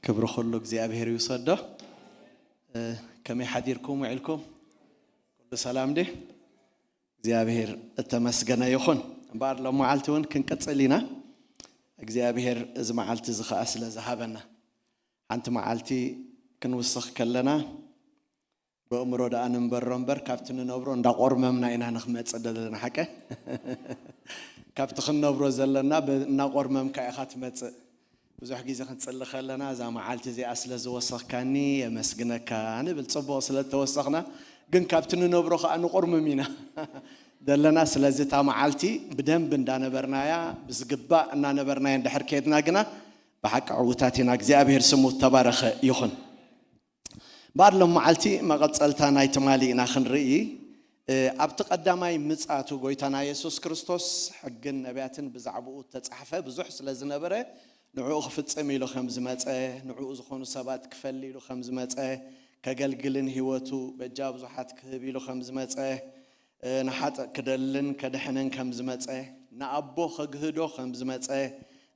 ክብሪ ኩሉ እግዚኣብሔር ይውሰዶ። እ፣ ከመይ ሓዲርኩም ውዒልኩም? ኩሉ ሰላም ድዩ? እግዚኣብሔር እተመስገነ ይኹን። እምበኣር ሎም መዓልቲ እውን ክንቅጽል ኢና። እግዚኣብሔር እዚ መዓልቲ እዚ ኸኣ ስለ ዝሃበና። ሓንቲ መዓልቲ ክንውስኽ ከለና ብእምሮ ደኣ ንንበሮ እምበር ካብቲ ንነብሮ እንዳቆርመምና ኢና ንክመጽእ ዘለና ሓቀ። ካብቲ ክንነብሮ ዘለና ብ-፣ እናቆርመምካ ኢኻ ትመጽእ። ብዙሕ ግዜ ክንጽሊ ከለና እዛ መዓልቲ እዚኣ ስለ ዝወሰኽካኒ የመስግነካ ንብል። ጽቡቕ ስለ እተወሰኽና ግን ካብቲ ንነብሮ ከኣ ንቆርምም ኢና ዘለና። ስለዚ እታ መዓልቲ ብደንቢ እንዳነበርናያ ብዝግባእ እናነበርናያ እንድሕር ከድና ግና ብሓቂ ዕዉታት ኢና። እግዚኣብሔር ስሙ እተባረኸ ይኹን። እምበኣር ሎም መዓልቲ መቐጸልታ ናይ ትማሊ ኢና ክንርኢ። እ፣ ኣብቲ ቀዳማይ ምጽኣቱ ጎይታና የሱስ ክርስቶስ ሕግን ነቢያትን ብዛዕባኡ እተጻሕፈ ብዙሕ ስለ ዝነበረ ንዕኡ ክፍጽም ኢሉ ከም ዝመጸ፣ ንዕኡ ዝኾኑ ሰባት ክፈሊ ኢሉ ከም ዝመጸ፣ ከገልግልን ህይወቱ በጃ ብዙሓት ክህብ ኢሉ ከም ዝመጸ፣ እ፣ ንሓጥእ ክደልን ከድሕንን ከም ዝመጸ፣ ንኣቦ ከግህዶ ከም ዝመጸ፣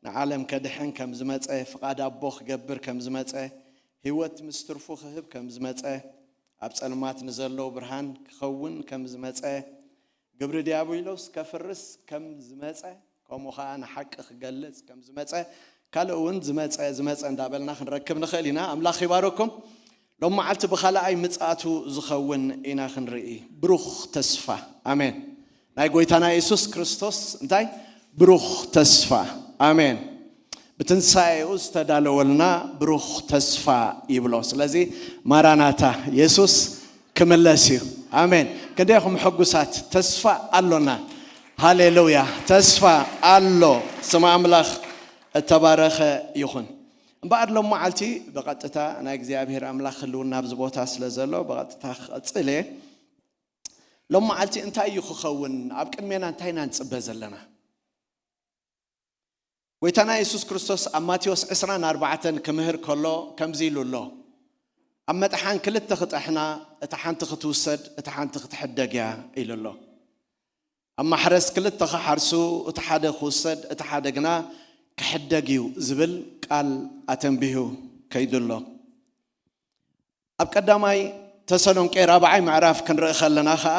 ንዓለም ከድሕን ከም ዝመጸ፣ ፍቓድ ኣቦ ክገብር ከም ዝመጸ፣ ህይወት ምስ ትርፉ ክህብ ከም ዝመጸ፣ ኣብ ጸልማት ንዘለዉ ብርሃን ክኸውን ከም ዝመጸ፣ ግብሪ ዲያብሎስ ከፍርስ ከም ዝመጸ፣ ከምኡ ኸኣ ንሓቂ ክገልጽ ከም ዝመጸ፣ ካልእ እውን ዝመጸ፣ ዝመጸ እንዳበልና ክንረክብ ንኽእል ኢና። ኣምላኽ ይባረኩም። ሎም መዓልቲ ብኻልኣይ ምጽኣቱ ዝኸውን ኢና ክንርኢ። ብሩኽ ተስፋ። ኣሜን። ናይ ጎይታና የሱስ ክርስቶስ እንታይ? ብሩኽ ተስፋ። ኣሜን። ብትንሳኤኡ ዝተዳለወልና ብሩኽ ተስፋ ይብሎ። ስለዚ ማራናታ፣ የሱስ ክምለስ እዩ። ኣሜን። ክንደይ ኢኹም ሕጉሳት? ተስፋ ኣሎና። ሃሌሉያ። ተስፋ ኣሎ። ስም ኣምላኽ እተባረኸ ይኹን። እምበኣር ሎም መዓልቲ ብቐጥታ ናይ እግዚኣብሔር ኣምላኽ ህልውና ኣብዚ ቦታ ስለ ዘሎ ብቐጥታ ክቐጽል እየ። ሎም መዓልቲ እንታይ እዩ ክኸውን? ኣብ ቅድሜና እንታይ ኢና ንጽበ ዘለና? ጎይታና የሱስ ክርስቶስ ኣብ ማቴዎስ ዕስራን ኣርባዕተን ክምህር ከሎ ከምዚ ኢሉ ኣሎ። ኣብ መጥሓን ክልተ ክጠሕና፣ እታ ሓንቲ ክትውሰድ፣ እታ ሓንቲ ክትሕደግ እያ ኢሉ ኣሎ። ኣብ ማሕረስ ክልተ ክሓርሱ፣ እቲ ሓደ ክውሰድ፣ እቲ ሓደ ግና ክሕደግ እዩ ዝብል ቃል ኣተንቢሁ ከይዱ ኣሎ። ኣብ ቀዳማይ ተሰሎንቄ ራብዓይ ምዕራፍ ክንርኢ ከለና ኸኣ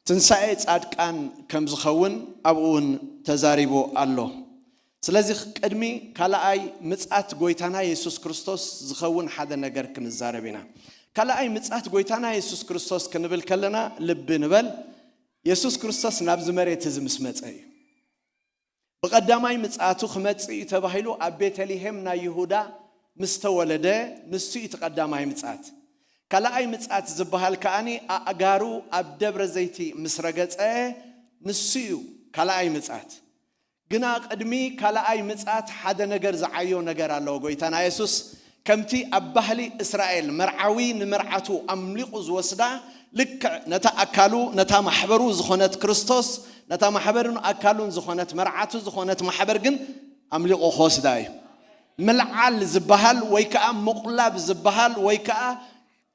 ትንሳኤ ጻድቃን ከም ዝኸውን ኣብኡ እውን ተዛሪቡ ኣሎ። ስለዚ ቅድሚ ካልኣይ ምጽኣት ጎይታና የሱስ ክርስቶስ ዝኸውን ሓደ ነገር ክንዛረብ ኢና። ካልኣይ ምጽኣት ጎይታና የሱስ ክርስቶስ ክንብል ከለና ልቢ ንበል፣ የሱስ ክርስቶስ ናብዚ መሬት እዚ ምስ መጸ እዩ። ብቐዳማይ ምጽኣቱ ክመጽእ እዩ ተባሂሉ ኣብ ቤተልሔም ናይ ይሁዳ ምስ ተወለደ፣ ንሱ እዩ እቲ ቀዳማይ ምጽኣት። ካልኣይ ምጽኣት ዝበሃል ከኣኒ ኣእጋሩ ኣብ ደብረ ዘይቲ ምስ ረገጸ፣ ንሱ እዩ ካልኣይ ምጽኣት። ግና ቅድሚ ካልኣይ ምጽኣት ሓደ ነገር ዝዓዮ ነገር ኣለዎ። ጎይታና የሱስ ከምቲ ኣብ ባህሊ እስራኤል መርዓዊ ንመርዓቱ ኣምሊቑ ዝወስዳ፣ ልክዕ ነታ ኣካሉ፣ ነታ ማሕበሩ ዝኾነት ክርስቶስ፣ ነታ ማሕበርን ኣካሉን ዝኾነት መርዓቱ ዝኾነት ማሕበር ግን ኣምሊቑ ክወስዳ እዩ። ምልዓል ዝበሃል ወይ ከኣ ምቑላብ ዝበሃል ወይ ከኣ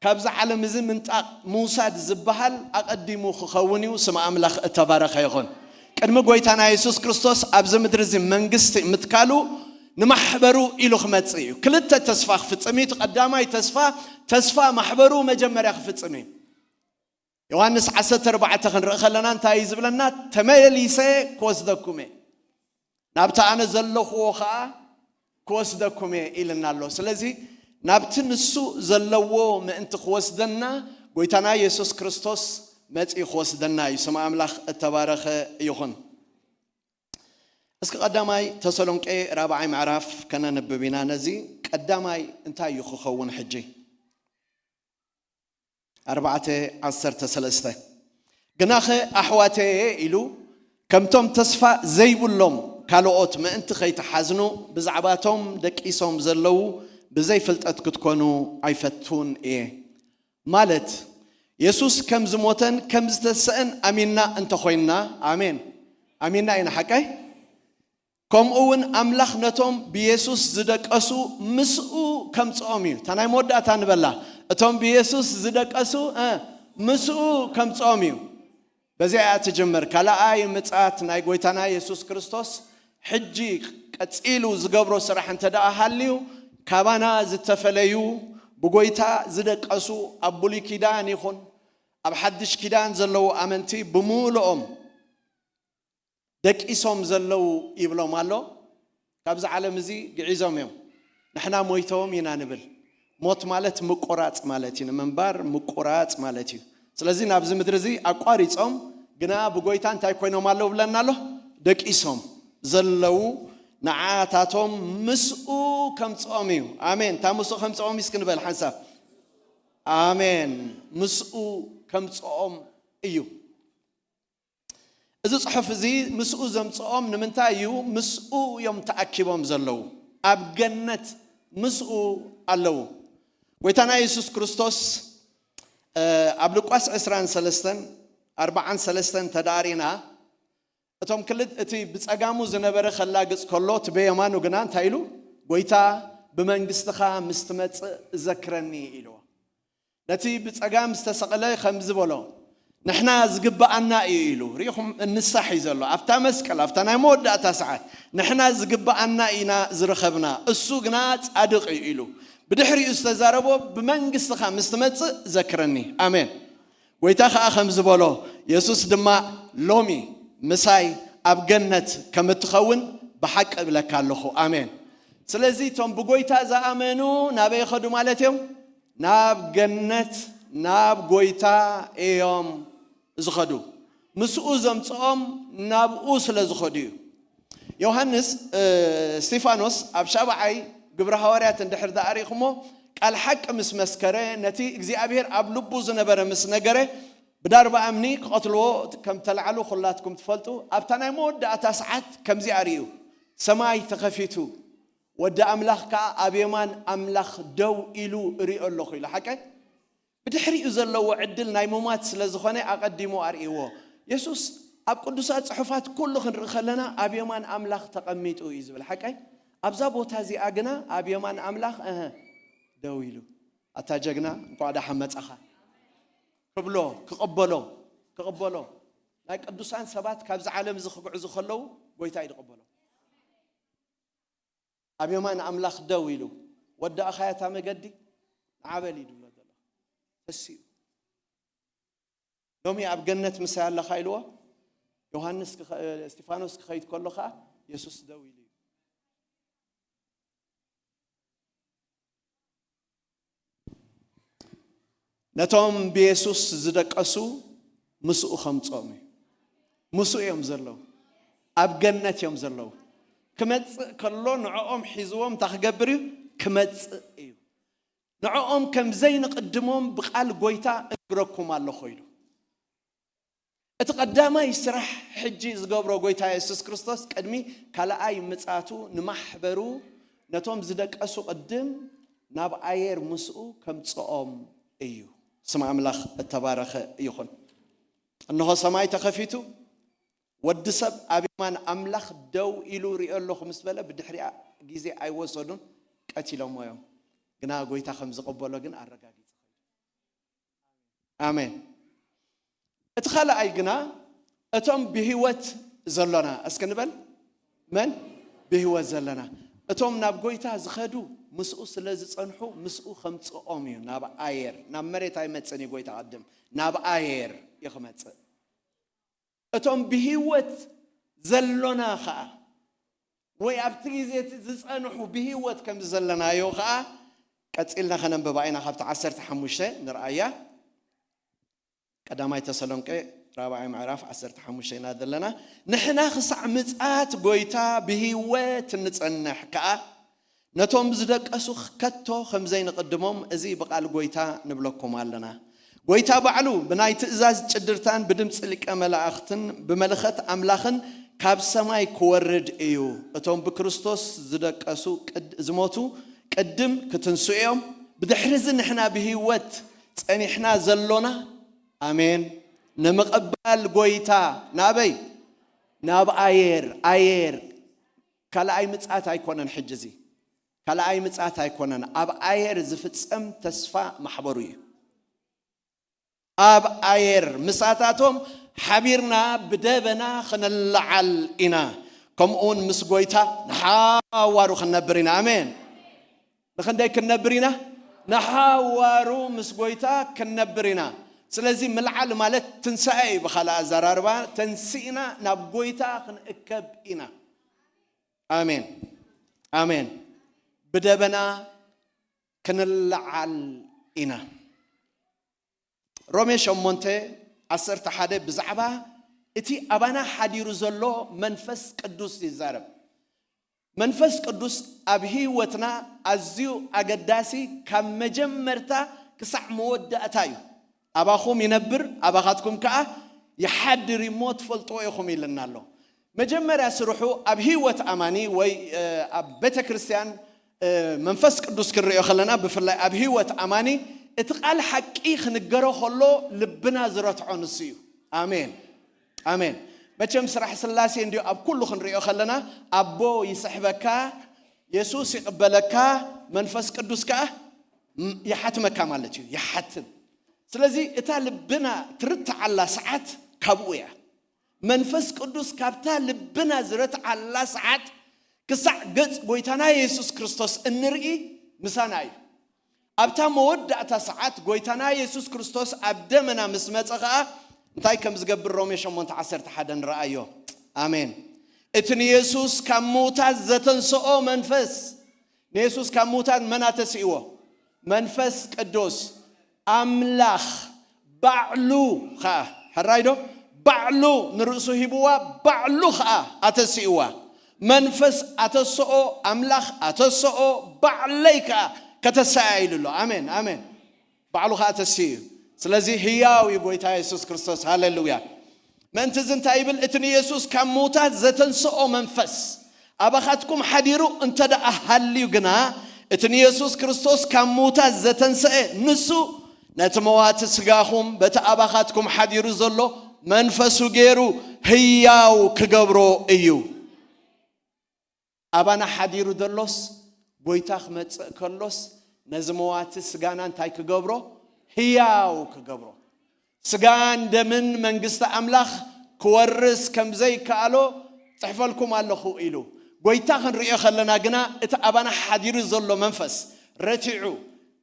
ካብዚ ዓለም እዚ ምንጣቕ ምውሳድ ዝበሃል ኣቐዲሙ ክኸውን እዩ። ስም ኣምላኽ እተባረኸ ይኹን። ቅድሚ ጎይታና የሱስ ክርስቶስ ኣብዚ ምድሪ እዚ መንግስቲ ምትካሉ ንማሕበሩ ኢሉ ክመጽእ እዩ። ክልተ ተስፋ ክፍጽም እዩ። እቲ ቀዳማይ ተስፋ፣ ተስፋ ማሕበሩ መጀመርያ ክፍጽም እዩ። ዮሃንስ ዓሰርተ ኣርባዕተ ክንርኢ ከለና እንታይ እዩ ዝብለና? "ተመሊሰ ክወስደኩም እየ፣ ናብቲ ኣነ ዘለኽዎ ኸኣ ክወስደኩም እየ" ኢልና ኣሎ። ስለዚ ናብቲ ንሱ ዘለዎ ምእንቲ ክወስደና፣ ጎይታና የሱስ ክርስቶስ መጺኡ ክወስደና እዩ። ስም ኣምላኽ እተባረኸ ይኹን። እስኪ ቀዳማይ ተሰሎንቄ ራብዓይ ምዕራፍ ከነንብብ ኢና። ነዚ ቀዳማይ እንታይ እዩ ክኸውን ሕጂ? ኣርባዕተ ዓሰርተ ሰለስተ፣ "ግናኸ ኣሕዋተየ" ኢሉ፣ "ከምቶም ተስፋ ዘይብሎም ካልኦት ምእንቲ ከይትሓዝኑ፣ ብዛዕባቶም ደቂሶም ዘለዉ ብዘይፍልጠት ክትኮኑ ኣይፈቱን እየ።" ማለት፣ የሱስ ከም ዝሞተን ከም ዝተሰእን ኣሚንና እንተኾይንና፣ ኣሜን። ኣሚንና ኢና፣ ሓቀይ? ከምኡ እውን ኣምላኽ ነቶም ብየሱስ ዝደቀሱ ምስኡ ከምጽኦም እዩ። እታ ናይ መወዳእታ ንበላ። እቶም ብየሱስ ዝደቀሱ፣ እ፣ ምስኡ ከምጽኦም እዩ። በዚኣ እያ ትጅምር። ካልኣይ ምጽኣት ናይ ጎይታና የሱስ ክርስቶስ ሕጂ ቀጺሉ ዝገብሮ ስራሕ እንተ ደኣ ሃልዩ፣ ካባና ዝተፈለዩ፣ ብጎይታ ዝደቀሱ፣ ኣብ ብሉይ ኪዳን ይኹን ኣብ ሓድሽ ኪዳን ዘለዉ ኣመንቲ ብምሉኦም ደቂሶም ዘለዉ ይብሎም ኣሎ። ካብዚ ዓለም እዚ ግዒዞም እዮም። ንሕና ሞይቶም ኢና ንብል። ሞት ማለት ምቁራጽ ማለት እዩ። ንምንባር ምቁራጽ ማለት እዩ። ስለዚ ናብዚ ምድሪ እዚ ኣቋሪጾም ግና ብጎይታ እንታይ ኮይኖም ኣለዉ ብለና ኣሎ? ደቂሶም ዘለዉ ንዓታቶም ምስኡ ከምጽኦም እዩ። ኣሜን። እታ ምስኡ ከምጽኦም እዩ እስኪ ንበል ሓንሳብ። ኣሜን። ምስኡ ከምጽኦም እዩ። እዚ ጽሑፍ እዚ ምስኡ ዘምጽኦም ንምንታይ እዩ? ምስኡ እዮም ተኣኪቦም ዘለዉ። ኣብ ገነት ምስኡ ኣለዉ። ጎይታና የሱስ ክርስቶስ፣ እ፣ ኣብ ሉቃስ ዕስራን ሰለስተን፣ ኣርባዓን ሰለስተን ተዳሪና፣ እቶም ክልተ፣ እቲ ብጸጋሙ ዝነበረ ከላግጽ ከሎ፣ እቲ በየማኑ ግና እንታይ ኢሉ? "ጎይታ፣ ብመንግስትኻ ምስ ትመጽእ ዘክረኒ" ኢልዎ። ነቲ ብጸጋም ዝተሰቕለ ከምዚ በሎ፣ "ንሕና ዝግብኣና እዩ" ኢሉ። ርኢኹም፣ እንሳሕ እዩ ዘሎ። ኣብታ መስቀል፣ ኣብታ ናይ መወዳእታ ሰዓት፣ "ንሕና ዝግብኣና ኢና ዝረኸብና፣ እሱ ግና ጻድቕ እዩ" ኢሉ። ብድሕሪኡ ዝተዛረቦ፣ "ብመንግስትኻ ምስ ትመጽእ ዘክረኒ።" ኣሜን። ጎይታ ኸኣ ከምዚ በሎ፣ የሱስ ድማ፣ "ሎሚ ምሳይ ኣብ ገነት ከም እትኸውን ብሓቂ እብለካ ኣለኹ።" ኣሜን። ስለዚ እቶም ብጎይታ ዝኣመኑ ናበይ ይኸዱ ማለት እዮም? ናብ ገነት፣ ናብ ጎይታ እዮም ዝኸዱ። ምስኡ ዘምጽኦም ናብኡ ስለ ዝኸዱ እዩ። ዮሃንስ፣ እ፣ እስጢፋኖስ ኣብ ሻብዓይ ግብሪ ሃዋርያት እንድሕር ደኣ ርኢኹሞ፣ ቃል ሓቂ ምስ መስከረ፣ ነቲ እግዚኣብሔር ኣብ ልቡ ዝነበረ ምስ ነገረ፣ ብዳርባ እምኒ ክቐትልዎ ከም ተላዕሉ ኩላትኩም ትፈልጡ። ኣብታ ናይ መወዳእታ ሰዓት ከምዚኣ ርእዩ፣ ሰማይ ተኸፊቱ፣ ወዲ ኣምላኽ ከኣ ኣብ የማን ኣምላኽ ደው ኢሉ እርእዮ ኣለኹ ኢሉ። ሓቀይ? ብድሕሪኡ ዘለዎ ዕድል ናይ ምሟት ስለ ዝኾነ ኣቐዲሙ ኣርእይዎ። የሱስ ኣብ ቅዱሳት ጽሑፋት ኩሉ ክንርኢ ከለና ኣብ የማን ኣምላኽ ተቐሚጡ እዩ ዝብል። ሓቀይ? ኣብዛ ቦታ እዚኣ ግና ኣብ የማን ኣምላኽ፣ እህ፣ ደው ኢሉ። ኣታ ጀግና፣ እንኳዕ ደሓን መጻኻ ክብሎ፣ ክቕበሎ፣ ክቕበሎ። ናይ ቅዱሳን ሰባት ካብዚ ዓለም እዚ ክግዕዙ ከለዉ ጎይታ እዩ ዝቕበሎ። ኣብ የማን ኣምላኽ ደው ኢሉ፣ "ወዳእኻያ እታ መገዲ፣ ንዓ በል" እዩ ዝብሎ ዘሎ። ተሲኡ። "ሎሚ ኣብ ገነት ምሳይ ኣለኻ" ኢልዎ። ዮሃንስ ክኸ-፣ እስጢፋኖስ ክኸይድ ከሎ ኸኣ የሱስ ደው ኢሉ እዩ። ነቶም ብየሱስ ዝደቀሱ ምስኡ ከምጽኦም እዩ። ምስኡ እዮም ዘለዉ። ኣብ ገነት እዮም ዘለዉ። ክመጽእ ከሎ ንዕኦም ሒዝዎም እንታይ ክገብር እዩ? ክመጽእ እዩ። ንዕኦም ከም ዘይንቕድሞም ብቓል ጎይታ እነግረኩም ኣለኹ ኢሉ። እቲ ቀዳማይ ስራሕ ሕጂ ዝገብሮ ጎይታ የሱስ ክርስቶስ ቅድሚ ካልኣይ ምጻቱ ንማሕበሩ ነቶም ዝደቀሱ ቅድም ናብ ኣየር ምስኡ ከምጽኦም እዩ። ስም ኣምላኽ እተባረኸ ይኹን። እንሆ ሰማይ ተኸፊቱ፣ ወዲ ሰብ ኣብ የማን ኣምላኽ ደው ኢሉ ርእዮ ኣለኹ ምስ በለ፣ ብድሕሪኣ ግዜ ኣይወሰዱን፣ ቀቲሎሞ እዮም። ግና ጎይታ ከም ዝቕበሎ ግን ኣረጋጊጹ። ኣሜን። እቲ ካልኣይ ግና፣ እቶም ብህይወት ዘሎና፣ እስከ ንበል፣ መን? ብህይወት ዘለና። እቶም ናብ ጎይታ ዝኸዱ ምስኡ ስለ ዝጸንሑ፣ ምስኡ ከምጽኦም እዩ። ናብ ኣየር፣ ናብ መሬት ኣይመጽእን እዩ ጎይታ፣ ቅድም ናብ ኣየር እዩ ክመጽእ። እቶም ብህይወት ዘሎና ኸኣ፣ ወይ ኣብቲ ግዜ እቲ ዝጸንሑ ብህይወት ከም ዘለናዮ ኸኣ፣ ቀጺልና ከነንብባ ኢና። ካብቲ ዓሰርተ ሓሙሽተ ንርኣያ። ቀዳማይ ተሰሎንቄ ራብዓይ ምዕራፍ ዓሰርተ ሓሙሽተ ኢና ዘለና። ንሕና ክሳዕ ምጽኣት ጎይታ ብህይወት እንጸንሕ ከኣ፣ ነቶም ዝደቀሱ ከቶ ከም ዘይንቕድሞም፣ እዚ ብቓል ጎይታ ንብለኩም ኣለና። ጎይታ ባዕሉ ብናይ ትእዛዝ ጭድርታን ብድምጺ ሊቀ መላእኽትን ብመለኸት ኣምላኽን ካብ ሰማይ ክወርድ እዩ። እቶም ብክርስቶስ ዝደቀሱ ቅድ-፣ ዝሞቱ ቅድም ክትንስኡ እዮም። ብድሕሪ እዚ ንሕና ብህይወት ጸኒሕና ዘሎና፣ ኣሜን፣ ንምቕባል ጎይታ ናበይ? ናብ ኣየር፣ ኣየር። ካልኣይ ምጽኣት ኣይኮነን፣ ሕጂ እዚ ካልኣይ ምጽኣት ኣይኮነን። ኣብ ኣየር ዝፍጸም ተስፋ ማሕበሩ እዩ። ኣብ ኣየር ምሳታቶም ሓቢርና ብደበና ክንለዓል ኢና፣ ከምኡውን ምስ ጎይታ ንሓዋሩ ክንነብር ኢና። ኣሜን። ንኽንደይ ክንነብር ኢና? ንሓዋሩ ምስ ጎይታ ክንነብር ኢና። ስለዚ ምልዓል ማለት ትንሳኤ እዩ። ብኻልእ ኣዘራርባ ተንሲእና ናብ ጎይታ ክንእከብ ኢና። ኣሜን፣ ኣሜን። ብደበና ክንለዓል ኢና። ሮሜ ሸሞንተ ዓሰርተ ሓደ ብዛዕባ እቲ ኣባና ሓዲሩ ዘሎ መንፈስ ቅዱስ ይዛረብ። መንፈስ ቅዱስ ኣብ ህይወትና ኣዝዩ ኣገዳሲ፣ ካብ መጀመርታ ክሳዕ መወዳእታ እዩ። ኣባኹም ይነብር፣ ኣባኻትኩም ከኣ ይሓድር እሞ ትፈልጥዎ ኢኹም ኢልና ኣሎ። መጀመርያ ስርሑ ኣብ ህይወት ኣማኒ ወይ ኣብ ቤተ ክርስቲያን መንፈስ ቅዱስ ክንሪኦ ከለና፣ ብፍላይ ኣብ ህይወት ኣማኒ እቲ ቃል ሓቂ ክንገሮ ከሎ ልብና ዝረትዖ ንሱ እዩ። ኣሜን፣ ኣሜን። መቸም ስራሕ ስላሴ እንዲዮ ኣብ ኩሉ ክንሪኦ ከለና፣ ኣቦ ይስሕበካ፣ የሱስ ይቕበለካ፣ መንፈስ ቅዱስ ከኣ ይሓትመካ ማለት እዩ። ይሓትም። ስለዚ እታ ልብና ትርትዓላ ሰዓት ካብኡ እያ። መንፈስ ቅዱስ ካብታ ልብና ዝረትዓላ ሰዓት ክሳዕ ገጽ ጎይታና የሱስ ክርስቶስ እንርኢ ምሳና እዩ። ኣብታ መወዳእታ ሰዓት ጎይታና የሱስ ክርስቶስ ኣብ ደመና ምስ መጸ ኸኣ እንታይ ከም ዝገብር ሮሜ ሸሞንተ ዓሰርተ ሓደ ንረኣዮ። ኣሜን። እቲ ንየሱስ ካብ ምዉታት ዘተንስኦ መንፈስ፣ ንየሱስ ካብ ምዉታት መን ኣተስእዎ? መንፈስ ቅዱስ ኣምላኽ ባዕሉ ኸኣ፣ ሕራይ ዶ? ባዕሉ ንርእሱ ሂብዋ፣ ባዕሉ ኸኣ ኣተስእዋ። መንፈስ ኣተስኦ፣ ኣምላኽ ኣተስኦ፣ ባዕለይ ከኣ ከተስኣ ኢሉ ኣሎ። ኣሜን፣ ኣሜን። ባዕሉ ኸኣ ተስኡ እዩ። ስለዚ ህያው እዩ ጎይታ የሱስ ክርስቶስ። ሃሌሉያ። ምእንቲ እዚ እንታይ ይብል? እቲ ንየሱስ ካብ ምዉታት ዘተንስኦ መንፈስ ኣባኻትኩም ሓዲሩ እንተ ደኣ ሃልዩ ግና፣ እቲ ንየሱስ ክርስቶስ ካብ ምዉታት ዘተንስአ ንሱ ነቲ መዋቲ ስጋኹም በቲ ኣባኻትኩም ሓዲሩ ዘሎ መንፈሱ ገይሩ ህያው ክገብሮ እዩ። ኣባና ሓዲሩ ዘሎስ፣ ጎይታ ክመጽእ ከሎስ፣ ነዚ መዋቲ ስጋና እንታይ ክገብሮ? ህያው ክገብሮ። ስጋን ደምን መንግስቲ ኣምላኽ ክወርስ ከም ዘይከኣሎ ጽሕፈልኩም ኣለኹ ኢሉ። ጎይታ ክንርእዮ ከለና ግና፣ እቲ ኣባና ሓዲሩ ዘሎ መንፈስ ረቲዑ፣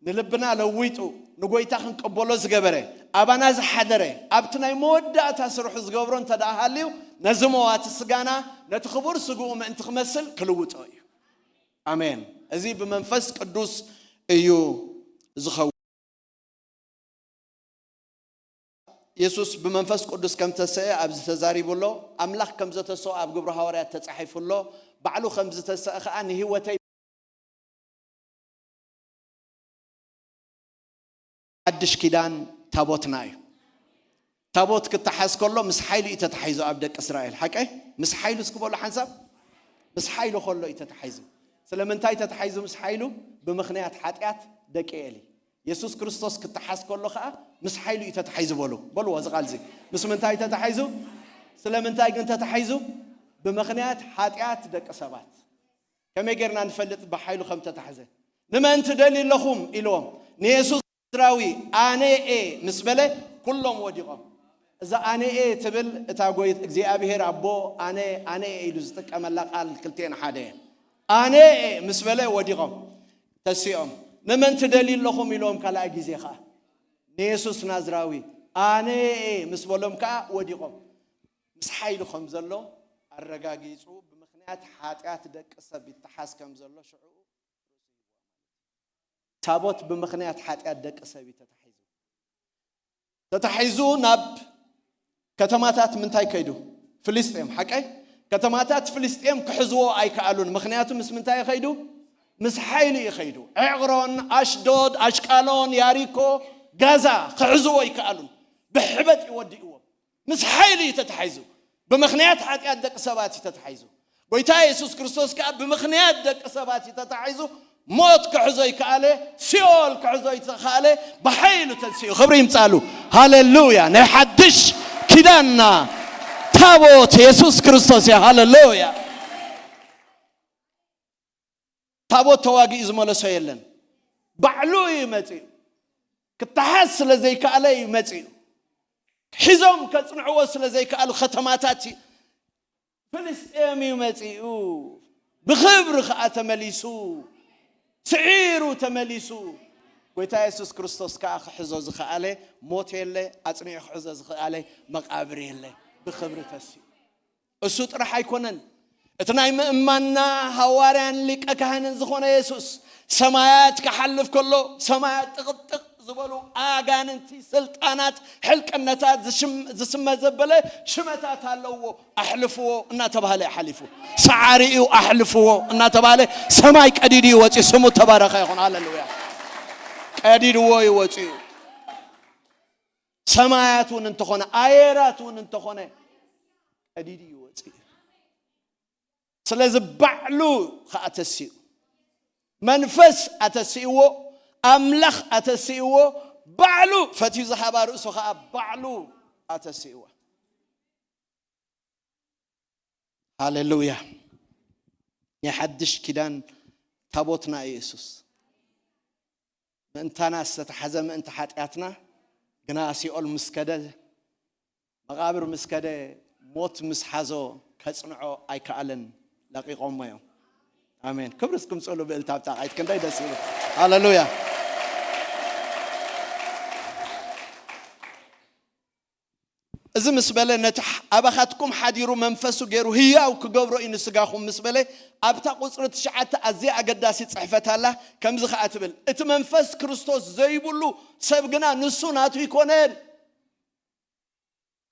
ንልብና ለዊጡ፣ ንጎይታ ክንቀበሎ ዝገበረ፣ ኣባና ዝሓደረ፣ ኣብቲ ናይ መወዳእታ ስርሑ ዝገብሮ እንተ ደኣ ሃልዩ፣ ነዚ መዋቲ ስጋና፣ ነቲ ክቡር ስግኡ ምእንቲ ክመስል ክልውጦ እዩ። ኣሜን። እዚ ብመንፈስ ቅዱስ እዩ ዝኸውን። የሱስ ብመንፈስ ቅዱስ ከም ተሰአ ኣብዚ ተዛሪቡ ኣሎ። ኣምላኽ ከም ዘተሰኦ ኣብ ግብሪ ሃዋርያት ተጻሒፉ ኣሎ። ባዕሉ ከም ዝተሰአ ኸኣ ንህይወተይ ሓድሽ ኪዳን ታቦትና እዩ። ታቦት ክተሓዝ ከሎ ምስ ሓይሉ እዩ ተታሒዙ ኣብ ደቂ እስራኤል። ሓቀይ? ምስ ሓይሉ እስኪ በሉ ሓንሳብ። ምስ ሓይሉ ከሎ እዩ ተታሒዙ። ስለምንታይ ተታሒዙ ምስ ሓይሉ? ብምኽንያት ሓጢኣት ደቂ ኤሊ። የሱስ ክርስቶስ ክተሓዝ ከሎ ኸኣ ምስ ሓይሉ እዩ ተታሒዙ በሉ። በልዎ እዚ ቃል እዚ። ምስ ምንታይ ተታሒዙ? ስለምንታይ ግን ተታሒዙ? ብምኽንያት ሓጢኣት ደቂ ሰባት። ከመይ ጌርና ንፈልጥ ብሓይሉ ከም ተታሕዘ? "ንመን ትደልዩ ኣለኹም?" ኢልዎም። ንየሱስ ናዝራዊ "ኣነ እየ" ምስ በለ፣ ኩሎም ወዲቖም። እዛ "ኣነ እየ" ትብል፣ እታ ጎይ-፣ እግዚኣብሄር ኣቦ "ኣነ፣ ኣነ እየ" ኢሉ ዝጥቀመላ ቃል ክልቲኤን ሓደ እየን። "ኣነ እየ" ምስ በለ፣ ወዲቖም፣ ተሲኦም። "ንመን ትደልዩ ኣለኹም?" ኢልዎም ካልኣይ ግዜ ኸኣ። ንየሱስ ናዝራዊ "ኣነ እየ" ምስ በሎም ከኣ፣ ወዲቖም። ምስ ሓይሉ ከም ዘሎ ኣረጋጊጹ፣ ብምኽንያት ሓጢኣት ደቂ ሰብ ይተሓዝ ከም ዘሎ ሽዑ ታቦት ብምኽንያት ሓጢኣት ደቂ ሰብ እዩ ተታሒዙ። ተታሒዙ ናብ ከተማታት ምንታይ ከይዱ? ፍልስጤም፣ ሓቀይ? ከተማታት ፍልስጤም ክሕዝዎ ኣይከኣሉን። ምኽንያቱ ምስ ምንታይ እዩ ከይዱ? ምስ ሓይሉ እዩ ከይዱ። ዕቕሮን፣ ኣሽዶድ፣ ኣሽቃሎን፣ ያሪኮ፣ ጋዛ ክሕዝዎ ኣይከኣሉን። ብሕበጥ እዩ ወዲእዎም። ምስ ሓይሉ እዩ ተታሒዙ። ብምኽንያት ሓጢኣት ደቂ ሰባት እዩ ተታሒዙ። ጎይታ የሱስ ክርስቶስ ከኣ ብምኽንያት ደቂ ሰባት እዩ ተታሒዙ። ሞት ክሕዞ ይከኣለ፣ ሲኦል ክሕዞ ይተኻእለ፣ ብሓይሉ ተንሲኡ። ክብሪ ይምጻሉ። ሃሌሉያ። ናይ ሓድሽ ኪዳንና ታቦት የሱስ ክርስቶስ እዩ። ሃሌሉያ። ታቦት ተዋጊኡ ዝመለሶ የለን። ባዕሉ እዩ መጺኡ። ክተሓዝ ስለ ዘይከኣለ እዩ መጺኡ። ሒዞም ከጽንዕዎ ስለ ዘይከኣሉ ከተማታት ፍልስጤም እዩ መጺኡ። ብኽብሪ ከኣ ተመሊሱ። ስዒሩ ተመሊሱ። ጎይታ የሱስ ክርስቶስ ከኣ ክሕዞ ዝኸኣለ ሞት የለ፣ ኣጽኒዑ ክሕዞ ዝኸኣለ መቓብር የለ። ብኽብሪ ተሲኡ። እሱ ጥራሕ ኣይኮነን። እቲ ናይ ምእማንና ሃዋርያን ሊቀ ካህንን ዝኾነ የሱስ ሰማያት ክሓልፍ ከሎ፣ ሰማያት ጥቕጥቕ ዝበሉ ኣጋንንቲ፣ ስልጣናት፣ ሕልቅነታት ዝሽም-፣ ዝስመ ዘበለ ሽመታት ኣለዎ። ኣሕልፍዎ እናተባህለ እዩ ሓሊፉ። ሰዓሪ እዩ፣ ኣሕልፍዎ እናተባህለ ሰማይ ቀዲዱ እዩ ወፂኡ። ስሙ ተባረኸ ይኹን። ሃሌሉያ። ቀዲድዎ እዩ ወፂኡ። ሰማያት እውን እንተኾነ፣ ኣየራት እውን እንተኾነ ቀዲዱ እዩ ወፂኡ። ስለዚ ባዕሉ ኸኣ ተሲኡ፣ መንፈስ ኣተሲእዎ፣ ኣምላኽ ኣተሲእዎ፣ ባዕሉ ፈትዩ ዝሃባ ርእሱ ኸኣ ባዕሉ ኣተሲእዋ። ሃሌሉያ። ናይ ሓድሽ ኪዳን ታቦትና እዩ የሱስ። ምእንታና ዝተተሓዘ ምእንቲ ሓጢኣትና፣ ግና ሲኦል ምስ ከደ፣ መቓብር ምስ ከደ፣ ሞት ምስ ሓዞ፣ ከጽንዖ ኣይከኣለን። ለቒቖሞ እዮም። ኣሜን። ክብሪ እስክምጽእሉ ብእልታ ብጣቓይት ክንደይ ደስ ይብል። ሃሌሉያ። እዚ ምስ በለ፣ ነቲ ኣባኻትኩም ሓዲሩ መንፈሱ ገይሩ ህያው ክገብሮ እዩ ንስጋኹም ምስ በለ፣ ኣብታ ቁጽሪ ትሽዓተ ኣዝያ ኣገዳሲት ጽሕፈት ኣላ። ከምዚ ኸኣ ትብል፣ እቲ መንፈስ ክርስቶስ ዘይብሉ ሰብ ግና ንሱ ናቱ ኣይኮነን።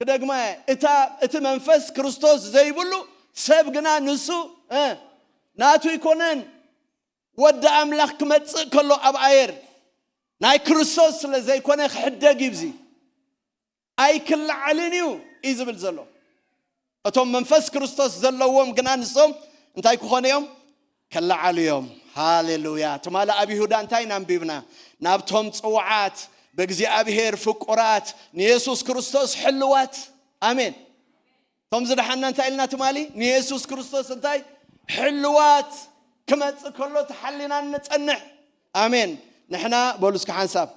ክደግማ እየ፣ እታ፣ እቲ መንፈስ ክርስቶስ ዘይብሉ ሰብ ግና ንሱ፣ እ፣ ናቱ ኣይኮነን። ወዲ ኣምላኽ ክመጽእ ከሎ ኣብ ኣየር ናይ ክርስቶስ ስለ ዘይኮነ ክሕደግ እዩ። እዚ ኣይክለዓልን እዩ እዩ ዝብል ዘሎ። እቶም መንፈስ ክርስቶስ ዘለዎም ግና ንሶም እንታይ ክኾኑ እዮም? ከለዓሉ እዮም። ሃሌሉያ። ትማሊ ኣብ ይሁዳ እንታይ ኢና ኣንቢብና? ናብቶም ጽውዓት፣ ብእግዚኣብሔር ፍቁራት፣ ንየሱስ ክርስቶስ ሕልዋት። ኣሜን። እቶም ዝደሓና እንታይ ኢልና ትማሊ? ንየሱስ ክርስቶስ እንታይ? ሕልዋት ክመጽእ ከሎ ተሓሊና ንጸንሕ። ኣሜን። ንሕና በሉ እስኪ ሓንሳብ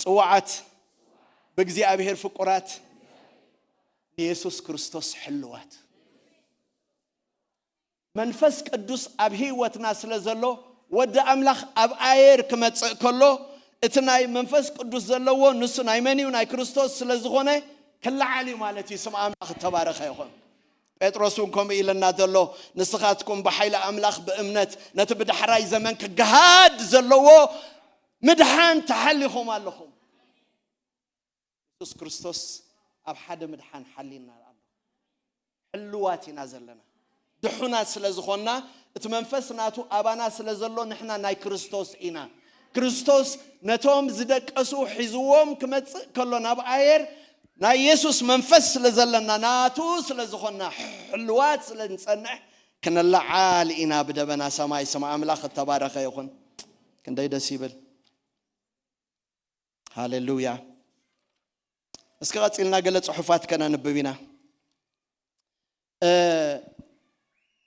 ጽውዓት፣ ብእግዚኣብሔር ፍቁራት፣ ንየሱስ ክርስቶስ ሕልዋት። መንፈስ ቅዱስ ኣብ ህይወትና ስለ ዘሎ፣ ወዲ ኣምላኽ ኣብ ኣየር ክመጽእ ከሎ፣ እቲ ናይ መንፈስ ቅዱስ ዘለዎ ንሱ ናይ መን እዩ? ናይ ክርስቶስ ስለ ዝኾነ ክለዓል እዩ ማለት እዩ። ስም ኣምላኽ እተባረኸ ይኹን። ጴጥሮስ እውን ከምኡ ኢለና ዘሎ፣ ንስኻትኩም ብሓይሊ ኣምላኽ ብእምነት ነቲ ብዳሕራይ ዘመን ክገሃድ ዘለዎ ምድሓን ተሓሊኹም ኣለኹም። የሱስ ክርስቶስ ኣብ ሓደ ምድሓን ሓሊና ኣሎ። ሕልዋት ኢና ዘለና። ድሑናት ስለ ዝኾንና፣ እቲ መንፈስ ናቱ ኣባና ስለ ዘሎ፣ ንሕና ናይ ክርስቶስ ኢና። ክርስቶስ ነቶም ዝደቀሱ ሒዝዎም ክመጽእ ከሎ ናብ ኣየር፣ ናይ የሱስ መንፈስ ስለ ዘለና፣ ናቱ ስለ ዝኾንና፣ ሕልዋት ስለ ንጸንሕ፣ ክነለዓል ኢና ብደበና ሰማይ። ስም ኣምላኽ እተባረኸ ይኹን። ክንደይ ደስ ይብል። ሃሌሉያ። እስኪ ቀጺልና ገለ ጽሑፋት ከነንብብ ኢና። እ፣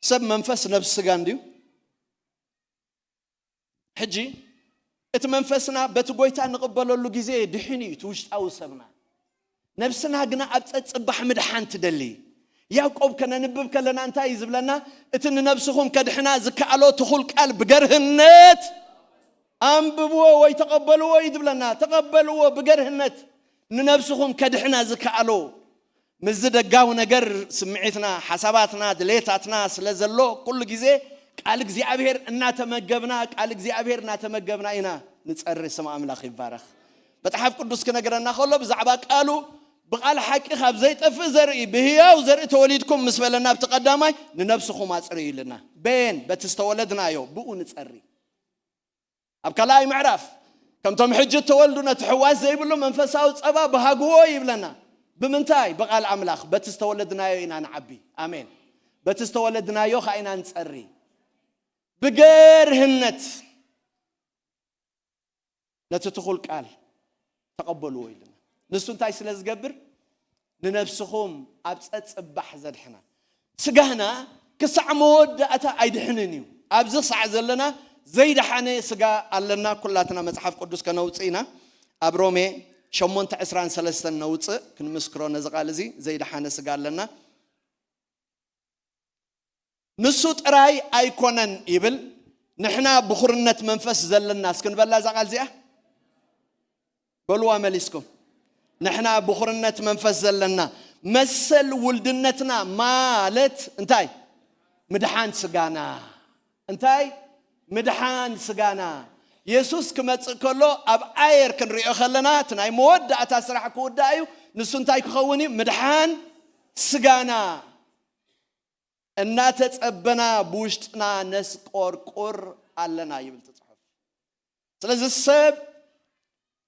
ሰብ መንፈስ፣ ነብስ፣ ስጋ እንድዩ። ሕጂ እቲ መንፈስና በቲ ጎይታ ንቕበለሉ ግዜ ድሒኑ እዩ፣ እቲ ውሽጣዊ ሰብና። ነብስና ግና ኣብ ጸጽባሕ ምድሓን ትደሊ። ያዕቆብ ከነንብብ ከለና እንታይ እዩ ዝብለና? እቲ ንነብስኹም ከድሕና ዝከኣሎ ትኹል ቃል ብገርህነት ኣንብብዎ ወይ ተቐበልዎ እዩ ዝብለና። ተቐበልዎ ብገርህነት፣ ንነብስኹም ከድሕና ዝከኣሎ። ምስዚ ደጋዊ ነገር ስምዒትና፣ ሓሳባትና፣ ድሌታትና ስለ ዘሎ፣ ኩሉ ግዜ ቃል እግዚኣብሔር እናተመገብና፣ ቃል እግዚኣብሔር እናተመገብና ኢና ንጸሪ። ስም ኣምላኽ ይባረኽ። መጽሓፍ ቅዱስ ክነግረና ከሎ፣ ብዛዕባ ቃሉ፣ "ብቓል ሓቂ ካብ ዘይጠፍእ ዘርኢ፣ ብህያው ዘርኢ ተወሊድኩም" ምስ በለና፣ ኣብቲ ቀዳማይ፣ "ንነብስኹም ኣጽርዩ" ኢልና። በየን? በቲ ዝተወለድናዮ፣ ብኡ ንጸሪ። ኣብ ካልኣይ ምዕራፍ፣ "ከምቶም ሕጂ እተወልዱ ነቲ ሕዋስ ዘይብሉ መንፈሳዊ ጸባ ብሃግዎ" ይብለና። ብምንታይ? ብቓል ኣምላኽ። በቲ ዝተወለድናዮ ኢና ንዓቢ። ኣሜን። በቲ ዝተወለድናዮ ኸኣ ኢና ንጸሪ። ብገርህነት ነቲ ትኹል ቃል ተቐበልዎ ኢልና። ንሱ እንታይ ስለ ዝገብር? ንነብስኹም ኣብ ጸጽባሕ ዘድሕና። ስጋህና ክሳዕ መወዳእታ ኣይድሕንን እዩ። ኣብዚ ክሳዕ ዘለና ዘይደሓነ ስጋ ኣለና። ኩላትና መጽሓፍ ቅዱስ ከነውጽእ ኢና። ኣብ ሮሜ ሸሞንተ ዕስራን ሰለስተን ነውጽእ፣ ክንምስክሮ ነዚ ቃል እዚ። ዘይደሓነ ስጋ ኣለና። ንሱ ጥራይ ኣይኮነን ይብል፣ ንሕና ብኹርነት መንፈስ ዘለና፣ እስኪ ንበላ እዛ ቃል እዚኣ። በልዋ መሊስኩም። ንሕና ብኹርነት መንፈስ ዘለና፣ መሰል ውልድነትና ማለት እንታይ? ምድሓን ስጋና። እንታይ? ምድሓን ስጋና። የሱስ ክመጽእ ከሎ ኣብ ኣየር ክንሪኦ ከለና፣ እቲ ናይ መወዳእታ ስራሕ ክውዳእ እዩ። ንሱ እንታይ ክኸውን እዩ? ምድሓን ስጋና። እናተጸበና ብውሽጥና ነስቆርቁር ኣለና ይብል እቲ ጽሑፍ። ስለዚ ሰብ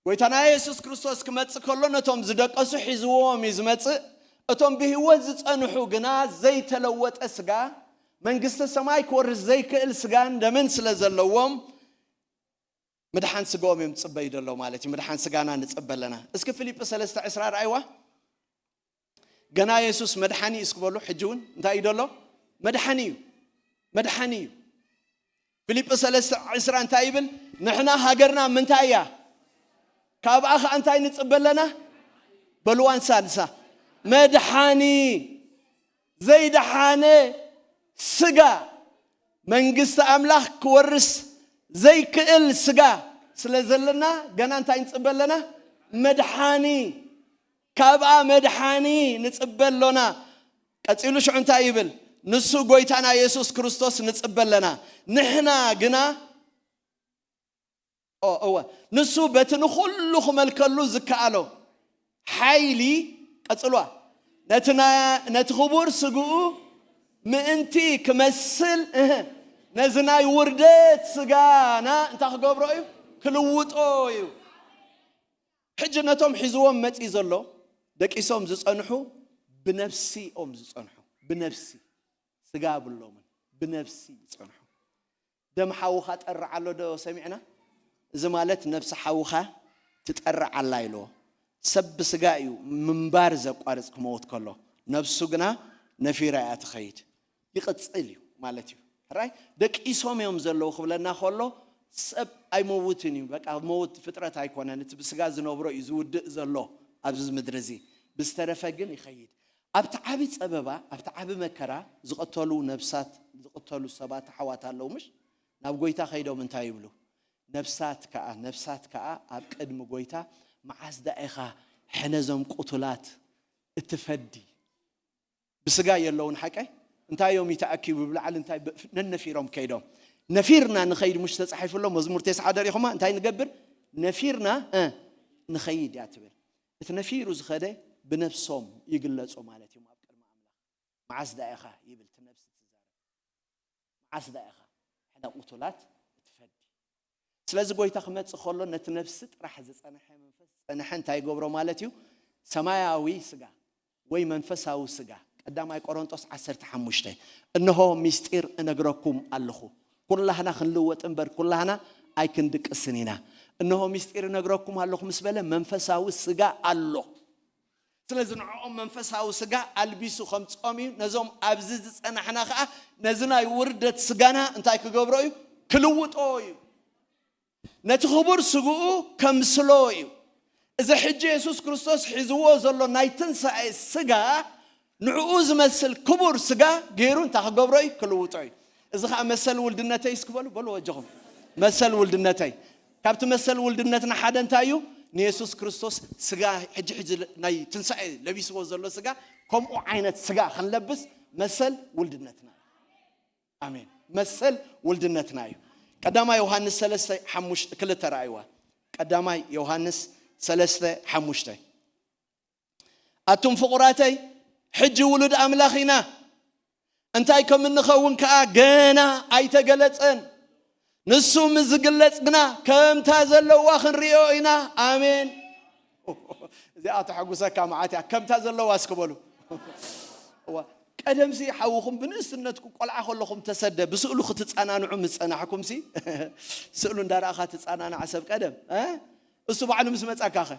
ጎይታና የሱስ ክርስቶስ ክመጽእ ከሎ ነቶም ዝደቀሱ ሒዝዎም እዩ ዝመጽእ። እቶም ብህይወት ዝጸንሑ ግና ዘይተለወጠ ስጋ፣ መንግስተ ሰማይ ክወርስ ዘይክእል ስጋን ደምን ስለ ዘለዎም፣ ምድሓን ስጋኦም እዮም ዝጽበዩ ዘለዉ ማለት እዩ። ምድሓን ስጋና ንጽበ ኣለና። እስኪ ፊልጲ ሰለስተ ዕስራ ረኣይዋ። ገና የሱስ መድሓኒ እዩ እስኪ በሉ። ሕጂ እውን እንታይ እዩ ዘሎ? መድሓኒ እዩ። መድሓኒ እዩ። ፊልጲ ሰለስተ ዕስራ እንታይ ይብል? ንሕና ሃገርና ምንታይ እያ? ካብኣ ኸዓ እንታይ ንጽበ ኣለና? በልዋን ሳልሳ፣ መድሓኒ። ዘይደሓነ ስጋ፣ መንግስቲ ኣምላኽ ክወርስ ዘይክእል ስጋ ስለ ዘለና፣ ገና እንታይ ንጽበ ኣለና? መድሓኒ። ካብኣ መድሓኒ ንጽበ ኣሎና። ቀጺሉ ሽዑ እንታይ ይብል? ንሱ ጎይታና የሱስ ክርስቶስ ንጽበ ኣለና። ንሕና ግና፣ ኦ፣ እወ፣ ንሱ በቲ ንኹሉ ክመልከሉ ዝከኣሎ ሓይሊ፣ ቀጽልዋ፣ ነቲ ና-፣ ነቲ ክቡር ስግኡ ምእንቲ ክመስል፣ እህ፣ ነዚ ናይ ውርደት ስጋና እንታይ ክገብሮ እዩ? ክልውጦ እዩ። ሕጂ ነቶም ሒዝዎም መጺኡ ዘሎ ደቂሶም ዝጸንሑ፣ ብነፍሲ እዮም ዝጸንሑ። ብነፍሲ፣ ስጋ ኣብሎምን፣ ብነፍሲ ይጸንሑ። ደም ሓውኻ ጠርዕ ኣሎ ዶ ሰሚዕና? እዚ ማለት ነብሲ ሓውኻ ትጠርዕ ኣላ ኢልዎ። ሰብ ብስጋ እዩ ምንባር ዘቋርጽ ክመውት ከሎ፣ ነብሱ ግና ነፊራ እያ ትኸይድ። ይቕጽል እዩ ማለት እዩ። ሕራይ ደቂሶም እዮም ዘለዉ ክብለና ከሎ፣ ሰብ ኣይመውትን እዩ። በቃ መውት ፍጥረት ኣይኮነን። እቲ ብስጋ ዝነብሮ እዩ ዝውድእ ዘሎ ኣብዚ ምድሪ እዚ። ብዝተረፈ ግን ይኸይድ። ኣብቲ ዓቢ ጸበባ፣ ኣብቲ ዓቢ መከራ ዝቕተሉ ነብሳት፣ ዝቕተሉ ሰባት ኣሕዋት ኣለዉ ምሽ? ናብ ጎይታ ከይዶም እንታይ ይብሉ? ነብሳት ከኣ፣ ነብሳት ከኣ ኣብ ቅድሚ ጎይታ መዓስ ደኣ ኢኻ ሕነ እዞም ቁቱላት እትፈዲ? ብስጋ የለውን ሓቀይ? እንታይ እዮም ይተኣኪቡ ብላዕሊ እንታይ ብ-፣ ነነፊሮም ከይዶም። ነፊርና ንኸይድ ምሽ ተጻሒፉ ኣሎ፣ መዝሙር ተስዓ ደሪኹማ? እንታይ ንገብር? ነፊርና፣ እ፣ ንኸይድ እያ ትብል። እቲ ነፊሩ ዝኸደ ብነብሶም ይግለጹ ማለት እዮም ኣብ ቅድሚ ኣምላኽ። መዓስ ደኣ ኢኻ ይብል፣ እቲ ነብሲ ትዛረብ። መዓስ ደኣ ኢኻ ሕነ ቁቱላት እትፈዲ? ስለዚ ጎይታ ክመጽእ ከሎ ነቲ ነብሲ ጥራሕ ዝጸንሐ መንፈስ ዝጸንሐ እንታይ ይገብሮ ማለት እዩ? ሰማያዊ ስጋ ወይ መንፈሳዊ ስጋ። ቀዳማይ ቆሮንጦስ ዓሰርተ ሓሙሽተ፣ "እንሆ ምስጢር እነግረኩም ኣለኹ፣ ኩላህና ክንልወጥ እምበር ኩላህና ኣይክንድቅስን ኢና። እንሆ ምስጢር እነግረኩም ኣለኹ" ምስ በለ መንፈሳዊ ስጋ ኣሎ። ስለዚ ንዕኦም መንፈሳዊ ስጋ ኣልቢሱ ከምጽኦም እዩ። ነዞም ኣብዚ ዝጸናሕና ኸኣ ነዚ ናይ ውርደት ስጋና እንታይ ክገብሮ እዩ? ክልውጦ እዩ። ነቲ ክቡር ስግኡ ከምስሎ እዩ። እዚ ሕጂ የሱስ ክርስቶስ ሒዝዎ ዘሎ ናይ ትንሳኤ ስጋ ንዕኡ ዝመስል ክቡር ስጋ ገይሩ እንታይ ክገብሮ እዩ? ክልውጦ እዩ። እዚ ኸኣ መሰል ውልድነተይ እስኪ በሉ፣ በሉ ወጀኹም። መሰል ውልድነተይ። ካብቲ መሰል ውልድነትና ሓደ እንታይ እዩ? ንየሱስ ክርስቶስ ስጋ፣ ሕጂ ሕጂ ናይ ትንሳኤ ለቢስዎ ዘሎ ስጋ፣ ከምኡ ዓይነት ስጋ ክንለብስ መሰል ውልድነትና እዩ። ኣሜን። መሰል ውልድነትና እዩ። ቀዳማይ ዮሃንስ ሰለስተ ሓሙሽተ፣ ክልተ ረኣይዋ። ቀዳማይ ዮሃንስ ሰለስተ ሓሙሽተ፣ ኣቱም ፍቑራተይ፣ ሕጂ ውሉድ ኣምላኽ ኢና፣ እንታይ ከም እንኸውን ከኣ ገና ኣይተገለጸን። ንሱ ምስ ዝግለጽ ግና ከምታ ዘለዋ ክንርእዮ ኢና። ኣሜን። እዚኣ ተሐጉሰካ መዓት እያ። ከምታ ዘለዋ እስኪ በሉ። እዋ፣ ቀደምሲ ሓውኹም ብንእስነትኩ ቆልዓ ከለኹም ተሰደ፣ ብስእሉ ክትጸናንዑ ምስ ጸናሕኩምሲ፣ ስእሉ እንዳረኣኻ ትጸናናዕ ሰብ ቀደም፣ እ? እሱ ባዕሉ ምስ መጻካኸ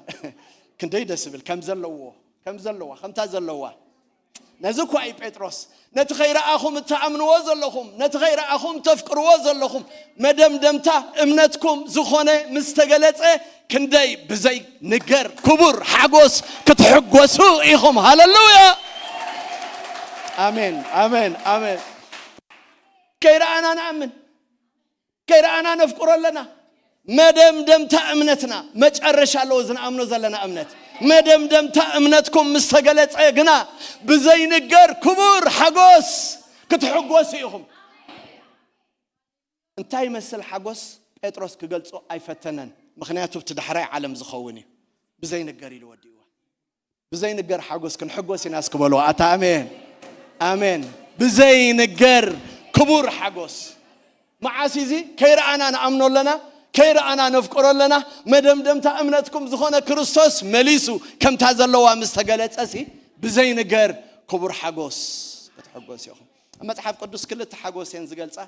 ክንደይ ደስ ይብል። ከም ዘለዎ፣ ከም ዘለዋ፣ ከምታ ዘለዋ። ነዚ እኳ እዩ ጴጥሮስ፣ ነቲ ከይረኣኹም እትኣምንዎ ዘለኹም፣ ነቲ ከይረኣኹም ተፍቅርዎ ዘለኹም፣ መደምደምታ እምነትኩም ዝኾነ ምስ ተገለጸ፣ ክንደይ ብዘይ ንገር ክቡር ሓጎስ ክትሕጎሱ ኢኹም። ሃለሉያ! ኣሜን፣ ኣሜን፣ ኣሜን። ከይረኣና ንኣምን። ከይረኣና ነፍቅሮ ኣለና። መደምደምታ እምነትና፣ መጨረሻ ኣለዎ ዝንኣምኖ ዘለና እምነት። መደምደምታ እምነትኩም ምስ ተገለጸ ግና፣ ብዘይንገር ክቡር ሓጎስ ክትሕጎሱ ኢኹም። እንታይ ይመስል ሓጎስ? ጴጥሮስ ክገልጾ ኣይፈተነን። ምኽንያቱ፣ እቲ ዳሕራይ ዓለም ዝኸውን እዩ። ብዘይንገር ኢሉ ወዲእዋ። ብዘይንገር ሓጎስ ክንሕጎስ ኢና እስኪ በልዎ። ኣታ ኣሜን፣ ኣሜን። ብዘይንገር ክቡር ሓጎስ። መዓስ እዚ? ከይረኣና ንኣምኖ ኣለና፣ ከይረኣና ነፍቅሮ ኣለና። መደምደምታ እምነትኩም ዝኾነ ክርስቶስ መሊሱ ከምታ ዘለዋ ምስ ተገለጸሲ፣ ብዘይንገር ክቡር ሓጎስ ክትሕጎስ ኢኹም። ኣብ መጽሓፍ ቅዱስ ክልተ ሓጎስ እየን ዝገልጻ።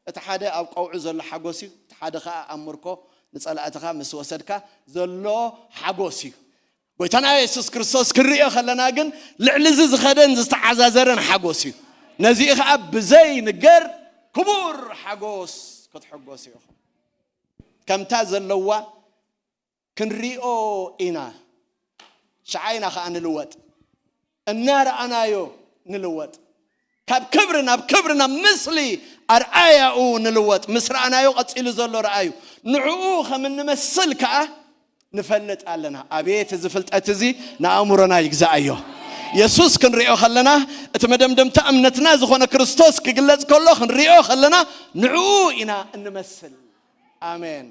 እቲ ሓደ ኣብ ቀውዒ ዘሎ ሓጎስ እዩ፣ እቲ ሓደ ኸኣ ኣብ ምርኮ ንጸላእትኻ ምስ ወሰድካ ዘሎ ሓጎስ እዩ። ጎይታና የሱስ ክርስቶስ ክንሪኦ ከለና ግን፣ ልዕሊ እዚ ዝኸደን ዝተዓዛዘረን ሓጎስ እዩ። ነዚኡ ኸኣ ብዘይንገር ክቡር ሓጎስ ክትሕጎስ ኢኹም። ከምታ ዘለዋ ክንሪኦ ኢና። ሸዓ ኢና ኸኣ ንልወጥ። እናረኣናዮ ንልወጥ። ካብ ክብሪ ናብ ክብሪ፣ ናብ ምስሊ ኣርኣያኡ ንልወጥ። ምስ ረኣናዮ ቀጺሉ ዘሎ ረኣዩ። ንዕኡ ከም እንመስል ከኣ ንፈልጥ ኣለና። ኣቤት እዚ ፍልጠት እዚ ንኣእምሮና ይግዛኣዮ። የሱስ ክንሪኦ ከለና፣ እቲ መደምደምታ እምነትና ዝኾነ ክርስቶስ ክግለጽ ከሎ ክንሪኦ ከለና፣ ንዕኡ ኢና እንመስል። ኣሜን።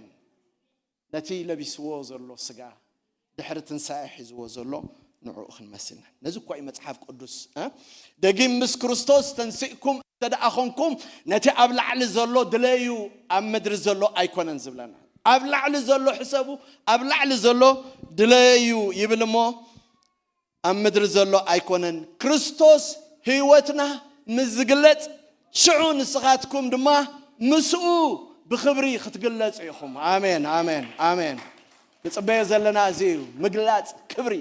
ነቲ ለቢስዎ ዘሎ ስጋ፣ ድሕሪ ትንሳኤ ሒዝዎ ዘሎ ንዕኡ ክንመስል ኢና። ነዚ እኮ እዩ መጽሓፍ ቅዱስ፣ እ? ደጊም ምስ ክርስቶስ ተንሲእኩም እንተ ደኣ ኾንኩም፣ ነቲ ኣብ ላዕሊ ዘሎ ድለዩ፣ ኣብ ምድሪ ዘሎ ኣይኮነን ዝብለና። ኣብ ላዕሊ ዘሎ ሕሰቡ፣ ኣብ ላዕሊ ዘሎ ድለዩ ይብል እሞ፣ ኣብ ምድሪ ዘሎ ኣይኮነን። ክርስቶስ ህይወትና ምስ ዝግለጽ፣ ሽዑ ንስኻትኩም ድማ ምስኡ ብኽብሪ ክትግለጹ ኢኹም። ኣሜን፣ ኣሜን፣ ኣሜን። ንጽበዮ ዘለና እዚ እዩ፣ ምግላጽ ክብሪ።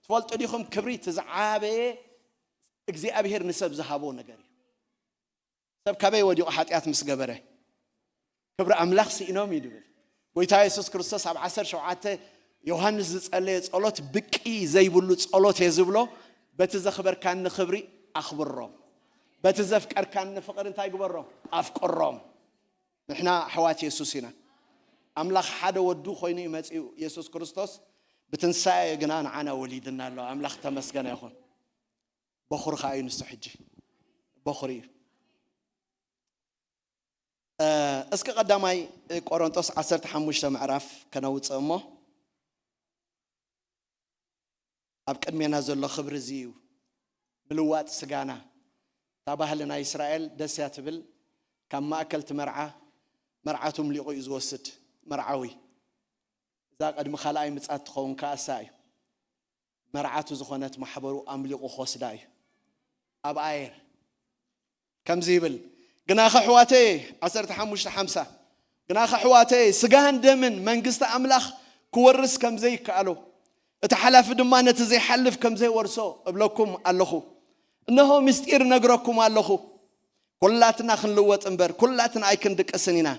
ትፈልጡ ዲኹም? ክብሪ እቲ ዝዓበየ እግዚኣብሔር ንሰብ ዝሃቦ ነገር እዩ። ሰብ ካበይ ወዲቑ ሓጢኣት ምስ ገበረ? ክብሪ ኣምላኽ ስኢኖም እዩ ድብል። ጎይታ የሱስ ክርስቶስ ኣብ ዓሰርተ ሸውዓተ ዮሃንስ ዝጸለየ ጸሎት ብቂ ዘይብሉ ጸሎት እየ ዝብሎ። በቲ ዘኽበርካኒ ክብሪ ኣኽብሮም። በቲ ዘፍቀርካኒ ፍቕሪ እንታይ ግበሮም? ኣፍቅሮም። ንሕና ኣሕዋት የሱስ ኢና። ኣምላኽ ሓደ ወዱ ኮይኑ እዩ መጺኡ። የሱስ ክርስቶስ ብትንሳኤ ግና ንዓና ወሊድና ኣሎ። ኣምላኽ ተመስገነ ይኹን። በኹሪ ኸኣ እዩ ንሱ ሕጂ። በኹሪ እዩ። እ፣ እስኪ ቀዳማይ ቆሮንጦስ ዓሰርተ ሓሙሽተ ምዕራፍ ከነውጽእ እሞ፣ ኣብ ቅድሜና ዘሎ ክብሪ እዚ እዩ። ምልዋጥ ስጋና። እታ ባህሊ ናይ እስራኤል ደስ እያ ትብል። ካብ ማእከል እቲ መርዓ፣ መርዓቱ ምሊቑ እዩ ዝወስድ መርዓዊ። እዛ ቅድሚ ካልኣይ ምጻት ትኸውን ከኣ እሳ እዩ። መርዓቱ ዝኾነት ማሕበሩ ኣምሊቑ ክወስዳ እዩ። ኣብ ኣየር ከምዚ ይብል፣ ግናኸ ኣሕዋተየ፣ ዓሰርተ ሓሙሽተ ሓምሳ፣ ግናኸ ኣሕዋተየ፣ ስጋን ደምን መንግስቲ ኣምላኽ ክወርስ ከም ዘይከኣሎ፣ እቲ ሓላፊ ድማ ነቲ ዘይሓልፍ ከም ዘይወርሶ እብለኩም ኣለኹ። እነሆ፣ ምስጢር እነግረኩም ኣለኹ፣ ኩላትና ክንልወጥ እምበር፣ ኩላትና ኣይክንድቅስን ኢና።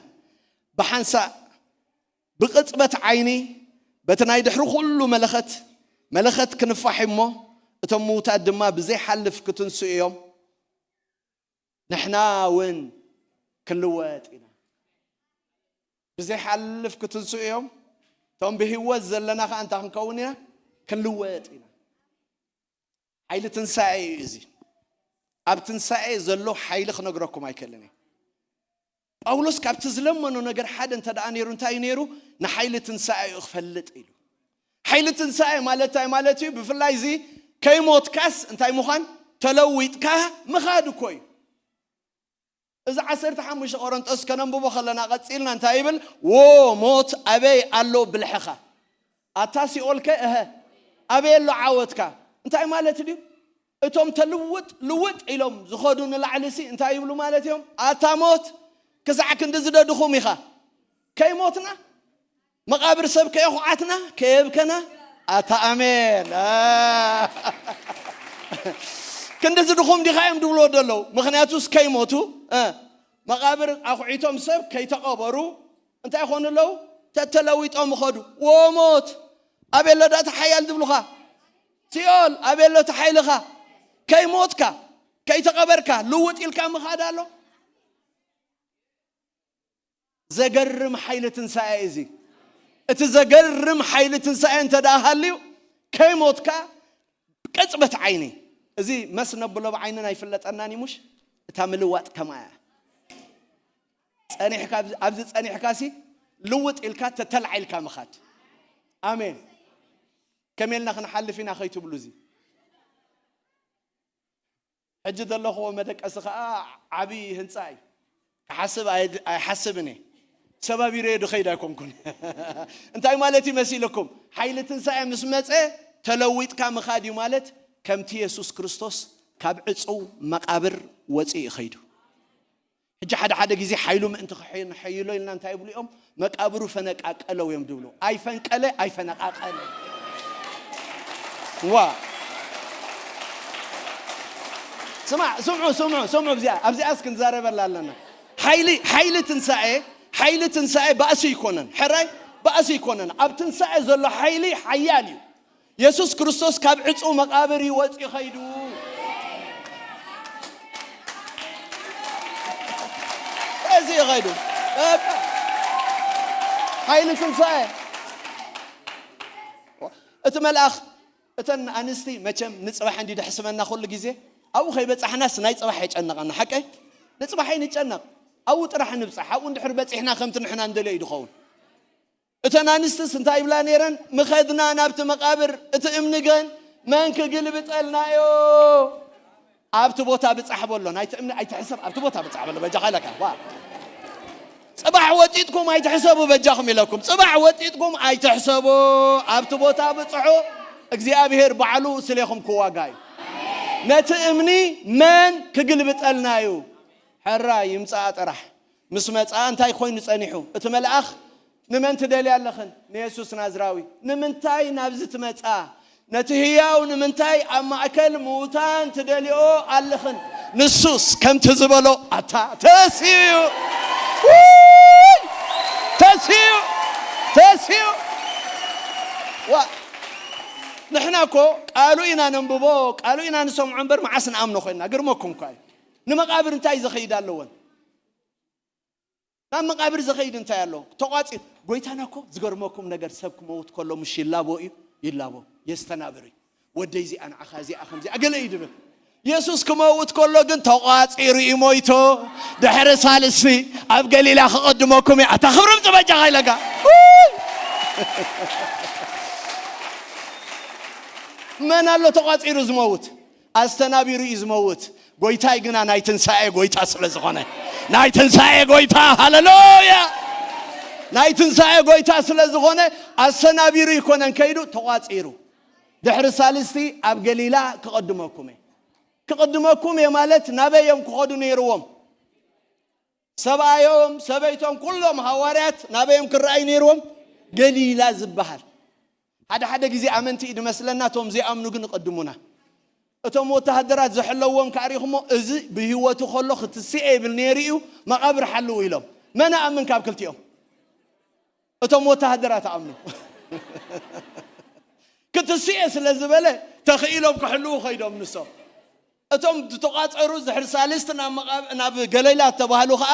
ብሓንሳእ፣ ብቕጽበት ዓይኒ፣ በቲ ናይ ድሕሪ ኩሉ መለኸት፣ መለኸት ክንፋሕ እሞ፣ እቶም ምዉታት ድማ ብዘይሓልፍ ክትንስኡ እዮም። ንሕና እውን ክንልወጥ ኢና። ብዘይሓልፍ ክትንስኡ እዮም። እቶም ብህይወት ዘለና ኸኣ እንታይ ክንከውን ኢና? ክንልወጥ ኢና። ሓይሊ ትንሳኤ እዩ እዚ። ኣብ ትንሳኤ ዘሎ ሓይሊ ክነግረኩም ኣይክእልን እየ። ጳውሎስ ካብቲ ዝለመኖ ነገር ሓደ እንተ ደኣ ነይሩ፣ እንታይ እዩ ነይሩ? ንሓይሊ ትንሳኤ እዩ ክፈልጥ ኢሉ። ሓይሊ ትንሳኤ ማለት እንታይ ማለት እዩ? ብፍላይ እዚ ከይሞትካስ እንታይ ምዃን? ተለዊጥካ ምኻድ እኮ እዩ። እዚ ዓሰርተ ሓሙሽተ ቆሮንጦስ ከነንብቦ ከለና ቀጺልና እንታይ ይብል? "ዎ ሞት ኣበይ ኣሎ ብልሕኻ? ኣታ ሲኦልከ፣ እሀ፣ ኣበይ ኣሎ ዓወትካ?" እንታይ ማለት ድዩ? እቶም ተልውጥ ልውጥ ኢሎም ዝኸዱ ንላዕሊ ሲ እንታይ ይብሉ ማለት እዮም? "ኣታ ሞት፣ ክሳዕ ክንዲ ዝደድኹም ኢኻ?" ከይሞትና፣ መቓብር ሰብ ከየኹዓትና፣ ከየብከና፣ ኣታ ኣሜን። አ፣ ክንድዚ ድኹም ዲኻ እዮም ድብልዎ ዘለዉ። ምኽንያቱስ ከይሞቱ፣ እ፣ መቓብር ኣኹዒቶም ሰብ ከይተቐበሩ፣ እንታይ ይኾኑ ኣለዉ? ተተለዊጦም ይኸዱ። "ዎ ሞት፣ ኣበይ ኣሎ ዳእቲ ሓያል?" ዝብሉኻ። "ሲኦል፣ ኣበይ ኣሎ እቲ ሓይልኻ?" ከይሞትካ፣ ከይተቐበርካ፣ ልውጥ ኢልካ ምኻድ ኣሎ። ዘገርም ሓይሊ ትንሳኤ እዚ። እቲ ዘገርም ሓይሊ ትንሳኤ እንተ ደኣ ሃልዩ፣ ከይሞትካ ቅጽበት ዓይኒ፣ እዚ መስ ነብሎ ብዓይንና ኣይፍለጠናን እዩ፣ ሙሽ? እታ ምልዋጥ ከምኣ እያ። ጸኒሕካ ኣብዚ፣ ኣብዚ ጸኒሕካ ሲ ልውጥ ኢልካ ተተልዓ ኢልካ ምኻድ። ኣሜን። ከመይ ኢልና ክንሓልፍ ኢና ከይትብሉ፣ እዚ ሕጂ ዘለኽዎ መደቀሲ ኸኣ ዓቢ ህንጻ እዩ። ክሓስብ ኣይ-፣ ኣይሓስብን እየ። ሰባቢረዮ ድኸይድ ኣይኮንኩን። እንታይ ማለት እዩ መሲልኩም? ሓይሊ ትንሳኤ ምስ መጸ ተለዊጥካ ምኻድ እዩ ማለት፣ ከምቲ የሱስ ክርስቶስ ካብ ዕጹው መቓብር ወጺኡ ይኸይዱ። ሕጂ ሓደ ሓደ ግዜ ሓይሉ ምእንቲ ክሕይሎ ኢልና እንታይ ይብሉ እዮም? መቃብሩ ፈነቃቀለው እዮም ድብሉ። ኣይፈንቀለ፣ ኣይፈነቃቀለ። ዋ። ስማዕ፣ ስምዑ፣ ስምዑ፣ ስምዑ። ኣብዚኣ፣ ኣብዚኣስ ክንዛረበላ ኣለና። ሓይሊ፣ ሓይሊ ትንሳኤ፣ ሓይሊ ትንሳኤ ባእሲ ይኮነን። ሕራይ ባእሲ ይኮነን። ኣብ ትንሳኤ ዘሎ ሓይሊ ሓያል እዩ። የሱስ ክርስቶስ ካብ ዕጹው መቓብር እዩ ወጺኡ ኸይዱ። እዚ እዩ ኸይዱ። በቃ። ሓይሊ ትንሳኤ። እቲ መልኣኽ፣ እተን ኣንስቲ መቸም ንጽባሕ እንዲ ደሕስመና ኩሉ ግዜ፣ ኣብኡ ከይበጻሕናስ ናይ ጽባሕ የጨነቐና። ሓቀይ? ንጽባሕ ኣይንጨነቕ። ኣብኡ ጥራሕ ንብጻሕ። ኣብኡ እንድሕር በጺሕና ከምቲ ንሕና እንደልዮ እዩ ድኸውን። እተን ኣንስትስ እንታይ ይብላ ነይረን? ምኸድና ናብቲ መቓብር፣ እቲ እምኒ ግን መን ክግልብጠልና እዩ? ኣብቲ ቦታ ብጻሕ በሎ። ናይቲ እምኒ ኣይትሕሰብ፣ ኣብቲ ቦታ ብጻሕ በሎ። በጃኻ ኢለካ። ዋ። ጽባሕ ወጢጥኩም ኣይትሕሰቡ፣ በጃኹም ኢለኩም። ጽባሕ ወጢጥኩም ኣይትሕሰቡ፣ ኣብቲ ቦታ ብጽሑ። እግዚኣብሔር ባዕሉ ስሌኹም ክዋጋ እዩ። ነቲ እምኒ መን ክግልብጠልና እዩ? ሕራይ ይምጽኣ ጥራሕ። ምስ መጽኣ እንታይ ኮይኑ ጸኒሑ? እቲ መልኣኽ፣ "ንመን ትደልያ ኣለኽን?" "ንየሱስ ናዝራዊ።" "ንምንታይ ናብዚ ትመጻ? ነቲ ህያው ንምንታይ ኣብ ማእከል ምዉታን ትደልዮ ኣለኽን?" ንሱስ ከምቲ ዝበሎ፣ ኣታ ተስዩ እዩ። ውይ! ተስዩ! ተስዩ! ዋ! ንሕና እኮ ቃሉ ኢና ነንብቦ፣ ቃሉ ኢና ንሰምዖ እምበር መዓስ ንኣምኖ ኮይንና? ግርመኩም እኳ እዩ። ንመቓብር እንታይ ዘኸይድ ኣለወን? ናብ መቓብር ዘኸይድ እንታይ ኣሎ? ተቋጺ-፣ ጎይታና እኮ ዝገርመኩም ነገር፣ ሰብ ክመውት ከሎ ምሽ ይላቦ እዩ፣ ይላቦ፣ የስተናብር እዩ። "ወደይ እዚኣ ንዓኻ፣ እዚኣ ከምዚኣ ገለ እዩ ድብል። የሱስ ክመውት ከሎ ግን ተቋጺሩ እዩ ሞይቶ። ድሕሪ ሳልስቲ ኣብ ገሊላ ክቐድመኩም እዩ። ኣታ ክብሪ ምጽእ በጃኻ" ኢለካ። ውይ! መን ኣሎ ተቋጺሩ ዝመውት? ኣስተናቢሩ እዩ ዝመውት። ጎይታይ ግና ናይ ትንሳኤ ጎይታ ስለ ዝኾነ፣ ናይ ትንሳኤ ጎይታ፣ ሃሌሉያ! ናይ ትንሳኤ ጎይታ ስለ ዝኾነ፣ ኣስተናቢሩ ይኮነን ከይዱ፣ ተቋጺሩ። ድሕሪ ሳልስቲ ኣብ ገሊላ ክቐድመኩም እየ። ክቕድመኩም እየ ማለት ናበይ እዮም ክኸዱ ነይርዎም? ሰብኣዮም፣ ሰበይቶም፣ ኩሎም ሃዋርያት ናበዮም ክረኣዩ ነይርዎም? ገሊላ ዝበሃል። ሓደ ሓደ ግዜ ኣመንቲ እዩ ድመስለና፣ እቶም ዘይኣምኑ ግን ይቕድሙና። እቶም ወተሃደራት ዝሕለዎም ከኣ ሪኢኹሞ፣ "እዚ ብህይወቱ ከሎ ክትስኤ ይብል ነይሩ እዩ፣ መቓብር ሓልዉ" ኢሎም። መን ኣምን ካብ ክልቲኦም? እቶም ወተሃደራት ኣምኑ። ክትስኤ ስለ ዝበለ፣ ተኽኢሎም ክሕልዉ ኸይዶም ንሶም። እቶም ዝተቋጸሩ ድሕሪ ሳልስቲ ናብ መቓብ-፣ ናብ ገሊላ እተባህሉ ኸኣ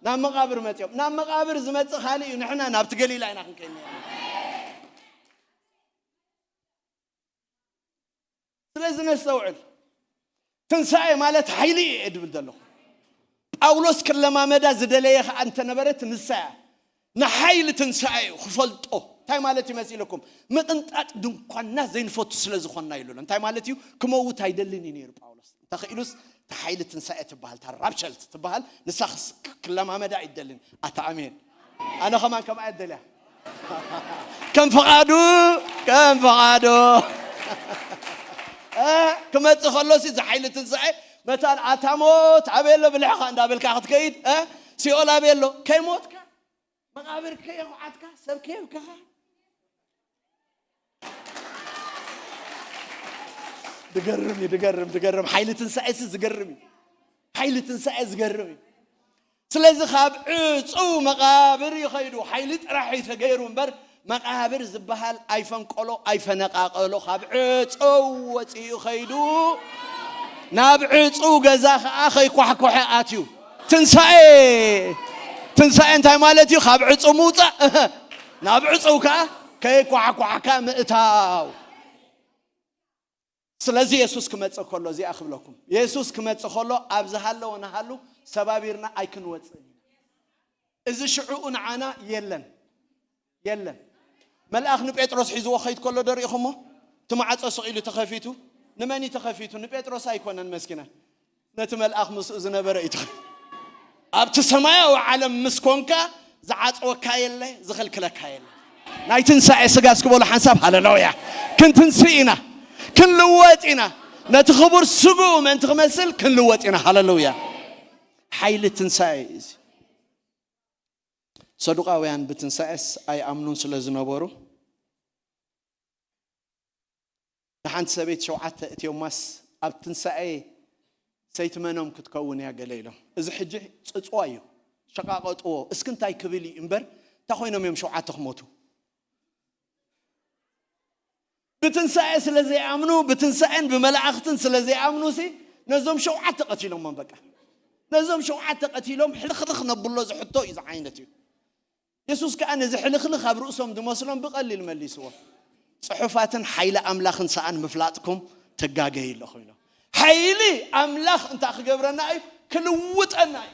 ናብ መቓብር መጺኦም። ናብ መቓብር ዝመጽእ ካልእ እዩ፣ ንሕና ናብቲ ገሊላ ኢና ክንከይድ ነይርና። ስለዚ ነስተውዕል። ትንሳኤ ማለት ሓይሊ እዩ እየ ድብል ዘለኹ። ጳውሎስ ክለማመዳ ዝደለየ ኸኣ እንተነበረት ንሳ እያ። ንሓይሊ ትንሳኤ እዩ ክፈልጦ። እንታይ ማለት እዩ መሲልኩም? ምቕንጣጥ ድንኳንና ዘይንፈቱ ስለ ዝኾንና ኢሉ ኣሎ። እንታይ ማለት እዩ? ክመውት ኣይደልን እዩ ነይሩ ጳውሎስ። እንተኽኢሉስ እታ ሓይሊ ትንሳኤ ትበሃል፣ እታ ራፕቸር ትበሃል፣ ንሳ ክስ-፣ ክለማመዳ ኣይደልን። ኣታ ኣሜን። ኣነ ኸማን ከምኣ እየ ደልያ። ከም ፍቓዱ፣ ከም ፍቓዱ። እ፣ ክመጽእ ከሎሲ እዚ ሓይሊ ትንሳኤ መታን ኣታ ሞት ኣበይ ኣሎ ብልሕኻ እንዳበልካ ክትከይድ፣ እ፣ ሲኦል ኣበይ ኣሎ? ከይሞትካ መቓብር ከየኹዓትካ፣ ሰብ ከየብከኻ። ድገርም እዩ፣ ድገርም፣ ድገርም። ሓይሊ ትንሳኤ ሲ ዝገርም እዩ። ሓይሊ ትንሳኤ ዝገርም እዩ። ስለዚ ካብ ዕጹው መቓብር ይኸይዱ። ሓይሊ ጥራሕ እዩ ተገይሩ እምበር፣ መቓብር ዝበሃል ኣይፈንቀሎ፣ ኣይፈነቃቀሎ። ካብ ዕጹው ወጺኡ ኸይዱ፣ ናብ ዕጹው ገዛ ኸዓ ኸይኳሕኮሐ ኣትዩ። ትንሳኤ! ትንሳኤ እንታይ ማለት እዩ? ካብ ዕፁ ምውፃእ፣ ናብ ዕፁ ከዓ ከይኳዕኳዕካ ምእታው። ስለዚ የሱስ ክመፅእ ከሎ፣ እዚኣ ክብለኩም፣ የሱስ ክመፅእ ከሎ ኣብ ዝሃለወ ንሃሉ ሰባቢርና ኣይክንወፅእን ኢና። እዚ ሽዕኡ ንዓና የለን፣ የለን። መልኣኽ ንጴጥሮስ ሒዝዎ ኸይድ ከሎ ዶ ርኢኹሞ? እቲ ማዕጾ ስቕ ኢሉ ተኸፊቱ። ንመን እዩ ተኸፊቱ? ንጴጥሮስ ኣይኮነን መስኪናይ። ነቲ መልኣኽ ምስኡ ዝነበረ እዩ ተኸፊቱ። ኣብቲ ሰማያዊ ዓለም ምስ ኮንካ ዝዓጽወካ የለ፣ ዝኽልክለካ የለ። ናይ ትንሳኤ ስጋ እስኪ በሉ ሓንሳብ ሃለሉያ። ክንትንስእ ኢና፣ ክንልወጥ ኢና። ነቲ ክቡር ስግኡ ምእንቲ ክመስል ክንልወጥ ኢና። ሃለሉያ። ሓይሊ ትንሳኤ እዩ እዚ። ሰዱቃውያን ብትንሳኤስ ኣይኣምኑን ስለ ዝነበሩ፣ ንሓንቲ ሰበይቲ ሸውዓተ እትዮማስ ኣብ ትንሳኤ ሰይቲ መኖም ክትከውን እያ ገለ ኢሎም። እዚ ሕጂ ጽጽዋ እዩ፣ ሸቃቐጥዎ። እስኪ እንታይ ክብል እዩ እምበር፣ እንታይ ኮይኖም እዮም ሸውዓተ ክሞቱ? ብትንሳኤ ስለ ዘይኣምኑ፣ ብትንሳኤን ብመላእኽትን ስለ ዘይኣምኑ ሲ፣ ነዞም ሸውዓተ ቀቲሎሞም። በቃ ነዞም ሸውዓተ ቀቲሎም ሕልኽልኽ ነብሎ ዝሕቶ እዩ ዝዓይነት እዩ። የሱስ ከኣ ነዚ ሕልኽልኽ ኣብ ርእሶም ዝመስሎም ብቐሊል መልስዎ። ጽሑፋትን ሓይሊ ኣምላኽን ሰኣን ምፍላጥኩም ትጋገዩ ኣለኹ ኢሎም። ሓይሊ ኣምላኽ እንታይ ክገብረና እዩ? ክልውጠና እዩ።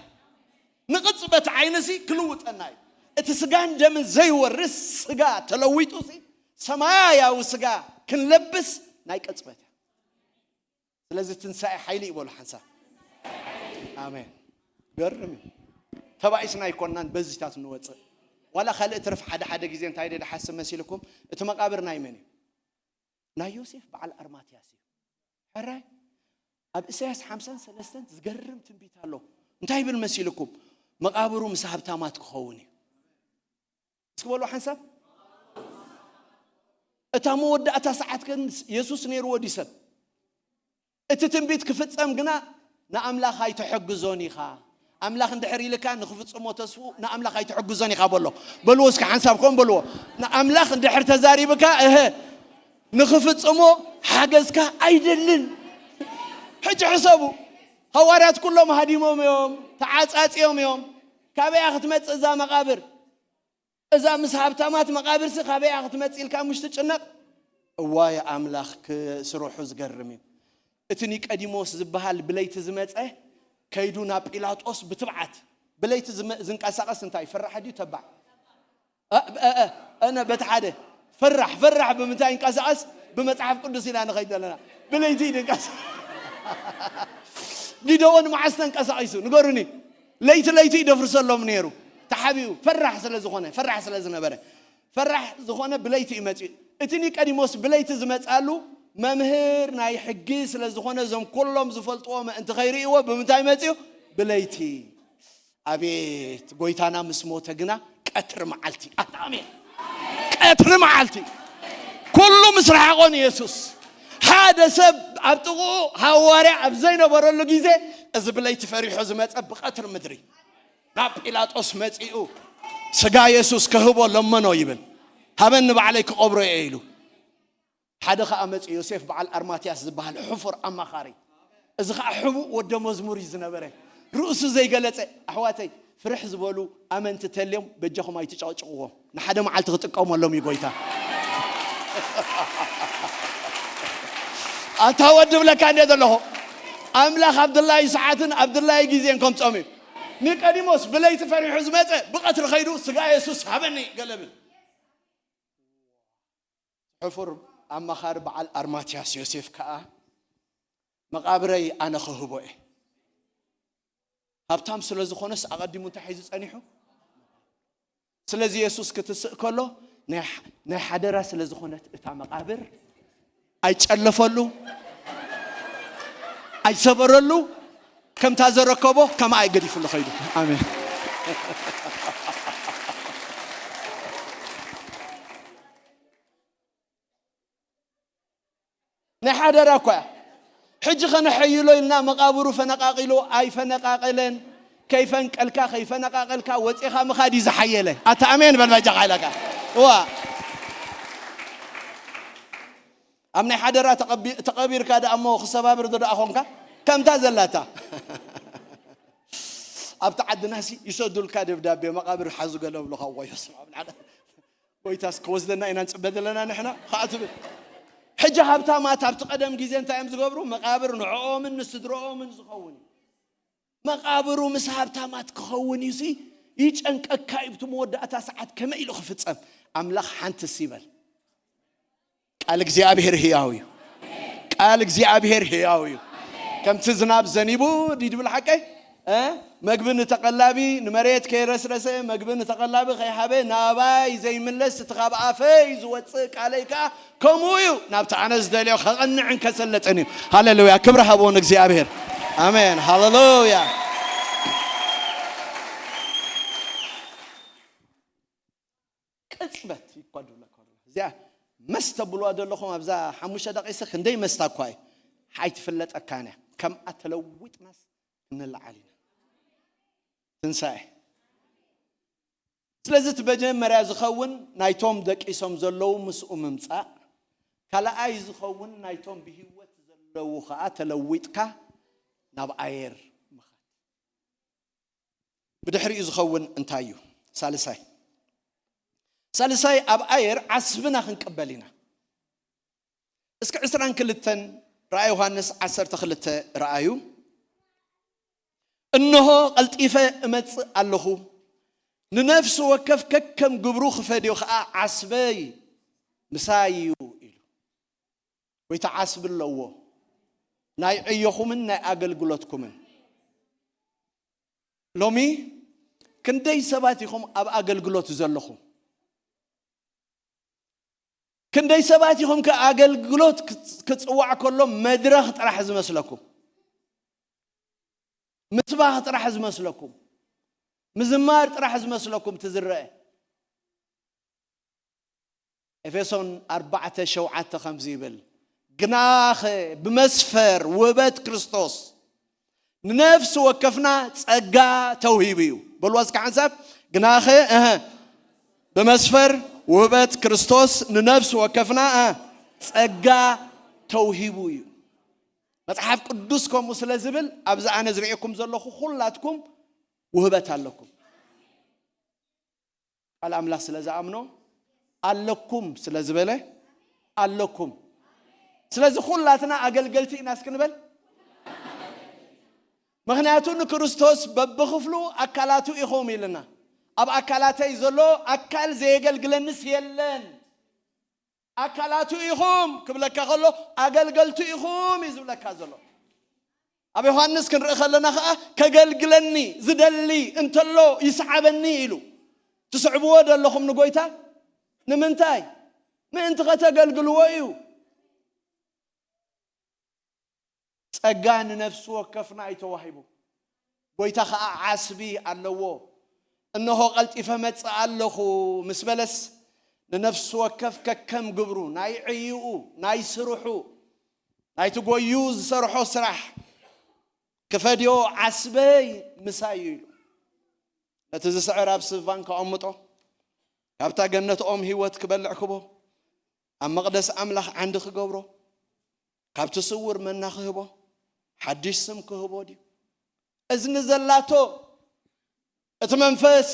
ንቕጽበት ዓይንሲ ክልውጠና እዩ። እቲ ስጋን ደምን ዘይወርስ ስጋ ተለዊጡሲ ሰማያዊ ስጋ ክንለብስ ናይ ቅጽበት እያ። ስለዚ ትንሳኤ ሓይሊ እዩ በሉ ሓንሳብ። ኣሜን። ገርም እዩ። ተባኢስና ኣይኮንናን በዚታት ንወፅእ። ዋላ ካልእ ትርፍ ሓደ ሓደ ግዜ እንታይ ደ ሓስብ መሲልኩም? እቲ መቃብር ናይ መን እዩ? ናይ ዮሴፍ በዓል ኣርማትያስ እዩ። ሕራይ ኣብ እሳያስ ሓምሳን ሰለስተን ዝገርም ትንቢት ኣሎ። እንታይ ይብል መሲልኩም? መቃብሩ ምስ ሃብታማት ክኸውን እዩ። እስኪ በሉ ሓንሳብ። እታ መወዳእታ ሰዓት ግን የሱስ ነይርዎ ድዩ ሰብ? እቲ ትንቢት ክፍጸም ግና ንኣምላኽ ኣይትሕግዞን ኢኻ። ኣምላኽ እንድሕር ኢልካ ንኽፍጽሞ ተስፉ ንኣምላኽ ኣይትሕግዞን ኢኻ በሎ። በልዎ እስኪ ሓንሳብ ከም በልዎ። ንኣምላኽ እንድሕር ተዛሪብካ እህ ንኽፍጽሞ ሓገዝካ ኣይደልን። ሕጂ ሕሰቡ። ሃዋርያት ኩሎም ሃዲሞም እዮም፣ ተዓጻጽዮም እዮም። ካበያ ክትመጽእ እዛ መቓብር? እዛ ምስ ሃብታማት መቓብርሲ ካበይ እያ ክትመጽእ ኢልካ ምሽ ትጭነቕ? እዋይ ኣምላኽ ክስርሑ ዝገርም እዩ። እቲ ኒቀዲሞስ ዝበሃል ብለይቲ ዝመጸ ከይዱ ናብ ጲላጦስ ብትብዓት ብለይቲ ዝመ- ዝንቀሳቐስ እንታይ ፈራሕ ድዩ ተባዕ? እ- እ- እ- እነ በቲ ሓደ ፈራሕ ፈራሕ ብምንታይ ይንቀሳቐስ? ብመጽሓፍ ቅዱስ ኢና ንኸይድ ዘለና ብለይቲ እዩ ዝንቀሳቐስ። ጊደዎን መዓስ ተንቀሳቒሱ ንገሩኒ። ለይቲ ለይቲ ይደፍርሰሎም ነይሩ። ተሓቢኡ ፈራሕ ስለ ዝኾነ፣ ፈራሕ ስለ ዝነበረ፣ ፈራሕ ዝኾነ ብለይቲ እዩ መጺኡ። እቲ ኒቀዲሞስ ብለይቲ ዝመጻሉ መምህር ናይ ሕጊ ስለ ዝኾነ፣ እዞም ኩሎም ዝፈልጥዎ ምእንቲ ከይርእይዎ ብምንታይ መጺኡ? ብለይቲ። ኣቤት፣ ጎይታና ምስ ሞተ ግና ቀትሪ መዓልቲ። ኣታ ኣሜን። ቀትሪ መዓልቲ። ኩሉ ምስ ረሓቖ ንየሱስ። ሓደ ሰብ ኣብ ጥቕኡ ሃዋርያ ኣብ ዘይነበረሉ ግዜ፣ እዚ ብለይቲ ፈሪሑ ዝመጸ ብቐትሪ ምድሪ ናብ ጲላጦስ መጺኡ፣ "ስጋ የሱስ ክህቦ ለመኖ" ይብል። "ሃበኒ፣ ባዕለይ ክቐብሮ እየ" ኢሉ። ሓደ ኸኣ መጺኡ፣ ዮሴፍ በዓል ኣርማትያስ ዝበሃል ሕፉር ኣማኻሪ። እዚ ኸኣ ሕቡእ ወደ መዝሙር እዩ ዝነበረ። ርእሱ ዘይገለጸ፣ ኣሕዋተይ፣ ፍርሕ ዝበሉ ኣመንቲ ተልዮም በጃኹም ኣይትጨቕጭቕዎም። ንሓደ መዓልቲ ክጥቀመሎም እዩ ጎይታ። ኣታ ወዲ ብለካ እንደ ዘለኹ፣ ኣምላኽ ኣብ ድላዩ ሰዓትን ኣብ ድላዩ ግዜን ከምጾም እዩ። ኒቆዲሞስ ብለይቲ ፈሪሑ ዝመጸ ብቐትሪ ኸይዱ፣ "ስጋ የሱስ ሃበኒ" ገለ ብል። ሕፉር ኣማኻሪ በዓል ኣርማትያስ ዮሴፍ ከኣ፣ "መቓብረይ ኣነ ኽህቦ እየ።" ሃብታም ስለ ዝኾነስ ኣቐዲሙ እንታይ ሒዙ ጸኒሑ? ስለዚ የሱስ ክትስእ ከሎ ናይ ናይ ሓደራ ስለ ዝኾነት እታ መቓብር ኣይጨለፈሉ፣ ኣይሰበረሉ፣ ከምታ ዘረከቦ ከምኣ ኣይገዲፍሉ ኸይዱ። ኣሜን። ናይ ሓደራ እኳ እያ። ሕጂ ኸነሐይሎ ኢልና መቓብሩ ፈነቓቒሉ ኣይፈነቓቐለን። ከይፈንቀልካ ከይፈነቓቐልካ ወፂኻ ምኻድ እዩ ዝሓየለ። ኣታ ኣሜን በል በጃኻ ኢለካ። እዋ። ኣብ ናይ ሓደራ ተቐቢ- ተቐቢርካ ደኣ እሞ ክሰባብር ዶ ደኣ ኾንካ? ከምታ ዘላታ። ኣብቲ ዓድናሲ ይሰዱልካ ደብዳቤ መቓብር ሓዙ ገለ ብሎኻ እኮ ይስማ ብልዓዳ። ጎይታስ ክወስደና ኢና ንጽበ ዘለና ንሕና ከዓ ትብል። ሕጂ ሃብታማት ኣብቲ ቀደም ግዜ እንታይ እዮም ዝገብሩ? መቓብር ንዕኦምን ንስድረኦምን ዝኸውን እዩ። መቓብሩ ምስ ሃብታማት ክኸውን እዩ ሲ። ይጨንቀካ እዩ ብቲ መወዳእታ ሰዓት ከመይ ኢሉ ክፍጸም። ኣምላኽ ሓንትስ ይበል። ቃል እግዚኣብሔር ህያው እዩ። ቃል እግዚኣብሔር ህያው እዩ። ከምቲ ዝናብ ዘኒቡ ድዩ ድብል ሓቀይ? እ? መግቢ ንተቐላቢ ንመሬት ከይረስረሰ፣ መግቢ ንተቐላቢ ከይሃበ፣ ናባይ ዘይምለስ እቲ ካብ ኣፈይ ዝወፅእ ቃለይ ከዓ ከምኡ እዩ። ናብቲ ኣነ ዝደልዮ ከቐንዕን ከሰለጥን እዩ። ሃሌሉያ። ክብሪ ሃብዎ ንእግዚኣብሔር። ኣሜን። ሃሌሉያ። ቅጽበት ይኳ ድብለካ ኣሎ። እዚኣ መስተ ብልዋ ዘለኹም ኣብዛ ሓሙሽተ ደቂሰ ክንደይ መስታ እኳ እዩ። ሓይ ትፍለጠካን እያ። ከምኣ ተለዊጥናስ ክንለዓል ኢና። ትንሳኤ። ስለዚ እቲ መጀመርያ ዝኸውን ናይቶም ደቂሶም ዘለዉ ምስኡ ምምጻእ፣ ካልኣይ ዝኸውን ናይቶም ብህይወት ዘለዉ ኸኣ ተለዊጥካ ናብ ኣየር ምኻድ። ብድሕሪኡ ዝኸውን እንታይ እዩ? ሳልሳይ፣ ሳልሳይ ኣብ ኣየር ዓስብና ክንቅበል ኢና። እስኪ ዕስራን ክልተን ራእይ ዮሃንስ ዓሰርተ ክልተ ረኣዩ። እንሆ ቀልጢፈ እመጽእ ኣለኹ፣ ንነፍሲ ወከፍ ከከም ግብሩ ክፈድዮ ኸኣ ዓስበይ ምሳይ እዩ ኢሉ። ጎይታ ዓስቢ ኣለዎ፣ ናይ ዕዮኹምን ናይ ኣገልግሎትኩምን። ሎሚ ክንደይ ሰባት ኢኹም ኣብ ኣገልግሎት ዘለኹም? ክንደይ ሰባት ኢኹም ከ ኣገልግሎት ክጽ-፣ ክጽዋዕ ከሎ መድረኽ ጥራሕ ዝመስለኩም? ምስባኽ ጥራሕ ዝመስለኩም? ምዝማር ጥራሕ ዝመስለኩም ትዝረአ? ኤፌሶን ኣርባዕተ ሸውዓተ ከምዚ ይብል፣ ግናኸ ብመስፈር ውህበት ክርስቶስ ንነፍሲ ወከፍና ጸጋ ተውሂቡ እዩ። በልዋ እስከ ሓንሳብ፣ ግናኸ፣ እህ፣ ብመስፈር ውህበት ክርስቶስ ንነፍሲ ወከፍና፣ እህ፣ ጸጋ ተውሂቡ እዩ። መጽሓፍ ቅዱስ ከምኡ ስለ ዝብል፣ ኣብዚ ኣነ ዝርእየኩም ዘለኹ ኩላትኩም ውህበት ኣለኩም። ቃል ኣምላኽ ስለ ዝኣምኖ ኣለኩም ስለ ዝበለ ኣለኩም። ስለዚ ኩላትና ኣገልገልቲ ኢና እስኪ ንበል። ምኽንያቱ ንክርስቶስ በብኽፍሉ ኣካላቱ ኢኹም ኢልና። ኣብ ኣካላተይ ዘሎ ኣካል ዘየገልግለንስ የለን። ኣካላቱ ኢኹም ክብለካ ከሎ ኣገልገልቱ ኢኹም እዩ ዝብለካ ዘሎ። ኣብ ዮሃንስ ክንርኢ ከለና ኸዓ ከገልግለኒ ዝደሊ እንተሎ ይስዓበኒ ኢሉ። ትስዕብዎ ደለኹም ንጎይታ ንምንታይ? ምእንቲ ኸተገልግልዎ እዩ። ጸጋ ንነፍሲ ወከፍና እዩ ተዋሂቡ። ጎይታ ኸዓ ዓስቢ ኣለዎ። እንሆ ቀልጢፈ መጽእ ኣለኹ ምስ በለስ፣ ንነፍሲ ወከፍ ከከም ግብሩ፣ ናይ ዕይኡ፣ ናይ ስርሑ፣ ናይቲ ጎዩ ዝሰርሖ ስራሕ ክፈድዮ ዓስበይ ምሳይ እዩ ኢሉ። ነቲ ዝስዕር ኣብ ስቫን ከቐምጦ፣ ካብታ ገነት ኦም ህይወት ክበልዕ ክቦ፣ ኣብ መቕደስ ኣምላኽ ዓንዲ ክገብሮ፣ ካብቲ ስውር መና ክህቦ፣ ሓድሽ ስም ክህቦ ድዩ? እዝኒ ዘላቶ፣ እቲ መንፈስ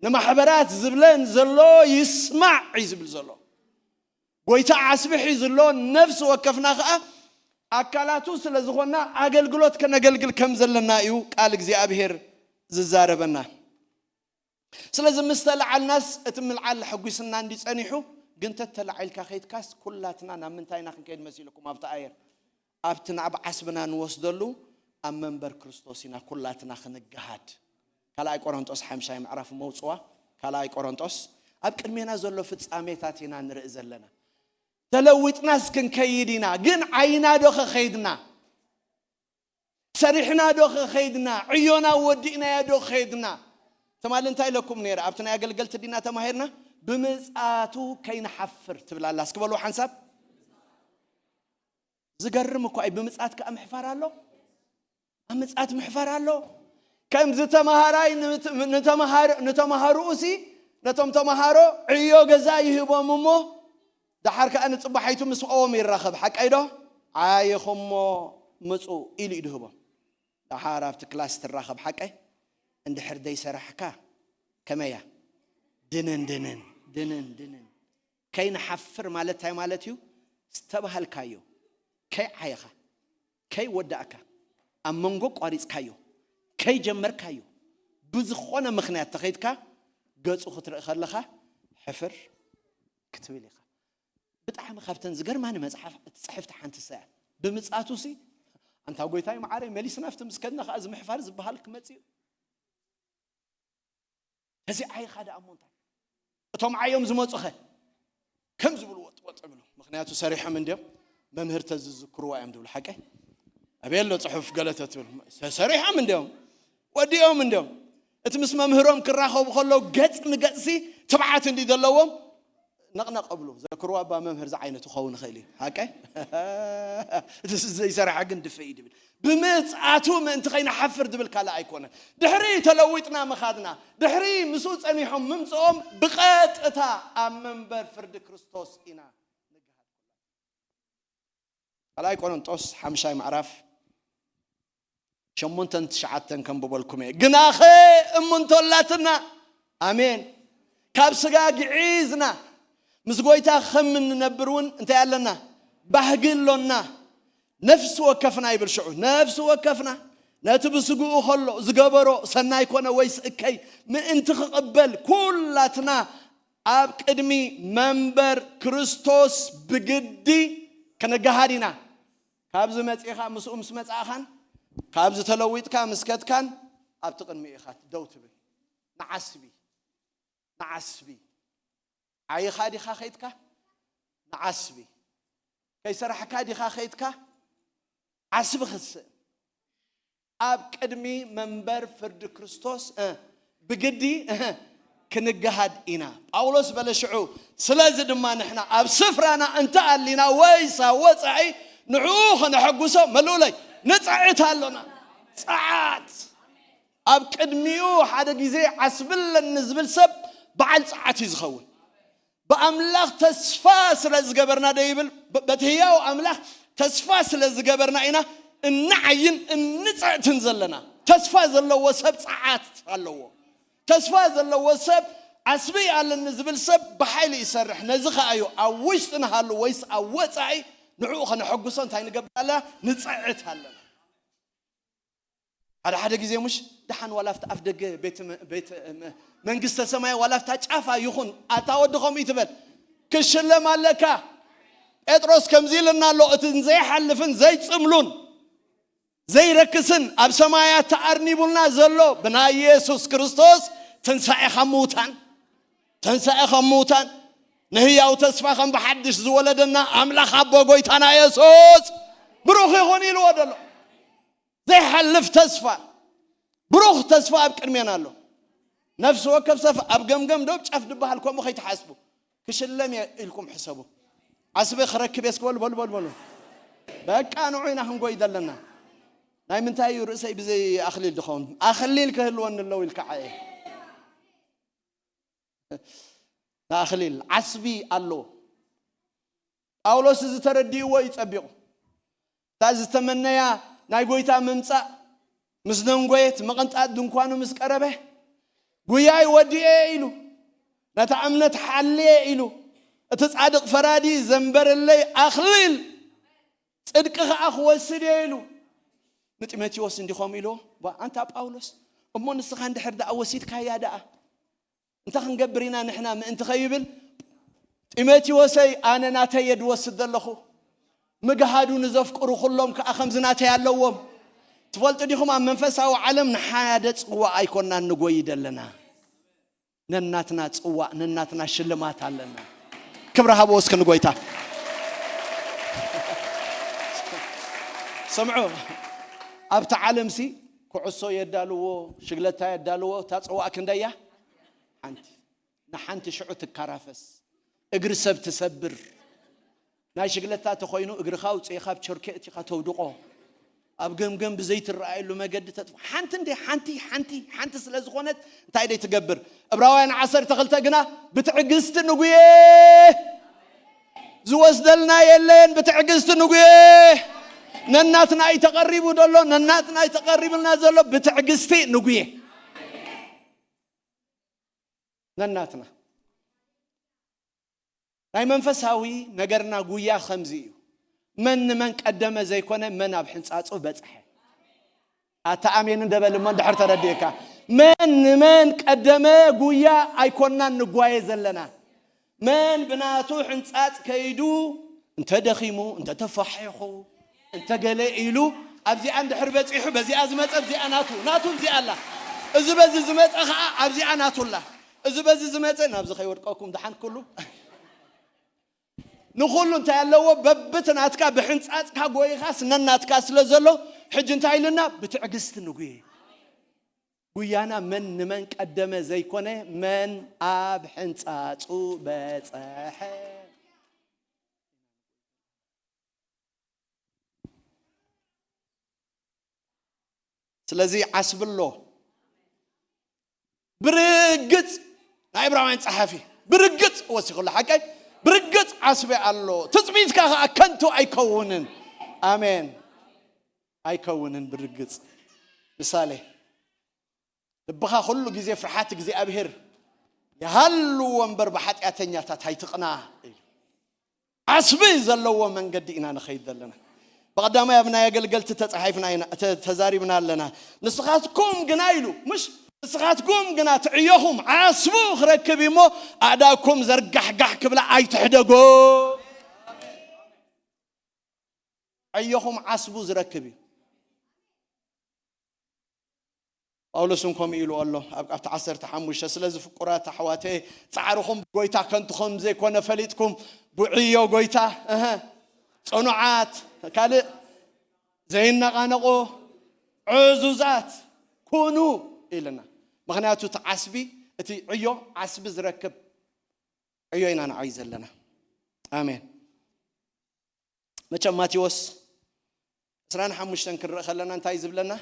ንማሕበራት ዝብለን ዘሎ ይስማዕ እዩ ዝብል ዘሎ። ጎይታ ዓስቢ ሒዙ ኣሎ፣ ነፍሲ ወከፍና ኸዓ ኣካላቱ ስለ ዝኾንና ኣገልግሎት ከነገልግል ከም ዘለና እዩ ቃል እግዚኣብሔር ዝዛረበና። ስለዚ ምስ ተለዓልናስ እቲ ምልዓል ኣሐጒስና እንዲ ጸኒሑ፣ ግን ተተላዒልካ ከይድካስ ኩላትና ናብ ምንታይ ኢና ክንከይድ መሲልኩም ኣብቲ ኣየር? ኣብቲ ናብ ዓስብና ንወስደሉ ኣብ መንበር ክርስቶስ ኢና ኩላትና ክንገሃድ። ካልኣይ ቆሮንጦስ ሓምሻይ ምዕራፍ መውጽዋ፣ ካልኣይ ቆሮንጦስ ኣብ ቅድሜና ዘሎ ፍጻሜታት ኢና ንርኢ ዘለና። ተለዊጥናስ ክንከይድ ኢና፣ ግን ዓይና ዶ ከኸይድና? ሰሪሕና ዶ ከኸይድና? ዕዮና ወዲእናያ ዶ ከይድና? ትማሊ እንታይ ኢለኩም ነይረ? ኣብቲ ናይ ኣገልገልቲ ዲና ተማሂርና፣ ብምጽኣቱ ከይንሓፍር ትብል ኣላ። እስኪ በልዎ ሓንሳብ። ዝገርም እኮ እዩ። ብምጽኣት ከኣ ምሕፋር ኣሎ? ኣብ ምጽኣት ምሕፋር ኣሎ? ከምዚ ተማሃራይ ንት-፣ ንተማሃር-፣ ንተማሃርኡ ሲ፣ ነቶም ተማሃሮ ዕዮ ገዛ ይህቦም እሞ፣ ደሓር ከኣ ንጽባሒቱ ምስኦም ይራኸብ። ሓቀይ ዶ? ዓይኹሞ ምጹ ኢሉ እዩ ድህቦም። ደሓር ኣብቲ ክላስ ትራኸብ። ሓቀይ? እንድሕር ዘይሰራሕካ ከመያ ድንን ድንን ድንን ድንን ከይንሓፍር ማለት እንታይ ማለት እዩ? ዝተባሃልካዮ ከይዓየኻ ከይወዳእካ ኣብ መንጎ ቋሪፅካዮ ከይጀመርካዮ ብዝኾነ ምኽንያት ተኸይድካ ገፁ ክትርኢ ከለኻ ሕፍር ክትብል ኢኻ። ብጣዕሚ ካብተን ዝገርማኒ መፅሓፍ እቲ ፅሕፍቲ ሓንቲ ሰያ ብምፅኣቱ ሲ ኣንታ ጎይታይ መዓረይ መሊስና ኣብቲ ምስከድና ከዓ ዝምሕፋር ዝበሃል ክመፅእ እዩ። እዚ ዓይኻ ደኣ እሞ እንታይ እቶም ዓዮም ዝመፁኸ ከም ዝብሉ ወጥ ወጥ ብሉ። ምክንያቱ ሰሪሖም እንዲዮም መምህር ተዝዝክርዋ እዮም ዝብሉ ሓቀይ ኣበየ ኣሎ ፅሑፍ ገለተ ትብል ሰሪሖም እንዲዮም ወዲኦም እንዲዮም እቲ ምስ መምህሮም ክራኸቡ ከለዉ ገፅ ንገፅሲ ትብዓት እንዲ ዘለዎም ነቕነቕ እብሉ ዘክርዋ እባ መምህር ዝዓይነቱ ክኸውን ይኽእል እዩ ሓቀይ እቲ ዘይሰራሐ ግን ድፍእ እዩ ድብል ብምፅኣቱ ምእንቲ ከይንሓፍር ድብል ካልእ ኣይኮነን ድሕሪ ተለዊጥና ምኻድና ድሕሪ ምስኡ ፀኒሖም ምምፅኦም ብቐጥታ ኣብ መንበር ፍርዲ ክርስቶስ ኢና ካልኣይ ቆሮንጦስ ሓምሻይ ምዕራፍ ሸሞንተን ትሽዓተን ከንብበልኩም እየ ግናኸ እምንቶ ኣላትና ኣሜን ካብ ስጋ ግዒዝና ምስ ጎይታ ከም እንነብር እውን እንታይ ኣለና ባህጊ ኣሎና ነፍሲ ወከፍና ይብል ሽዑ ነፍሲ ወከፍና ነቲ ብስግኡ ከሎ ዝገበሮ ሰናይ ኮነ ወይስ እከይ ምእንቲ ክቕበል ኩላትና ኣብ ቅድሚ መንበር ክርስቶስ ብግዲ ክንገሃድ ኢና ካብዚ መፂኻ ምስኡ ምስ መፃእኻን ካብዚ ተለዊጥካ ምስ ከድካን ኣብቲ ቅድሚ ኢኻ ደው ትብል ንዓስቢ ንዓስቢ ዓይኻ ዲኻ ከይድካ ንዓስቢ ከይሰራሕካ ዲኻ ከይድካ ዓስቢ ክትስእ ኣብ ቅድሚ መንበር ፍርዲ ክርስቶስ ብግዲ ክንገሃድ ኢና ጳውሎስ በለ ሽዑ ስለዚ ድማ ንሕና ኣብ ስፍራና እንተኣሊና ወይሳ ወፃኢ ንዕኡ ከነሐጉሶ መልኡለይ ንፅዕት ኣሎና ፀዓት ኣብ ቅድሚኡ ሓደ ግዜ ዓስብለኒ ዝብል ሰብ በዓል ፀዓት እዩ ዝኸውን ብኣምላኽ ተስፋ ስለ ዝገበርና ዶ ይብል በቲ ህያው ኣምላኽ ተስፋ ስለ ዝገበርና ኢና እንዓይን እንፅዕትን ዘለና ተስፋ ዘለዎ ሰብ ፀዓት ኣለዎ ተስፋ ዘለዎ ሰብ ዓስቢ ኣለኒ ዝብል ሰብ ብሓይሊ ይሰርሕ ነዚ ከኣዩ ኣብ ውሽጢ ንሃሉ ወይስ ኣብ ወፃኢ ንዕኡ ከነሐጉሶ እንታይ ንገብር ኣለና ንፅዕት ኣለና ሓደ ሓደ ግዜ ሙሽ ደሓን ዋላ ኣብቲ ኣፍ ደገ ቤት መንግስተ ሰማይ ዋላ ኣብታ ጫፋ ይኹን ኣታ ወዲ ከምኡ ትበል ክሽለም ኣለካ ጴጥሮስ ከምዚ ኢልና ኣሎ እቲ ዘይሓልፍን ዘይፅምሉን ዘይረክስን ኣብ ሰማያት ተኣርኒቡልና ዘሎ ብናይ የሱስ ክርስቶስ ትንሳኤ ካብ ምውታን ትንሳኤ ካብ ምውታን ንህያው ተስፋ ከም ብሓድሽ ዝወለደና ኣምላኽ ኣቦ ጎይታና የሱስ ብሩኽ ይኹን ኢልዎ ደሎ ዘይሓልፍ ተስፋ ብሩኽ ተስፋ ኣብ ቅድሜና ኣሎ ነፍሲ ወከፍ ሰብ ኣብ ገምገም ዶብ ጫፍ ድበሃል ከምኡ ከይትሓስቡ ክሽለም እየ ኢልኩም ሕሰቡ ዓስበ ክረክብ እየ እስክበሉ በሉ በሉ በሉ በቃ ንዑ ኢና ክንጎይ ዘለና ናይ ምንታይ እዩ ርእሰይ ብዘይ ኣኽሊል ድኸውን ኣኽሊል ክህልወኒ ኣለዉ ኢልካ ዓየ ንኣኽሊል ዓስቢ ኣለዎ ጳውሎስ እዚ ተረዲእዎ እዩ ጸቢቑ እታ ዝተመነያ ናይ ጎይታ ምምጻእ ምስ ደንጎየት ምቕንጣጥ ድንኳኑ ምስ ቀረበ ጉያይ ወዲኤ ኢሉ ነታ እምነት ሓልየ ኢሉ እቲ ጻድቕ ፈራዲ ዘንበረለይ ኣኽሊል ጽድቂ ኸዓ ክወስድ እየ ኢሉ ንጢሞቴዎስ እንዲኾም ኢልዎ ኣንታ ጳውሎስ እሞ ንስኻ እንድሕር ደኣ ወሲድካያ ደኣ እንታይ ክንገብር ኢና ንሕና ምእንቲ ኸይብል ጢሞቴዎሰይ ኣነ ናተየ ድወስድ ዘለኹ ምግሃዱ ንዘፍቅሩ ኩሎም ከዓ ከምዚ ናተይ ኣለዎም ትፈልጡ ዲኹም ኣብ መንፈሳዊ ዓለም ንሓደ ፅዋእ ኣይኮናን ንጎይ ደለና ነናትና ፅዋእ ነናትና ሽልማት ኣለና ክብሪ ሃቦ እስኪ ንጎይታ ስምዑ ኣብቲ ዓለምሲ ኩዕሶ የዳልዎ ሽግለታ የዳልዎ እታ ፅዋእ ክንደያ ሓንቲ ንሓንቲ ሽዑ ትካራፈስ እግሪ ሰብ ትሰብር ናይ ሽግለታ ተኮይኑ እግርኻ ውፅኢኻ ብ ቸርኬ እቲኻ ተውድቆ ኣብ ገምገም ብዘይትረኣየሉ መገዲ ተጥፎ ሓንቲ እንደ ሓንቲ ሓንቲ ሓንቲ ስለ ዝኾነት እንታይ ደይ ትገብር ዕብራውያን ዓሰርተ ክልተ ግና ብትዕግስቲ ንጉየ ዝወስደልና የለን ብትዕግስቲ ንጉየ ነናትና እዩ ተቐሪቡ ደሎ ነናትና እዩ ተቐሪብልና ዘሎ ብትዕግስቲ ንጉየ ነናትና ናይ መንፈሳዊ ነገርና ጉያ ከምዚ እዩ። መን ንመን ቀደመ ዘይኮነ፣ መን ኣብ ሕንጻጹ በጽሐ። ኣታ ኣሜን እንደበል እሞ እንድሕር ተረዲእካ። መን ንመን ቀደመ ጉያ ኣይኮናን ንጓየ ዘለና። መን ብናቱ ሕንጻጽ ከይዱ እንተ ደኺሙ፣ እንተ ተፋሒኹ፣ እንተ ገለ ኢሉ ኣብዚኣ እንድሕር በጺሑ፣ በዚኣ ዝመጸ ኣብዚኣ ናቱ፣ ናቱ ኣብዚኣ ኣላ። እዚ በዚ ዝመጸ ኸዓ ኣብዚኣ ናቱ ኣላ። እዚ በዚ ዝመጸ ናብዚ ከይወድቀኩም ደሓን ኩሉ። ንኹሉ እንታይ ኣለዎ? በብቲ ናትካ ብሕንጻጽካ ጎይኻስ ነናትካ ስለ ዘሎ፣ ሕጂ እንታይ ኢልና? ብትዕግስቲ ንጉየ። ጉያና መን ንመን ቀደመ ዘይኮነ፣ መን ኣብ ሕንጻጹ በጸሐ። ስለዚ ዓስቢ ኣሎ። ብርግጽ ናይ ዕብራውያን ጸሓፊ ብርግጽ ወሲኹ ኣሎ ሓቀይ። ብርግጽ ዓስቢ ኣሎ። ትጽቢትካ ኸኣ ከንቱ ኣይከውንን። ኣሜን። ኣይከውንን ብርግጽ። ምሳሌ፣ ልብኻ ኩሉ ግዜ ፍርሓት እግዚኣብሔር ይሃልዎ እምበር ብሓጢኣተኛታት ኣይትቕና ኢሉ። ዓስቢ ዘለዎ መንገዲ ኢና ንኸይድ ዘለና። ብቐዳማይ ኣብ ናይ ኣገልገልቲ ተጻሒፍና ኢና፣ ተ-፣ ተዛሪብና ኣለና። ንስኻትኩም ግና ኢሉ፣ ምሽ ንስኻትኩም ግና ትዕዮኹም ዓስቡ ክረክብ እዩ እሞ፣ ኣእዳውኩም ዘርጋሕጋሕ ክብላ ኣይትሕደጎ። ዕዮኹም ዓስቡ ዝረክብ እዩ። ጳውሎስ እውን ከምኡ ኢሉ ኣሎ ኣብ፣ ኣብቲ ዓሰርተ ሓሙሽተ፣ ስለዚ ፍቁራት ኣሕዋተ፣ ጻዕርኹም ብጎይታ ከንቱ ከም ዘይኮነ ፈሊጥኩም፣ ብዕዮ ጎይታ፣ እህ፣ ጽኑዓት፣ ካልእ ዘይነቓነቑ፣ ዕዙዛት ኩኑ ኢልና። ምኽንያቱ እቲ ዓስቢ፣ እቲ ዕዮ ዓስቢ ዝረክብ ዕዮ ኢና ንዓይ ዘለና። ኣሜን። መቸም ማቴዎስ ዕስራን ሓሙሽተን ክንርኢ ከለና እንታይ ዝብለና?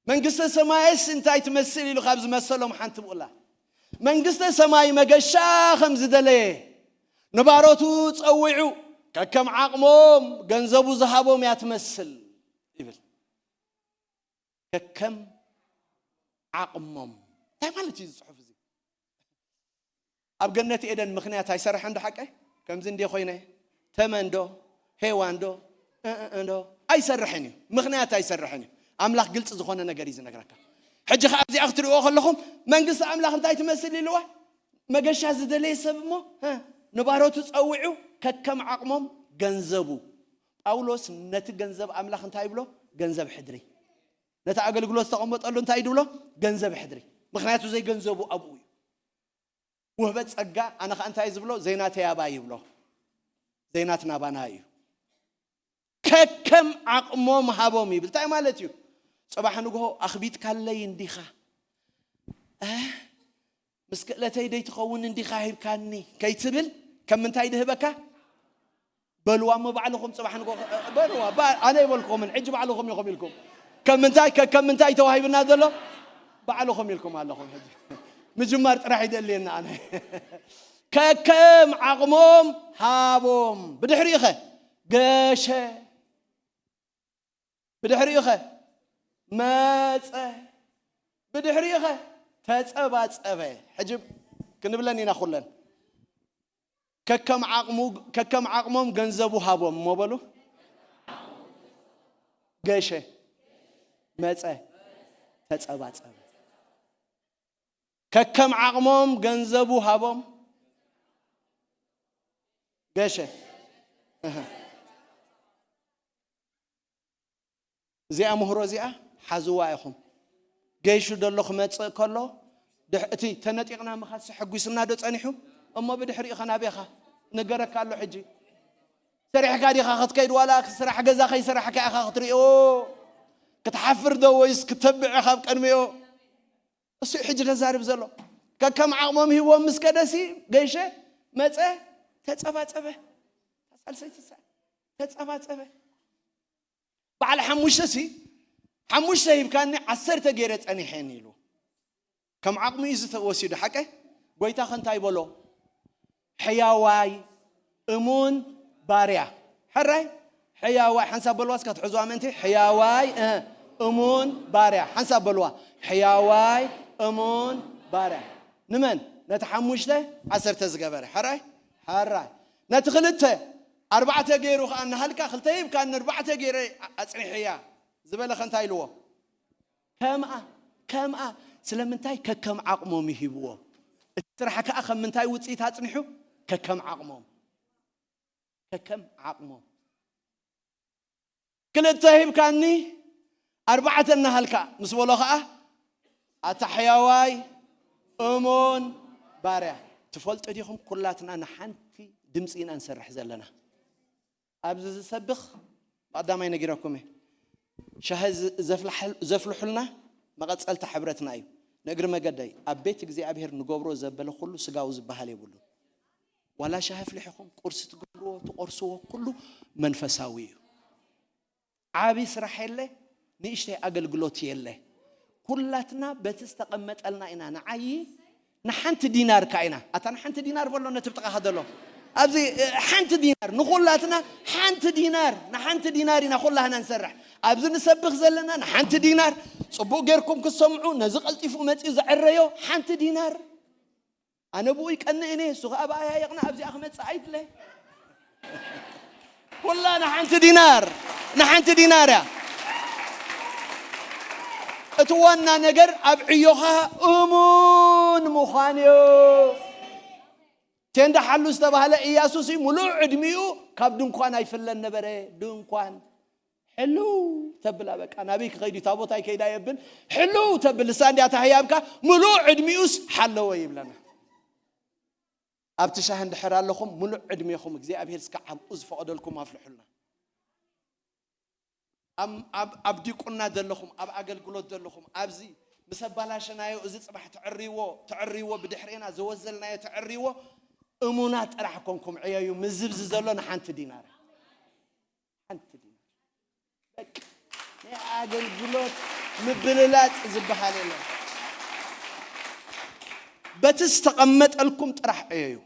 መንግስተ ሰማይስ እንታይ ትመስል ኢሉ ካብ ዝመሰሎም ሓንቲ ብኡላ። መንግስተ ሰማይ መገሻ ከም ዝደለየ ንባሮቱ ጸዊዑ ከከም ዓቕሞም ገንዘቡ ዝሃቦም እያ ትመስል ይብል። ከከም ዓቕሞም። እንታይ ማለት እዩ እዚ ጽሑፍ እዚ? ኣብ ገነት ኤደን ምኽንያት ኣይሰርሐን ዶ ሓቀይ? ከምዚ እንዴ ኮይነ፣ ተመን ዶ፣ ሄዋን ዶ፣ እ፣ እ፣ እ፣ ዶ? ኣይሰርሕን እዩ። ምኽንያት ኣይሰርሕን እዩ። ኣምላኽ ግልጺ ዝኾነ ነገር እዩ ዝነግረካ። ሕጂ ኸዓ ኣብዚኣ ክትሪእዎ ከለኹም፣ መንግስቲ ኣምላኽ እንታይ ትመስል ኢልዋ? መገሻ ዝደለየ ሰብ እሞ፣ እ፣ ንባሮቱ ጸዊዑ ከከም ዓቕሞም ገንዘቡ። ጳውሎስ ነቲ ገንዘብ ኣምላኽ እንታይ ይብሎ? ገንዘብ ሕድሪ። ነቲ ኣገልግሎት ዝተቐመጠሉ እንታይ ይድብሎ? ገንዘብ ሕድሪ። ምኽንያቱ ዘይገንዘቡ ኣብኡ እዩ። ውህበት ጸጋ፣ ኣነ ኸኣ እንታይ ዝብሎ? ዘይናተይ ኣባይ ይብሎ። ዘይናትና ባና እዩ። ከከም ዓቕሞም ሃቦም ይብል። እንታይ ማለት እዩ? ጽባሕ ንግሆ ኣኽቢድካለይ እንዲኻ። እ? ምስ ክእለተይ ደይትኸውን እንዲኻ ሂብካኒ ከይትብል፣ ከም ምንታይ ድህበካ? በልዋ እሞ ባዕልኹም ጽባሕ ንግሆ፣ በልዋ። ባ-፣ ኣነ ይበልኩምን፣ ሕጂ ባዕልኹም ኢኹም ኢልኩም። ከም ምንታይ፣ ከ-፣ ከም ምንታይ ተዋሂብና ዘሎ? ባዕልኹም ኢልኩም ኣለኹም ሕጂ። ምጅማር ጥራሕ ይደልየና ኣነ። ከከም ዓቕሞም ሃቦም። ብድሕሪኡ ኸ? ገሸ። ብድሕሪኡ ኸ? መጸ። ብድሕሪኡ ኸ? ተጸባጸበ። ሕጂ ክንብለን ኢና ኩለን። ከከም ዓቕሙ፣ ከከም ዓቕሞም ገንዘቡ ሃቦም እሞ በሉ። ገሸ፣ መጸ፣ ተጸባጸበ። ከከም ዓቕሞም ገንዘቡ ሃቦም፣ ገሸ። እህ። እዚኣ ምህሮ እዚኣ ሓዝዋ ኢኹም። ገይሹ ደሎ ክመጽእ ከሎ፣ ድሕ-፣ እቲ ተነጢቕና ምኻድሲ ሕጒስና ዶ ጸኒሑ? እሞ ብድሕሪኡ ኸ ናበኻ? ነገረካ ኣሎ ሕጂ። ሰሪሕካ ዲኻ ክትከይድ፣ ዋላ ስራሕ ገዛ ከይሰራሕካ ኢኻ ክትሪኦ? ክትሓፍር ዶ ወይስ ክተብዕ ኢኻ ኣብ ቅድሚኡ? እሱ እዩ ሕጂ ዘዛርብ ዘሎ። ከከም ዓቕሞም ሂቦም ምስ ከደሲ፣ ገይሸ መጸ፣ ተጸባጸበ። ሳልሰይቲ ሰዓት ተጸባጸበ። በዓል ሓሙሽተ ሲ፣ ሓሙሽተ ሂብካኒ፣ ዓሰርተ ገይረ ጸኒሐን ኢሉ። ከም ዓቕሙ እዩ ዝተወሲዱ። ሓቀ? ጎይታ ከ እንታይ በሎ? ሕያዋይ እሙን ባርያ። ሕራይ? ሕያዋይ፣ ሓንሳብ በልዋ እስከ ትሕዝዋ ምእንቲ። ሕያዋይ፣ እ፣ እሙን ባርያ። ሓንሳብ በልዋ። ሕያዋይ እሙን ባርያ። ንመን? ነቲ ሓሙሽተ ዓሰርተ ዝገበረ፣ ሕራይ? ሕራይ። ነቲ ክልተ ኣርባዕተ ገይሩ ከኣ እናሃልካ፣ ክልተ ሂብካ ንኣርባዕተ ገይረ ኣጽኒሐያ ዝበለ ከ እንታይ ኢልዎ? ከምኣ፣ ከምኣ። ስለምንታይ? ከከም ዓቕሞም ይሂብዎ። እቲ ስራሕ ከኣ ከም ምንታይ ውጽኢት ኣጽኒሑ? ከከም ዓቕሞም። ከከም ዓቕሞም። ክልተ ሂብካኒ ኣርባዕተ እናሃልካ ምስ በሎ ከኣ፣ ኣታ ሕያዋይ እሙን ባርያ፣ ትፈልጡ ዲኹም ኩላትና ንሓንቲ ድምፂ ኢና ንሰርሕ ዘለና። ኣብዚ ዝሰብኽ ብቐዳማይ ነጊረኩም እየ። ሻሂ ዝ-፣ ዘፍልሐል-፣ ዘፍልሑልና መቐጸልታ ሕብረትና እዩ። ንእግሪ መገደይ ኣብ ቤት እግዚኣብሔር ንገብሮ ዘበለ ኩሉ ስጋዊ ዝበሃል የብሉን። ዋላ ሻሂ ኣፍሊሕኹም ቁርሲ ትገብርዎ፣ ትቆርስዎ ኩሉ መንፈሳዊ እዩ። ዓቢ ስራሕ የለ፣ ንእሽተይ ኣገልግሎት የለ። ኩላትና በቲ ዝተቐመጠልና ኢና ንዓዪ። ንሓንቲ ዲናር ከኣ ኢና። ኣታ ንሓንቲ ዲናር በሎ ነቲ ብጥቓኻ ዘሎ። ኣብዚ፣ እ፣ ሓንቲ ዲናር፣ ንኹላትና ሓንቲ ዲናር፣ ንሓንቲ ዲናር ኢና ኩላህና ንሰርሕ። ኣብዚ ንሰብኽ ዘለና ንሓንቲ ዲናር። ጽቡቕ ጌርኩም ክትሰምዑ፣ ነዚ ቀልጢፉ መጺኡ ዘዕረዮ ሓንቲ ዲናር። ኣነ ብኡ ይቀንእ እኔ፣ እሱ ኸኣ ብኣያ የቕንእ፣ ኣብዚኣ ክመጽእ ኣይድለ። ኩላ ንሓንቲ ዲናር፣ ንሓንቲ ዲናር እያ። እቲ ዋና ነገር ኣብ ዕዮኻ እሙን ምዃን እዩ። ቴንዳ ሓሉ ዝተባህለ ኢያሱስ እዩ፣ ምሉእ ዕድሚኡ ካብ ድንኳን ኣይፍለን ነበረ። ድንኳን ሕልው ተብላ፣ በቃ ናበይ ክኸይድ እዩ፣ ታቦት ኣይከይዳ የብል፣ ሕልው ተብል፣ እሳ እንዲያ ታህያብካ፣ ምሉእ ዕድሚኡስ ሓለወ ይብለና። ኣብቲ ሻሂ እንድሕር ኣለኹም፣ ምሉእ ዕድሜኹም እግዚኣብሔር እስከ ዓብኡ ዝፈቐደልኩም ኣፍልሑልና። ኣብ፣ ኣብ፣ ኣብ ዲቁና ዘለኹም፣ ኣብ ኣገልግሎት ዘለኹም፣ ኣብዚ ምስ ኣባላሸናዮ፣ እዚ ጽባሕ ትዕርይዎ፣ ትዕርይዎ፣ ብድሕሬና ዘወዘልናዮ ትዕርይዎ፣ እሙናት ጥራሕ ኮንኩም ዕየዩ፣ ምዝብዚ ዘሎ ንሓንቲ ዲናር። ሓንቲ ዲናር። በቃ፣ ናይ ኣገልግሎት ምብልላጽ ዝበሃል የለን። በቲ ዝተቐመጠልኩም ጥራሕ ዕየዩ።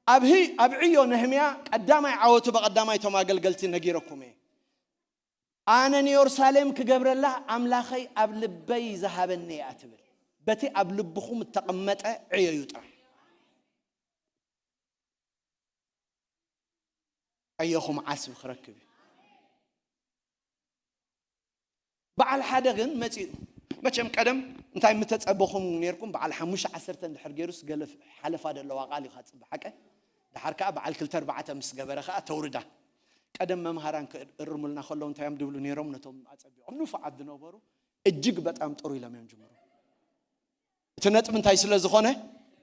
ኣብ ህ-፣ ኣብ ዕዮ ነህምያ ቀዳማይ ዓወቱ ብቐዳማይ እቶም ኣገልገልቲ ነጊረኩም እየ። ኣነ ንየሩሳሌም ክገብረላ ኣምላኸይ ኣብ ልበይ ዝሃበኒ እያ ትብል። በቲ ኣብ ልብኹም እተቐመጠ ዕየዩ ጥራሕ። ዕዮኹም ዓስቢ ክረክብ እዩ። በዓል ሓደ ግን መጺኡ። መቸም ቀደም እንታይ ምተጸበኹም ነይርኩም? በዓል ሓሙሽተ ዓሰርተ እንድሕር ገይሩስ ገለ ሓለፋ ዘለዋ ቃል እዩ ካጽቢ ሓቀ። ደሓር ከኣ በዓል ክልተ ኣርባዕተ ምስ ገበረ ከኣ ተውርዳ። ቀደም መምሃራን ክእርሙልና ከለዉ እንታይ እዮም ድብሉ ነይሮም? ነቶም ኣጸቢቖም ንፉዓት ዝነበሩ፣ እጅግ በጣም ጥሩ ኢሎም እዮም ጅምሩ። እቲ ነጥቢ እንታይ ስለ ዝኾነ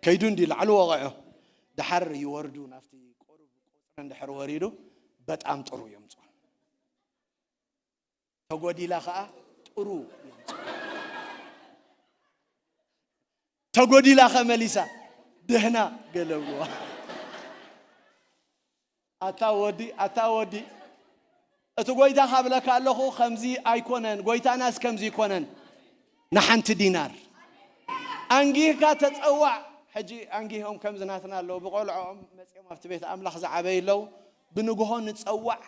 ከይዱ እንዲ ላዕሊ ወቐዖ። ደሓር ይወርዱ ናብቲ ቁሩብ ቁጽሪ እንድሕር ወሪዱ በጣም ጥሩ እዮም ጽ-፣ ተጎዲላ ኸኣ ጥሩ እዮም ጽ-፣ ተጎዲላ ኸ መሊሳ ደህና ገለብዋ። ኣታ ወዲ፣ ኣታ ወዲ፣ እቲ ጎይታ ካብለካ ኣለኹ ከምዚ ኣይኮነን፣ ጎይታናስ ከምዚ ኣይኮነን። ንሓንቲ ዲናር ኣንጊህካ ተጸዋዕ። ሕጂ ኣንጊሆም ከምዚ ናትና ኣለዉ፣ ብቆልዖኦም መጺኦም ኣብቲ ቤት ኣምላኽ ዝዓበዩ ኣለዉ። ብንግሆ ንጸዋዕ፣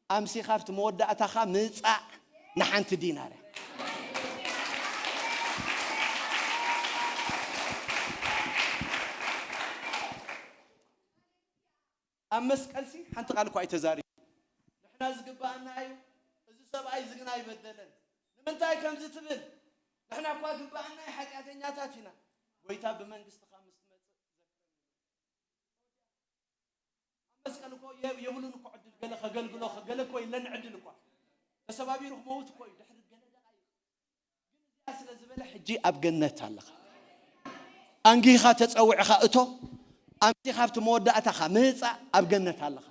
ኣምሲኻ ኣብቲ መወዳእታኻ ምጻእ ንሓንቲ ዲናር እያ። ኣብ መስቀልሲ ሓንቲ ቃል እኳ ኣይተዛሪቡ። ንሕና ዝግባኣና እዩ፣ እዚ ሰብኣይ እዚ ግን ኣይበደለን። ንምንታይ ከምዚ ትብል? ንሕና እኳ ግባኣና እዩ፣ ሓጢኣተኛታት ኢና። ጎይታ ብመንግስትኻ ምስ ትመጽእ ዘክረኒ። ኣብ መስቀል እኮ የ-፣ የብሉን እኮ ዕድል፣ ገለ ከገልግሎ፣ ገለ እኮ የለን ዕድል እኳ። ተሰባቢሩ ክመውት እኮ እዩ፣ ድሕሪ ገለ ደቓይቕ። እዚኣ ስለ ዝበለ ሕጂ ኣብ ገነት ኣለኻ። ኣንጊኻ ተጸዊዕኻ እቶ፣ ኣምሲኻ ኣብቲ መወዳእታኻ ምጻእ ኣብ ገነት ኣለኻ።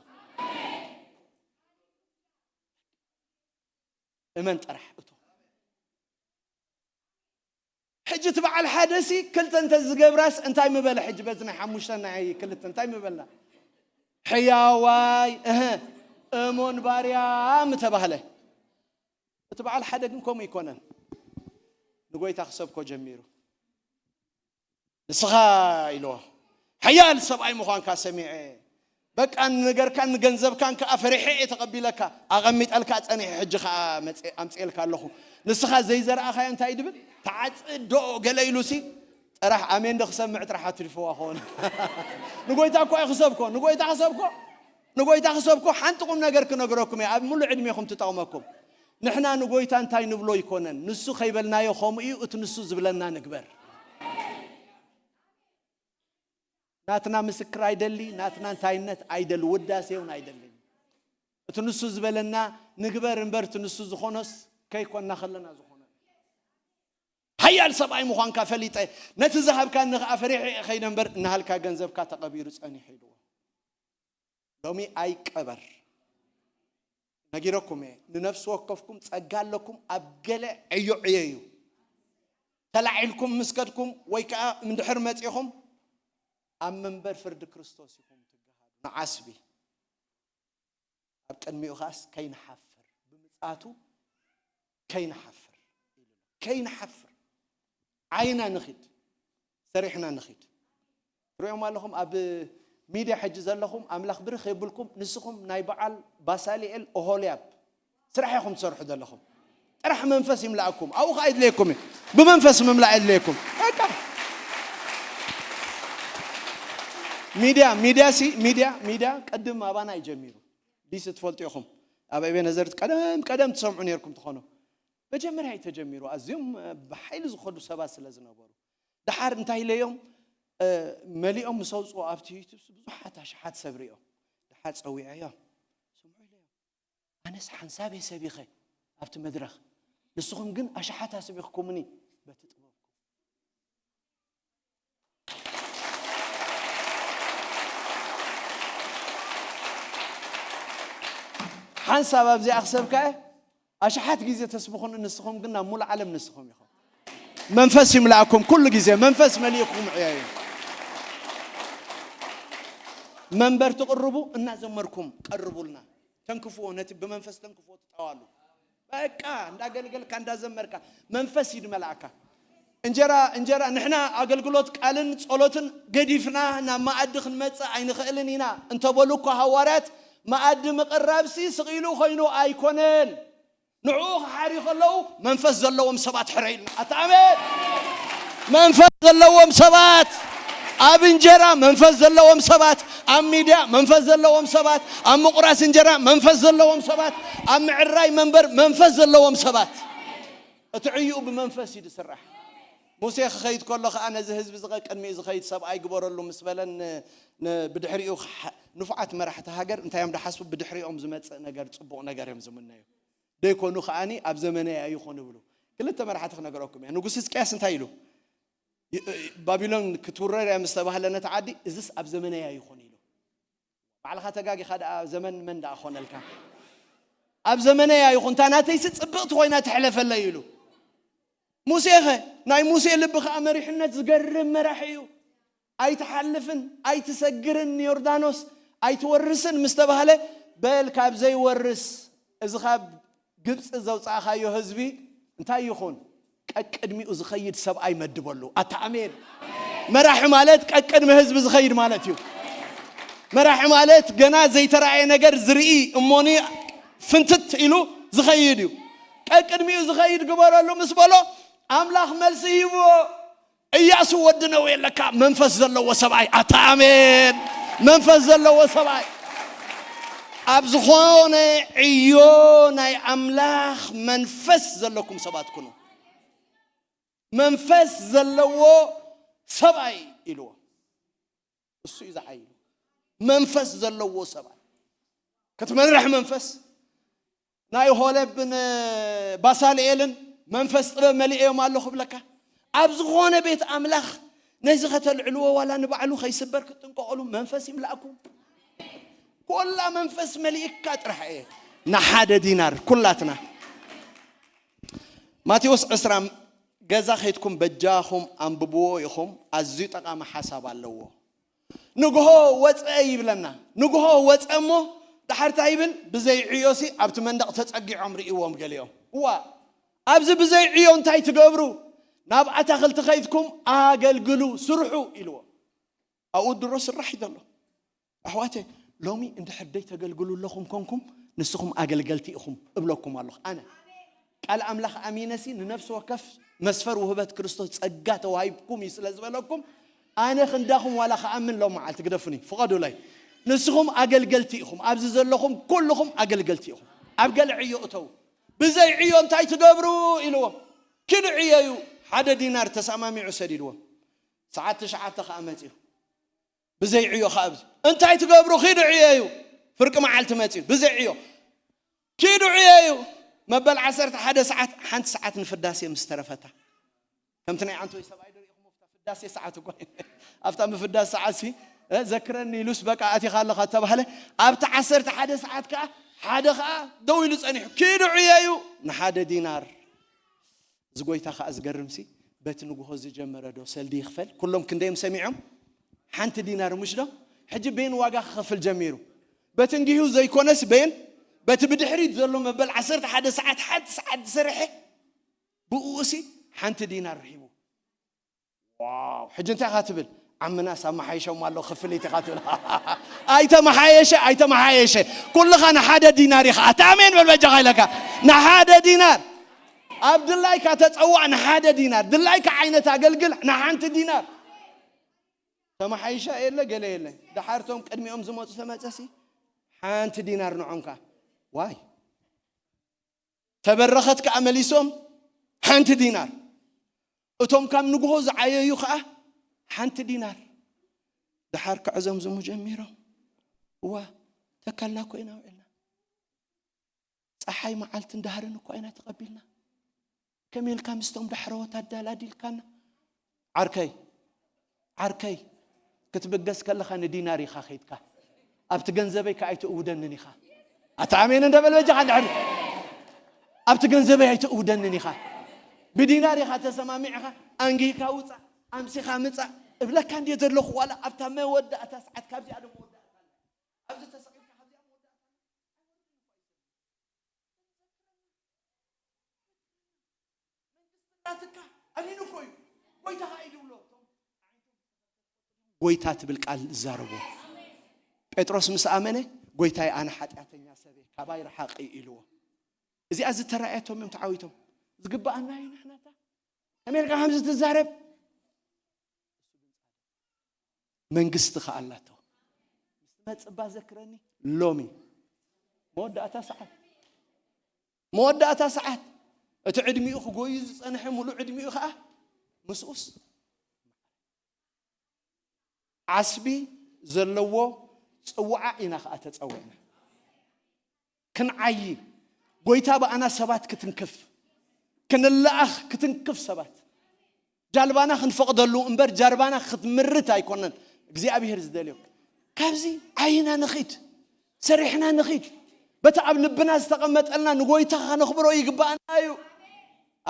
እመን ጥራሕ እቶ። ሕጂ እቲ በዓል ሓደሲ ክልተ እንተ ዝገብራስ እንታይ ምበለ? ሕጂ በዚ ናይ ሓሙሽተ ናይ ክልተ እንታይ ምበልና? ሕያዋይ፣ እህ፣ እሙን ባርያ ምተባህለ። እቲ በዓል ሓደ ግን ከምኡ ኣይኮነን። ንጎይታ ክሰብኮ ጀሚሩ። ንስኻ ኢልዎ፣ ሓያል ሰብኣይ ምዃንካ ሰሚዐ፣ በቃ ንነገርካን ንገንዘብካን ከኣ ፈሪሐ እየ ተቐቢለካ፣ ኣቐሚጠልካ ጸኒሐ፣ ሕጂ ከኣ መጽ-፣ ኣምጽኤልካ ኣለኹ። ንስኻ ዘይዘርኣኻዮ እንታይ ድብል? ተዓጽድ ዶ ገለ ኢሉሲ፣ ጥራሕ ኣሜን ዶ ክሰምዕ ጥራሕ ኣትሪፍዋ ኾን። ንጎይታ እኮ እዩ ክሰብኮ፣ ንጎይታ ክሰብኮ፣ ንጎይታ ክሰብኮ። ሓንቲ ቁም ነገር ክነግረኩም እየ፣ ኣብ ሙሉ ዕድሜኹም ትጠቕመኩም። ንሕና ንጎይታ እንታይ ንብሎ ይኮነን፣ ንሱ ከይበልናዮ ከምኡ እዩ፣ እቲ ንሱ ዝብለና ንግበር። ናትና ምስክር ኣይደሊ፣ ናትና እንታይነት ኣይደሊ፣ ውዳሴ እውን ኣይደልን። እቲ ንሱ ዝበለና ንግበር እምበር፣ እቲ ንሱ ዝኾኖስ ከይኮንና ከለና ዝኾነ። ሓያል ሰብኣይ ምዃንካ ፈሊጠ፣ ነቲ ዝሃብካኒ ኸዓ ፈሪሐ እየ ኸይደ እምበር፣ እናሃልካ ገንዘብካ ተቐቢሩ ጸኒሑ ኢልዎ። ሎሚ ኣይቀበር። ነጊረኩም እየ፣ ንነፍሲ ወከፍኩም ጸጋ ኣለኩም፣ ኣብ ገለ ዕዮ ዕየዩ። ተላዒልኩም ምስ ከድኩም ወይ ከኣ እንድሕር መጺኹም፣ ኣብ መንበር ፍርዲ ክርስቶስ ኢኹም ትገሃዱ። ንዓስቢ ኣብ ቅድሚኡ ኸኣስ ከይንሓፍር፣ ብምጽኣቱ ከይንሓፍር፣ ከይንሓፍር። ዓይና ንኺድ፣ ሰሪሕና ንኺድ። ትሪኦም ኣለኹም ኣብ ሚድያ ሕጂ ዘለኹም፣ ኣምላኽ ብርኽ የብልኩም። ንስኹም ናይ በዓል ባሳልኤል ኦሆልያብ ስራሕ ኢኹም ትሰርሑ ዘለኹም። ጥራሕ መንፈስ ይምላእኩም። ኣብኡ ኸዓ የድልየኩም እዩ። ብመንፈስ ምምላእ የድልየኩም። በቃ። ሚድያ፣ ሚድያ ሲ፣ ሚድያ፣ ሚድያ ቅድም ኣባና እዩ ጀሚሩ። ዲስ ትፈልጡ ኢኹም። ኣብ ኤቤነዘር ቀደም፣ ቀደም ትሰምዑ ነይርኩም ትኾኑ። መጀመርያ እዩ ተጀሚሩ። ኣዝዮም፣ እ፣ ብሓይሊ ዝኸዱ ሰባት ስለ ዝነበሩ። ደሓር እንታይ ኢለዮም፣ እ፣ መሊኦም ምስ ኣውፅኡ ኣብቲ ዩቱብ ብዙሓት ኣሽሓት ሰብ ሪኦም። ደሓር ፀዊዐዮም። ስምዑ ኢለዮም። ኣነስ ሓንሳብ እየ ሰቢኸ ኣብቲ መድረኽ። ንስኹም ግን ኣሽሓት ኣስቢኽኩምኒ በቲ ጥበብኩም። ሓንሳብ ኣብዚኣ ክሰብካ እየ። ኣሽሓት ግዜ ተስብኹን ንስኹም ግን ናብ ሙሉ ዓለም ንስኹም ኢኹም። መንፈስ ይምላእኩም ኩሉ ግዜ፣ መንፈስ መሊእኩም ዕያዩ። መንበር ትቕርቡ እናዘመርኩም ቀርቡልና። ተንክፍዎ፣ ነቲ ብመንፈስ ተንክፍዎ ትጣዋሉ። በቃ እንዳገልገልካ እንዳዘመርካ መንፈስ ይድመልኣካ። እንጀራ፣ እንጀራ፣ ንሕና ኣገልግሎት ቃልን ጸሎትን ገዲፍና ናብ መኣዲ ክንመጽእ ኣይንኽእልን ኢና እንተበሉ እኮ ሃዋርያት፣ መኣዲ ምቕራብሲ ስቕ ኢሉ ኮይኑ ኣይኮነን። ንዕኡ ክሓርዩ ከለዉ መንፈስ ዘለዎም ሰባት ሕረዩልና። ኣታ ኣሜን። መንፈስ ዘለዎም ሰባት፣ ኣብ እንጀራ መንፈስ ዘለዎም ሰባት፣ ኣብ ሚድያ መንፈስ ዘለዎም ሰባት፣ ኣብ ምቑራስ እንጀራ መንፈስ ዘለዎም ሰባት፣ ኣብ ምዕራይ መንበር መንፈስ ዘለዎም ሰባት። እቲ ዕዩኡ ብመንፈስ እዩ ዝስራሕ። ሙሴ ክኸይድ ከሎ ኸዓ ነዚ ህዝቢ እዚ ቐቅድሚኡ ዝኸይድ ሰብኣይ ግበረሉ ምስ በለን ን-፣ ን-፣ ብድሕሪኡ ክሓ-፣ ንፉዓት መራሕቲ ሃገር እንታይ እዮም ዝሓስቡ? ብድሕሪኦም ዝመጽእ ነገር ጽቡቕ ነገር እዮም ዝምነዩ። ደይኮኑ ከኣኒ ኣብ ዘመነይ ኣይኹን ይብሉ። ክልተ መራሕቲ ክነግረኩም እየ። ንጉስ ህዝቅያስ እንታይ ኢሉ? ይ-፣ ባቢሎን ክትውረር እያ ምስ ተባህለ ነቲ ዓዲ፣ እዝስ ኣብ ዘመነይ ኣይኹን ኢሉ። ባዕልኻ ተጋጊኻ ደኣ ዘመን መን ደኣ ኮነልካ? ኣብ ዘመነይ ኣይኹን፣ እታ ናተይሲ ጽብቕቲ ኮይና ትሕለፈለይ ኢሉ። ሙሴኸ? ናይ ሙሴ ልቢ ከኣ መሪሕነት ዝገርም መራሒ እዩ። ኣይትሓልፍን ኣይትሰግርን ንዮርዳኖስ ኣይትወርስን ምስ ተባህለ፣ በል ካብ ዘይወርስ፣ እዚ ካብ ግብፂ ዘውፃእኻዮ ህዝቢ እንታይ ይኹን? ቀቅድሚኡ ዝኸይድ ሰብኣይ መድበሉ። ኣታ ኣሜን። መራሒ ማለት ቀቅድሚ ህዝቢ ዝኸይድ ማለት እዩ። መራሒ ማለት ገና ዘይተረኣየ ነገር ዝርኢ እሞኒ ፍንትት ኢሉ ዝኸይድ እዩ። ቀቅድሚኡ ዝኸይድ ግበረሉ ምስ በሎ ኣምላኽ መልሲ ሂብዎ። እያሱ ወዲ ነዌ ለካ መንፈስ ዘለዎ ሰብኣይ። ኣታ ኣሜን። መንፈስ ዘለዎ ሰብኣይ። ኣብ ዝኾነ ዕዮ ናይ ኣምላኽ መንፈስ ዘለኩም ሰባት ኩኑ። መንፈስ ዘለዎ ሰብኣይ ኢልዎ። እሱ እዩ ዝዓይሉ። መንፈስ ዘለዎ ሰብኣይ ክትመርሕ መንፈስ ናይ ሆለብን ባሳልኤልን መንፈስ ጥበብ መሊኤዮም ኣለኹ ብለካ። ኣብ ዝኾነ ቤት ኣምላኽ ነዚ ከተልዕልዎ ዋላ ንባዕሉ ከይስበር ክትጥንቀቐሉ መንፈስ ይምላእኩም። ኮላ መንፈስ መሊእካ ጥራሕ እየ። ንሓደ ዲናር ኩላትና። ማቴዎስ ዕስራ ገዛ ከይድኩም በጃኹም ኣንብብዎ ኢኹም። ኣዝዩ ጠቓሚ ሓሳብ ኣለዎ። ንግሆ ወፀ ይብለና። ንግሆ ወፀ እሞ ዳሕርታ ይብል ብዘይ ዕዮሲ ኣብቲ መንደቕ ተፀጊዖም ርእይዎም ገሊኦም። እዋ ኣብዚ ብዘይ ዕዮ እንታይ ትገብሩ? ናብ ኣታኽልቲ ከይድኩም ኣገልግሉ፣ ስርሑ ኢልዎ። ኣብኡ ድሮ ስራሕ እዩ ዘሎ። ኣሕዋተ፣ ሎሚ እንድሕር ደይ ተገልግሉ ኣለኹም ኮንኩም ንስኹም ኣገልገልቲ ኢኹም እብለኩም ኣለኹ። ኣነ ቃ ቃል ኣምላኽ ኣሚነሲ ንነፍሲ ወከፍ መስፈር ውህበት ክርስቶስ ጸጋ ተዋሂብኩም እዩ ስለ ዝበለኩም፣ ኣነ ክንዳኹም ዋላ ክኣምን ሎም መዓልቲ ግደፉኒ፣ ፍቐዱለይ። ንስኹም ኣገልገልቲ ኢኹም፣ ኣብዚ ዘለኹም ኩልኹም ኣገልገልቲ ኢኹም። ኣብ ገለ ዕዮ እተው። ብዘይ ዕዮ እንታይ ትገብሩ ኢልዎም። ኪዱ ዕየዩ። ሓደ ዲናር ተሰማሚዑ ሰዲድዎም። ሰዓት ትሽዓተ ከኣ መጺኡ። ብዘይ ዕዮ ከኣ ኣብዚ እንታይ ትገብሩ? ኪዱ ዕየዩ። ፍርቂ መዓልቲ መጺኡ። ብዘይ ዕዮ። ኪዱ ዕየዩ። መበል ዓሰርተ ሓደ ሰዓት፣ ሓንቲ ሰዓት ንፍዳሴ ምስ ተረፈታ። ከምቲ ናይ ዓንቶይ ሰብኣይ ዶ ርኢኹሞ? ፍዳሴ ሰዓት እኮ። ኣብታ ምፍዳስ ሰዓት ሲ፣ እ፣ ዘክረኒ ኢሉስ በቃ ኣቲኻ ኣለኻ ተባህለ። ኣብቲ ዓሰርተ ሓደ ሰዓት ከኣ ሓደ ከኣ ደው ኢሉ ጸኒሑ። ኪዱ ዕየዩ። ንሓደ ዲናር። እዚ ጎይታ ከኣ ዝገርምሲ፣ በቲ ንግሆ ዝጀመረ ዶ ሰልዲ ይኽፈል? ኩሎም ክንደዮም ሰሚዖም? ሓንቲ ዲናር ምሽ ዶ? ሕጂ በየን ዋጋ ክኸፍል ጀሚሩ? በቲ እንጊሁ ዘይኮነስ በየን? በቲ ብድሕሪት ዘሎ መበል ዓሰርተ ሓደ ሰዓት፣ ሓንቲ ሰዓት ዝሰርሐ፣ ብእኡሲ ሓንቲ ዲናር ርሂቡ። ዋው! ሕጂ እንታይ ኢኻ ትብል? ዓምናስ ኣመሓይሾም ኣሎ ክፍሊት ኢኻ ትብል። ኣይተመሓየሸ፣ ኣይተመሓየሸ። ኩልኻ ንሓደ ዲናር ኢኻ። ኣታ ኣሜን በል በጃኻ ኢለካ። ንሓደ ዲናር። ኣብ ድላይካ ተጸዋዕ ንሓደ ዲናር። ድላይካ ዓይነት ኣገልግል ንሓንቲ ዲናር። ተመሓይሻ የለ ገለ የለ። ደሓር እቶም ቅድሚኦም ዝመጹ ተመጸሲ ሓንቲ ዲናር ንዖምካ። ዋይ! ተበረኸት ከኣ መሊሶም ሓንቲ ዲናር። እቶም ካብ ንግሆ ዝዓየዩ ከኣ ሓንቲ ዲናር። ደሓር ክዕዘምዝሙ ጀሚሮም። እዋ፣ ተካልና እኮ ኢና ውዒልና። ጸሓይ መዓልትን ዳህርን እኮ ኢና ተቐቢልና። ከመይ ኢልካ ምስቶም ዳሕረዎት ኣዳላዲልካና? ዓርከይ፣ ዓርከይ፣ ክትብገስ ከለኻ ንዲናር ኢኻ ኸይድካ። ኣብቲ ገንዘበይ ከኣ ኣይትእውደንን ኢኻ። ኣታ ኣሜን እንደ በል በጃኻ እንድሕር። ኣብቲ ገንዘበይ ኣይትእውደንን ኢኻ። ብዲናር ኢኻ ተሰማሚዕኻ፣ ኣንጊህካ ውጻእ፣ ኣምሲኻ ምጻእ እብለካ እንድየ ዘለኹ፣ ዋላ ኣብታ መወዳእታ ሰዓት፣ ካብዚኣ ዶ መወዳእታ ኣላ? ኣብዚ ተሰቒልካ ካብዚኣ መወዳእታ ኣላ? ናትካ ኣሚኑ እኮ እዩ። ጎይታ ኸኣ እዩ ድብሎ። ጎይታ ትብል ቃል ዝዛረቦ። ጴጥሮስ ምስ ኣመነ፣ "ጎይታይ፣ ኣነ ሓጢኣተኛ ሰበ፣ ካባይ ረሓቕ" ኢልዎ። እዚኣ ዝተራእየቶም እዮም ተዓዊቶም። ዝግብኣና እዩ ንሕናታ። ከመይ ኢልካ ከምዚ ትዛረብ? መንግስቲ ከኣ ኣላቶ። ምስ ትመጽእ እባ ዘክረኒ። ሎሚ መወዳእታ ሰዓት፣ መወዳእታ ሰዓት፣ እቲ ዕድሚኡ ክጎዩ ዝጸንሐ ሙሉእ ዕድሚኡ ከኣ ምስኡስ ዓስቢ ዘለዎ ጽውዓ ኢና ከኣ ተጸዊዕና። ክንዓዪ፣ ጎይታ ብኣና ሰባት ክትንክፍ፣ ክንለኣኽ ክትንክፍ ሰባት። ጃልባና ክንፈቕደሉ እምበር ጃልባና ክትምርት ኣይኮነን እግዚኣብሔር ዝደልዮ። ካብዚ ዓይና ንኺድ፣ ሰሪሕና ንኺድ። በቲ ኣብ ልብና ዝተቐመጠልና ንጎይታ ከነኽብሮ ይግባኣና እዩ።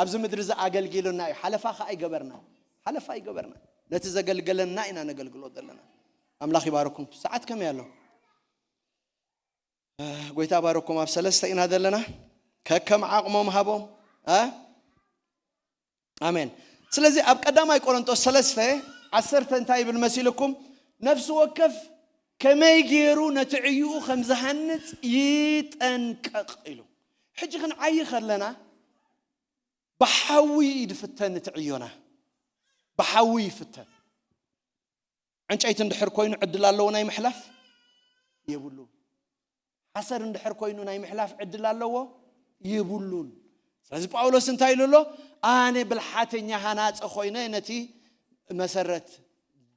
ኣብዚ ምድሪ እዚ ኣገልጊሉና እዩ። ሓለፋ ከኣ ኣይገበርና። ሓለፋ ኣይገበርና። ነቲ ዘገልገለና ኢና ነገልግሎ ዘለና። ኣምላኽ ይባርኩም። ሰዓት ከመይ ኣሎ? ጎይታ ባረኩም። ኣብ ሰለስተ ኢና ዘለና። ከከም ዓቕሞም ሃቦም። እ? ኣሜን። ስለዚ ኣብ ቀዳማይ ቆሮንቶስ ሰለስተ ዓሰርተ እንታይ ይብል መሲልኩም? ነፍሲ ወከፍ ከመይ ገይሩ ነቲ ዕዩኡ ከም ዝሃንጽ ይጠንቀቕ ኢሉ። ሕጂ ክንዓዪ ከለና ብሓዊ እዩ ዝፍተን እቲ ዕዮና። ብሓዊ ይፍተን። ዕንጨይቲ እንድሕር ኮይኑ ዕድል ኣለዎ ናይ ምሕላፍ? የብሉን። ሓሰር እንድሕር ኮይኑ ናይ ምሕላፍ ዕድል ኣለዎ? የብሉን። ስለዚ ጳውሎስ እንታይ ኢሉ ኣሎ? ኣነ ብልሓተኛ ሃናጺ ኮይነ ነቲ መሰረት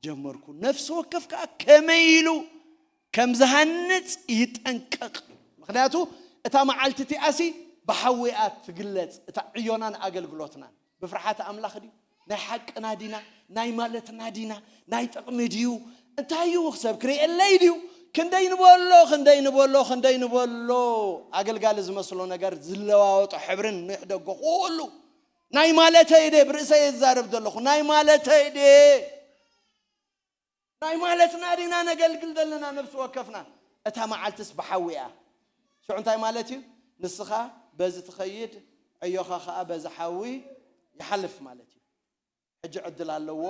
ጀመርኩ። ነፍሲ ወከፍ ከኣ ከመይ ኢሉ ከም ዝሃንጽ ይጠንቀቕ። ምኽንያቱ እታ መዓልቲ እቲኣሲ ብሓዊ እያ ትግለጽ፣ እታ ዕዮናን ኣገልግሎትናን። ብፍርሓት ኣምላኽ ድዩ? ናይ ሓቅና ዲና? ናይ ማለትና ዲና? ናይ ጥቕሚ ድዩ? እንታይ እዩ? ሰብ ክርእየለይ ድዩ? ክንደይ ንበሎ፣ ክንደይ ንበሎ፣ ክንደይ ንበሎ። ኣገልጋሊ ዝመስሎ ነገር ዝለዋወጦ ሕብርን ንሕደጎ ኩሉ። ናይ ማለተይ ድየ? ብርእሰይ እየ ዝዛረብ ዘለኹ። ናይ ማለተይ ድየ? ናይ ማለትና ዲና ነገልግል ዘለና ነፍሲ ወከፍና? እታ መዓልትስ ብሓዊ እያ። ሽዑ እንታይ ማለት እዩ? ንስኻ በዚ ትኸይድ፣ ዕዮኻ ኸኣ በዚ ሓዊ ይሓልፍ ማለት እዩ። ሕጂ ዕድል ኣለዎ፣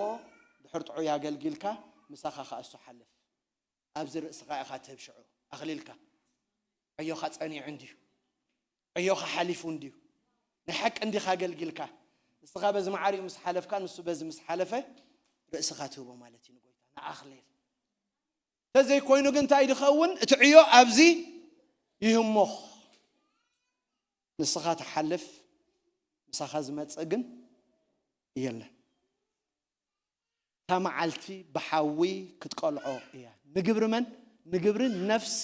ድሕር ጥዑይ ኣገልጊልካ፣ ምሳኻ ኸኣ እሱ ሓልፍ። ኣብዚ ርእስኻ ኢኻ ትህብ ሽዑ፣ ኣኽሊልካ። ዕዮኻ ጸኒዑ እንድዩ። ዕዮኻ ሓሊፉ እንድዩ። ናይ ሓቂ እንዲኻ ኣገልጊልካ። ንስኻ በዚ ማዕሪኡ ምስ ሓለፍካ፣ ንሱ በዚ ምስ ሓለፈ፣ ርእስኻ ትህቦ ማለት እዩ ንጎይታ። ንኣኽሌል። እንተዘይኮይኑ ግን እንታይ ድኸውን? እቲ ዕዮ ኣብዚ ይህሞኽ። ንስኻ ትሓልፍ፣ ምሳኻ ዝመጽእ ግን የለን። እታ መዓልቲ ብሓዊ ክትቀልዖ እያ። ንግብሪ መን? ንግብሪ ነፍሲ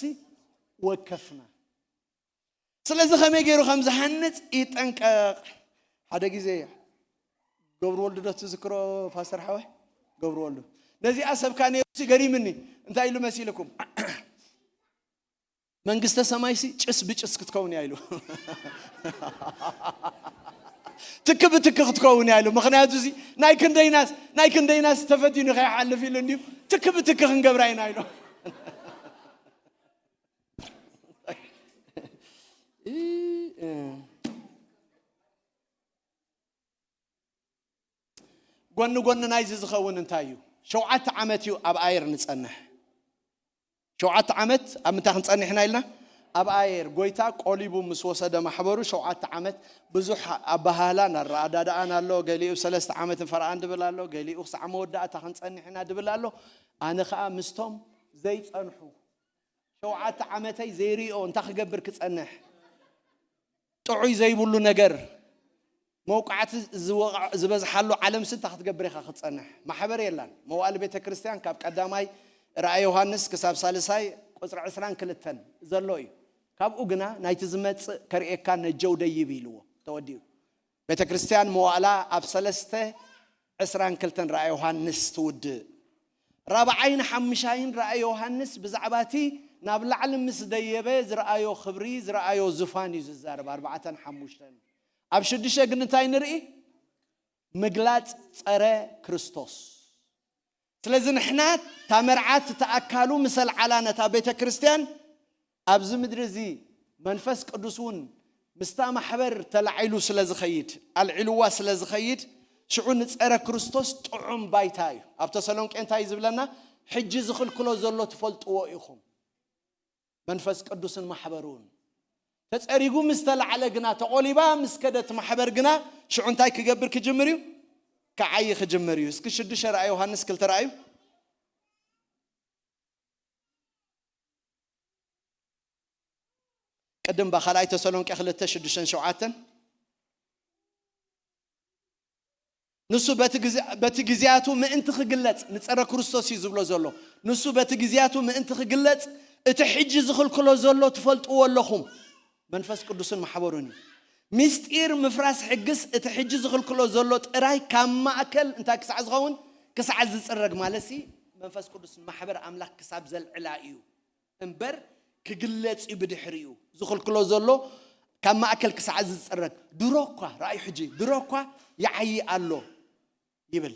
ወከፍና። ስለዚ ከመይ ገይሩ ከም ዝሃንጽ ይጠንቀቕ። ሓደ ግዜ ገብሩ ወልዱ ዶ ትዝክሮ ፓስተር ሓወ? ገብሩ ወልዱ። ነዚኣ ሰብካ ነይሩ ሲ ገሪምኒ። እንታይ ኢሉ መሲልኩም? መንግስተ ሰማይ ሲ ጭስ ብጭስ ክትከውን እያ ኢሉ። ትክ ብትክ ክትከውን እያ ኢሉ። ምኽንያቱ እዚ ናይ ክንደይናስ፣ ናይ ክንደይናስ ተፈቲኑ ከይሓልፍ ኢሉ እንዲዩ። ትክ ብትክ ክንገብራ ኢና ኢሉ። ጎኒ ጎኒ ናይዚ ዝኸውን እንታይ እዩ? ሸውዓተ ዓመት እዩ ኣብ ኣየር ንጸንሕ። ሸውዓተ ዓመት ኣብ ምንታይ ክንጸንሕ ኢና ኢልና? ኣብ ኣየር። ጎይታ ቆሊቡ ምስ ወሰደ ማሕበሩ ሸውዓተ ዓመት ብዙሕ ኣበሃህላን ኣረኣዳድኣን ኣሎ። ገሊኡ ሰለስተ ዓመትን ፈርቓን ድብል ኣሎ። ገሊኡ ክሳዕ መወዳእታ ክንጸንሕ ኢና ድብል ኣሎ። ኣነ ኸኣ ምስቶም ዘይጸንሑ ሸውዓተ ዓመተይ ዘይርእዮ እንታይ ክገብር ክጸንሕ? ጥዑይ ዘይብሉ ነገር፣ መውቃዕቲ ዝወቕዕ-፣ ዝበዝሓሉ ዓለምሲ እንታይ ክትገብር ኢኻ ክትጸንሕ? ማሕበር የላን። መዋእል ቤተ ክርስቲያን ካብ ቀዳማይ ራእይ ዮሃንስ ክሳብ ሳልሳይ ቁጽሪ ዕስራን ክልተን ዘሎ እዩ። ካብኡ ግና ናይቲ ዝመጽእ ከርእየካ ነጀው ደይብ ኢልዎ። ተወዲኡ። ቤተ ክርስቲያን መዋእላ ኣብ ሰለስተ ዕስራን ክልተን ራእይ ዮሃንስ ትውድእ። ራብዓይን ሓሙሻይን ራእይ ዮሃንስ ብዛዕባ እቲ ናብ ላዕሊ ምስ ደየበ ዝረኣዮ ክብሪ፣ ዝረኣዮ ዙፋን እዩ ዝዛረብ። ኣርባዕተን ሓሙሽተን። ኣብ ሽዱሽተ ግን እንታይ ንርኢ? ምግላጽ ጸረ ክርስቶስ። ስለዚ ንሕና እታ መርዓት፣ እታ ኣካሉ ምስ ኣልዓላ ነታ ቤተ ክርስቲያን፣ ኣብዚ ምድሪ እዚ መንፈስ ቅዱስ እውን ምስታ ማሕበር ተላዒሉ ስለ ዝኸይድ፣ ኣልዒልዋ ስለ ዝኸይድ፣ ሽዑ ንጸረ ክርስቶስ ጥዑም ባይታ እዩ። ኣብ ተሰሎንቄ እንታይ እዩ ዝብለና? ሕጂ ዝኽልክሎ ዘሎ ትፈልጥዎ ኢኹም። መንፈስ ቅዱስን ማሕበሩን ተጸሪጉ ምስ ተላዕለ ግና፣ ተቖሊባ ምስ ከደት ማሕበር ግና፣ ሽዑ እንታይ ክገብር ክጅምር እዩ? ክዓዪ ክጅምር እዩ። እስኪ ሽዱሽተ ራእይ ዮሃንስ ክልተ ራእዩ። ቅድም ባ ካልኣይ ተሰሎንቄ ክልተ ሽዱሽተን ሸውዓተን። ንሱ በቲ ግዜ-፣ በቲ ግዜያቱ ምእንቲ ክግለጽ፣ ንጸረ ክርስቶስ እዩ ዝብሎ ዘሎ። ንሱ በቲ ግዜያቱ ምእንቲ ክግለጽ፣ እቲ ሕጂ ዝኽልክሎ ዘሎ ትፈልጥዎ ኣለኹም። መንፈስ ቅዱስን ማሕበሩን እዩ። ምስጢር ምፍራስ ሕግስ እቲ ሕጂ ዝኽልክሎ ዘሎ ጥራይ ካብ ማእከል እንታይ ክሳዕ ዝኸውን? ክሳዕ ዝጽረግ ማለት ሲ፣ መንፈስ ቅዱስ ማሕበር ኣምላኽ ክሳብ ዘልዕላ እዩ። እምበር ክግለጽ እዩ ብድሕሪኡ። ዝኽልክሎ ዘሎ ካብ ማእከል ክሳዕ ዝጽረግ። ድሮ እኳ፣ ረኣዩ ሕጂ፣ ድሮ እኳ ይዓዪ ኣሎ ይብል።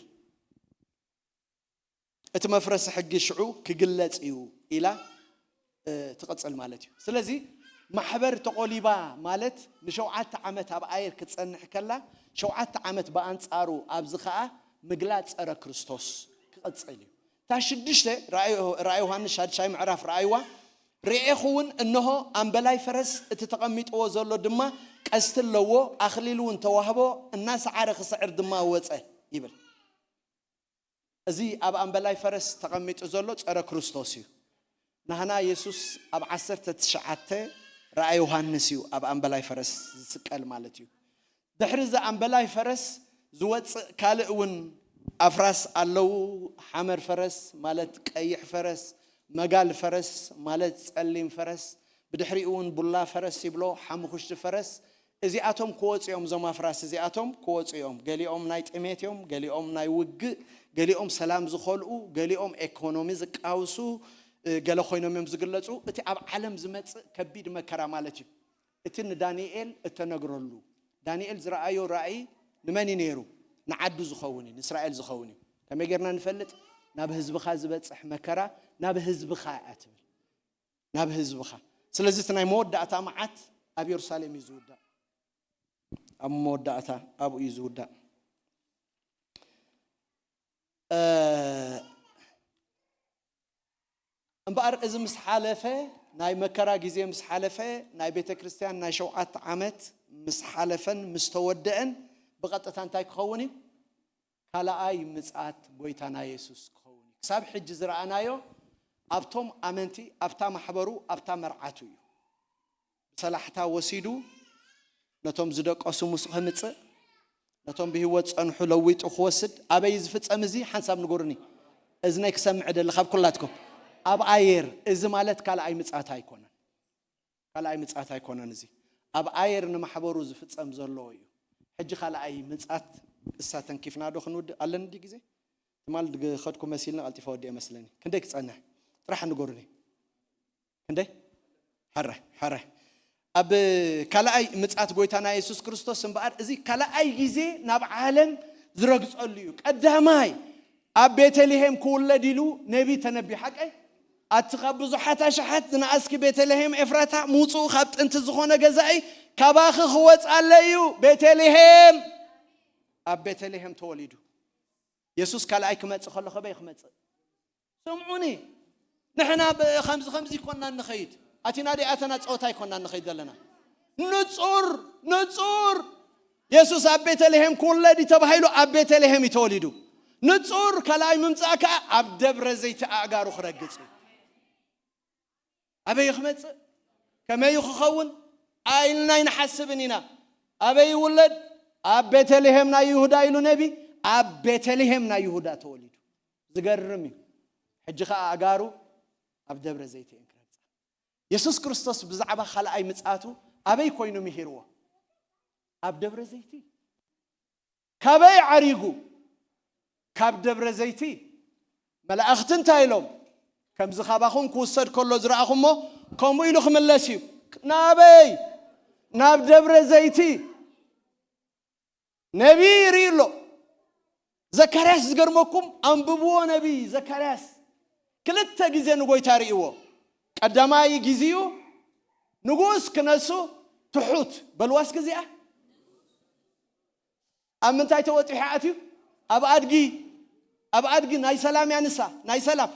እቲ መፍረሲ ሕጊ ሽዑ ክግለጽ እዩ ኢላ፣ እ፣ ትቕጽል ማለት እዩ። ስለዚ ማሕበር ተቖሊባ ማለት ንሸውዓተ ዓመት ኣብ ኣየር ክትጸንሕ ከላ፣ ሸውዓተ ዓመት ብኣንጻሩ ኣብዚ ኸኣ ምግላጽ ጸረ ክርስቶስ ክቕጽል እዩ። እታ ሽዱሽተ ራእይ፣ ራእይ ዮሃንስ ሻድሻይ ምዕራፍ ረኣይዋ፣ ርኤኹ እውን፣ እንሆ፣ ኣምበላይ ፈረስ፣ እቲ ተቐሚጥዎ ዘሎ ድማ ቀስቲ ኣለዎ፣ ኣኽሊል እውን ተዋህቦ፣ እናሰዓረ ክስዕር ድማ ወጸ ይብል። እዚ ኣብ ኣምበላይ ፈረስ ተቐሚጡ ዘሎ ጸረ ክርስቶስ እዩ። ናህና የሱስ ኣብ ዓሰርተ ትሽዓተ ራእይ ዮሃንስ እዩ ኣብ ኣምበላይ ፈረስ ዝስቀል ማለት እዩ። ድሕሪ እዚ ኣምበላይ ፈረስ ዝወጽእ ካልእ እውን ኣፍራስ ኣለዉ። ሓመር ፈረስ ማለት ቀይሕ ፈረስ፣ መጋል ፈረስ ማለት ጸሊም ፈረስ፣ ብድሕሪኡ እውን ቡላ ፈረስ ይብሎ፣ ሓሙኽሽቲ ፈረስ። እዚኣቶም ክወጹ እዮም፣ እዞም ኣፍራስ እዚኣቶም ክወጹ እዮም። ገሊኦም ናይ ጥሜት እዮም፣ ገሊኦም ናይ ውግእ፣ ገሊኦም ሰላም ዝኸልኡ፣ ገሊኦም ኤኮኖሚ ዝቃውሱ፣ እ፣ ገለ ኮይኖም እዮም ዝግለጹ። እቲ ኣብ ዓለም ዝመጽእ ከቢድ መከራ ማለት እዩ። እቲ ንዳንኤል እተነግረሉ፣ ዳንኤል ዝረኣዮ ራእይ ንመን እዩ ነይሩ? ንዓዱ ዝኸውን እዩ፣ ንእስራኤል ዝኸውን እዩ። ከመይ ጌርና ንፈልጥ? ናብ ህዝብኻ ዝበጽሕ መከራ ናብ ህዝብኻ እያ ትብል። ናብ ህዝብኻ። ስለዚ እቲ ናይ መወዳእታ መዓት ኣብ የሩሳሌም እዩ ዝውዳእ። ኣብ መወዳእታ ኣብኡ እዩ ዝውዳእ። እ፣ እምበኣር እዚ ምስ ሓለፈ፣ ናይ መከራ ግዜ ምስ ሓለፈ፣ ናይ ቤተ ክርስቲያን ናይ ሸውዓተ ዓመት ምስ ሓለፈን ምስ ተወደአን ብቐጥታ እንታይ ክኸውን እዩ? ካልኣይ ምጽኣት ጎይታና የሱስ ክኸውን እዩ። ክሳብ ሕጂ ዝረኣናዮ ኣብቶም ኣመንቲ፣ ኣብታ ማሕበሩ፣ ኣብታ መርዓቱ እዩ። ብሰላሕታ ወሲዱ ነቶም ዝደቀሱ ምስ ኸምጽእ፣ ነቶም ብህይወት ጸንሑ ለዊጡ ክወስድ፣ ኣበይ ዝፍጸም እዚ ሓንሳብ ንገሩኒ። እዝነይ ክሰምዕ ደሊ ካብ ኩላትኩም። ኣብ ኣየር። እዚ ማለት ካልኣይ ምጽኣት ኣይኮነን። ካልኣይ ምጽኣት ኣይኮነን። እዚ ኣብ ኣየር ንማሕበሩ ዝፍጸም ዘሎ እዩ። ሕጂ ካልኣይ ምጽኣት እሳ ተንኪፍና ዶ ክንውድእ ኣለኒ? ድዩ ግዜ ትማል ዝኸድኩ መሲልና ቀልጢፈ ወዲኤ መስለኒ። ክንደይ ክጸንሕ ጥራሕ ንገሩኒ። ክንደይ? ሕረ ሕረ ኣብ ካልኣይ ምጽኣት ጎይታና የሱስ ክርስቶስ እምበኣር፣ እዚ ካልኣይ ግዜ ናብ ዓለም ዝረግጸሉ እዩ። ቀዳማይ ኣብ ቤተልሔም ክውለድ ኢሉ ነቢ ተነቢ። ሓቀይ? ኣቲ ካብ ብዙሓት ኣሽሓት ዝነኣስኪ ቤተልሔም ኤፍራታ፣ ምውጽኡ ካብ ጥንቲ ዝኾነ ገዛኢ፣ ካባኺ ክወጽኣለ እዩ። ቤተልሔም፣ ኣብ ቤተልሔም ተወሊዱ። የሱስ ካልኣይ ክመጽእ ከሎ ከበይ ክመጽእ? ስምዑኒ። ንሕና ብ-፣ ከምዚ ከምዚ ይኮና ንኸይድ። ኣቲና ዲኣተና ጸወታ ይኮና ንኸይድ ዘለና። ንጹር፣ ንጹር። የሱስ ኣብ ቤተልሔም ክውለድ እዩ ተባሂሉ፣ ኣብ ቤተልሔም እዩ ተወሊዱ። ንጹር ካልኣይ ምምጻእ ከኣ ኣብ ደብረ ዘይቲ ኣእጋሩ ክረግጽ እዩ። ኣበይ ክመጽእ? ከመይ ክኸውን? ኢልና ኣይንሓስብን ኢና። ኣበይ ይውለድ? ኣብ ቤተልሔም ናይ ይሁዳ ኢሉ ነቢ፣ ኣብ ቤተልሔም ናይ ይሁዳ ተወሊዱ። ዝገርም እዩ። ሕጂ ኸኣ ኣእጋሩ ኣብ ደብረ ዘይቲ እየን ክረግጻ። የሱስ ክርስቶስ ብዛዕባ ካልኣይ ምጽኣቱ ኣበይ ኮይኑ ምሂርዎ? ኣብ ደብረ ዘይቲ። ካበይ ዓሪጉ? ካብ ደብረ ዘይቲ። መላእኽቲ እንታይ ኢሎም? ከምዚ ካባኹም ክውሰድ ከሎ ዝረኣኹሞ፣ ከምኡ ኢሉ ክምለስ እዩ። ናበይ? ናብ ደብረ ዘይቲ። ነቢይ ይርኢ ኣሎ። ዘካርያስ፣ ዝገርመኩም፣ ኣንብብዎ። ነቢይ ዘካርያስ ክልተ ግዜ ንጎይታ ርእይዎ። ቀዳማይ ግዜኡ ንጉስ ክነሱ ትሑት በልዋስ ግዜኣ ኣብ ምንታይ ተወጢሑ ኣትዩ? ኣብ ኣድጊ። ኣብ ኣድጊ። ናይ ሰላም እያ ንሳ፣ ናይ ሰላም።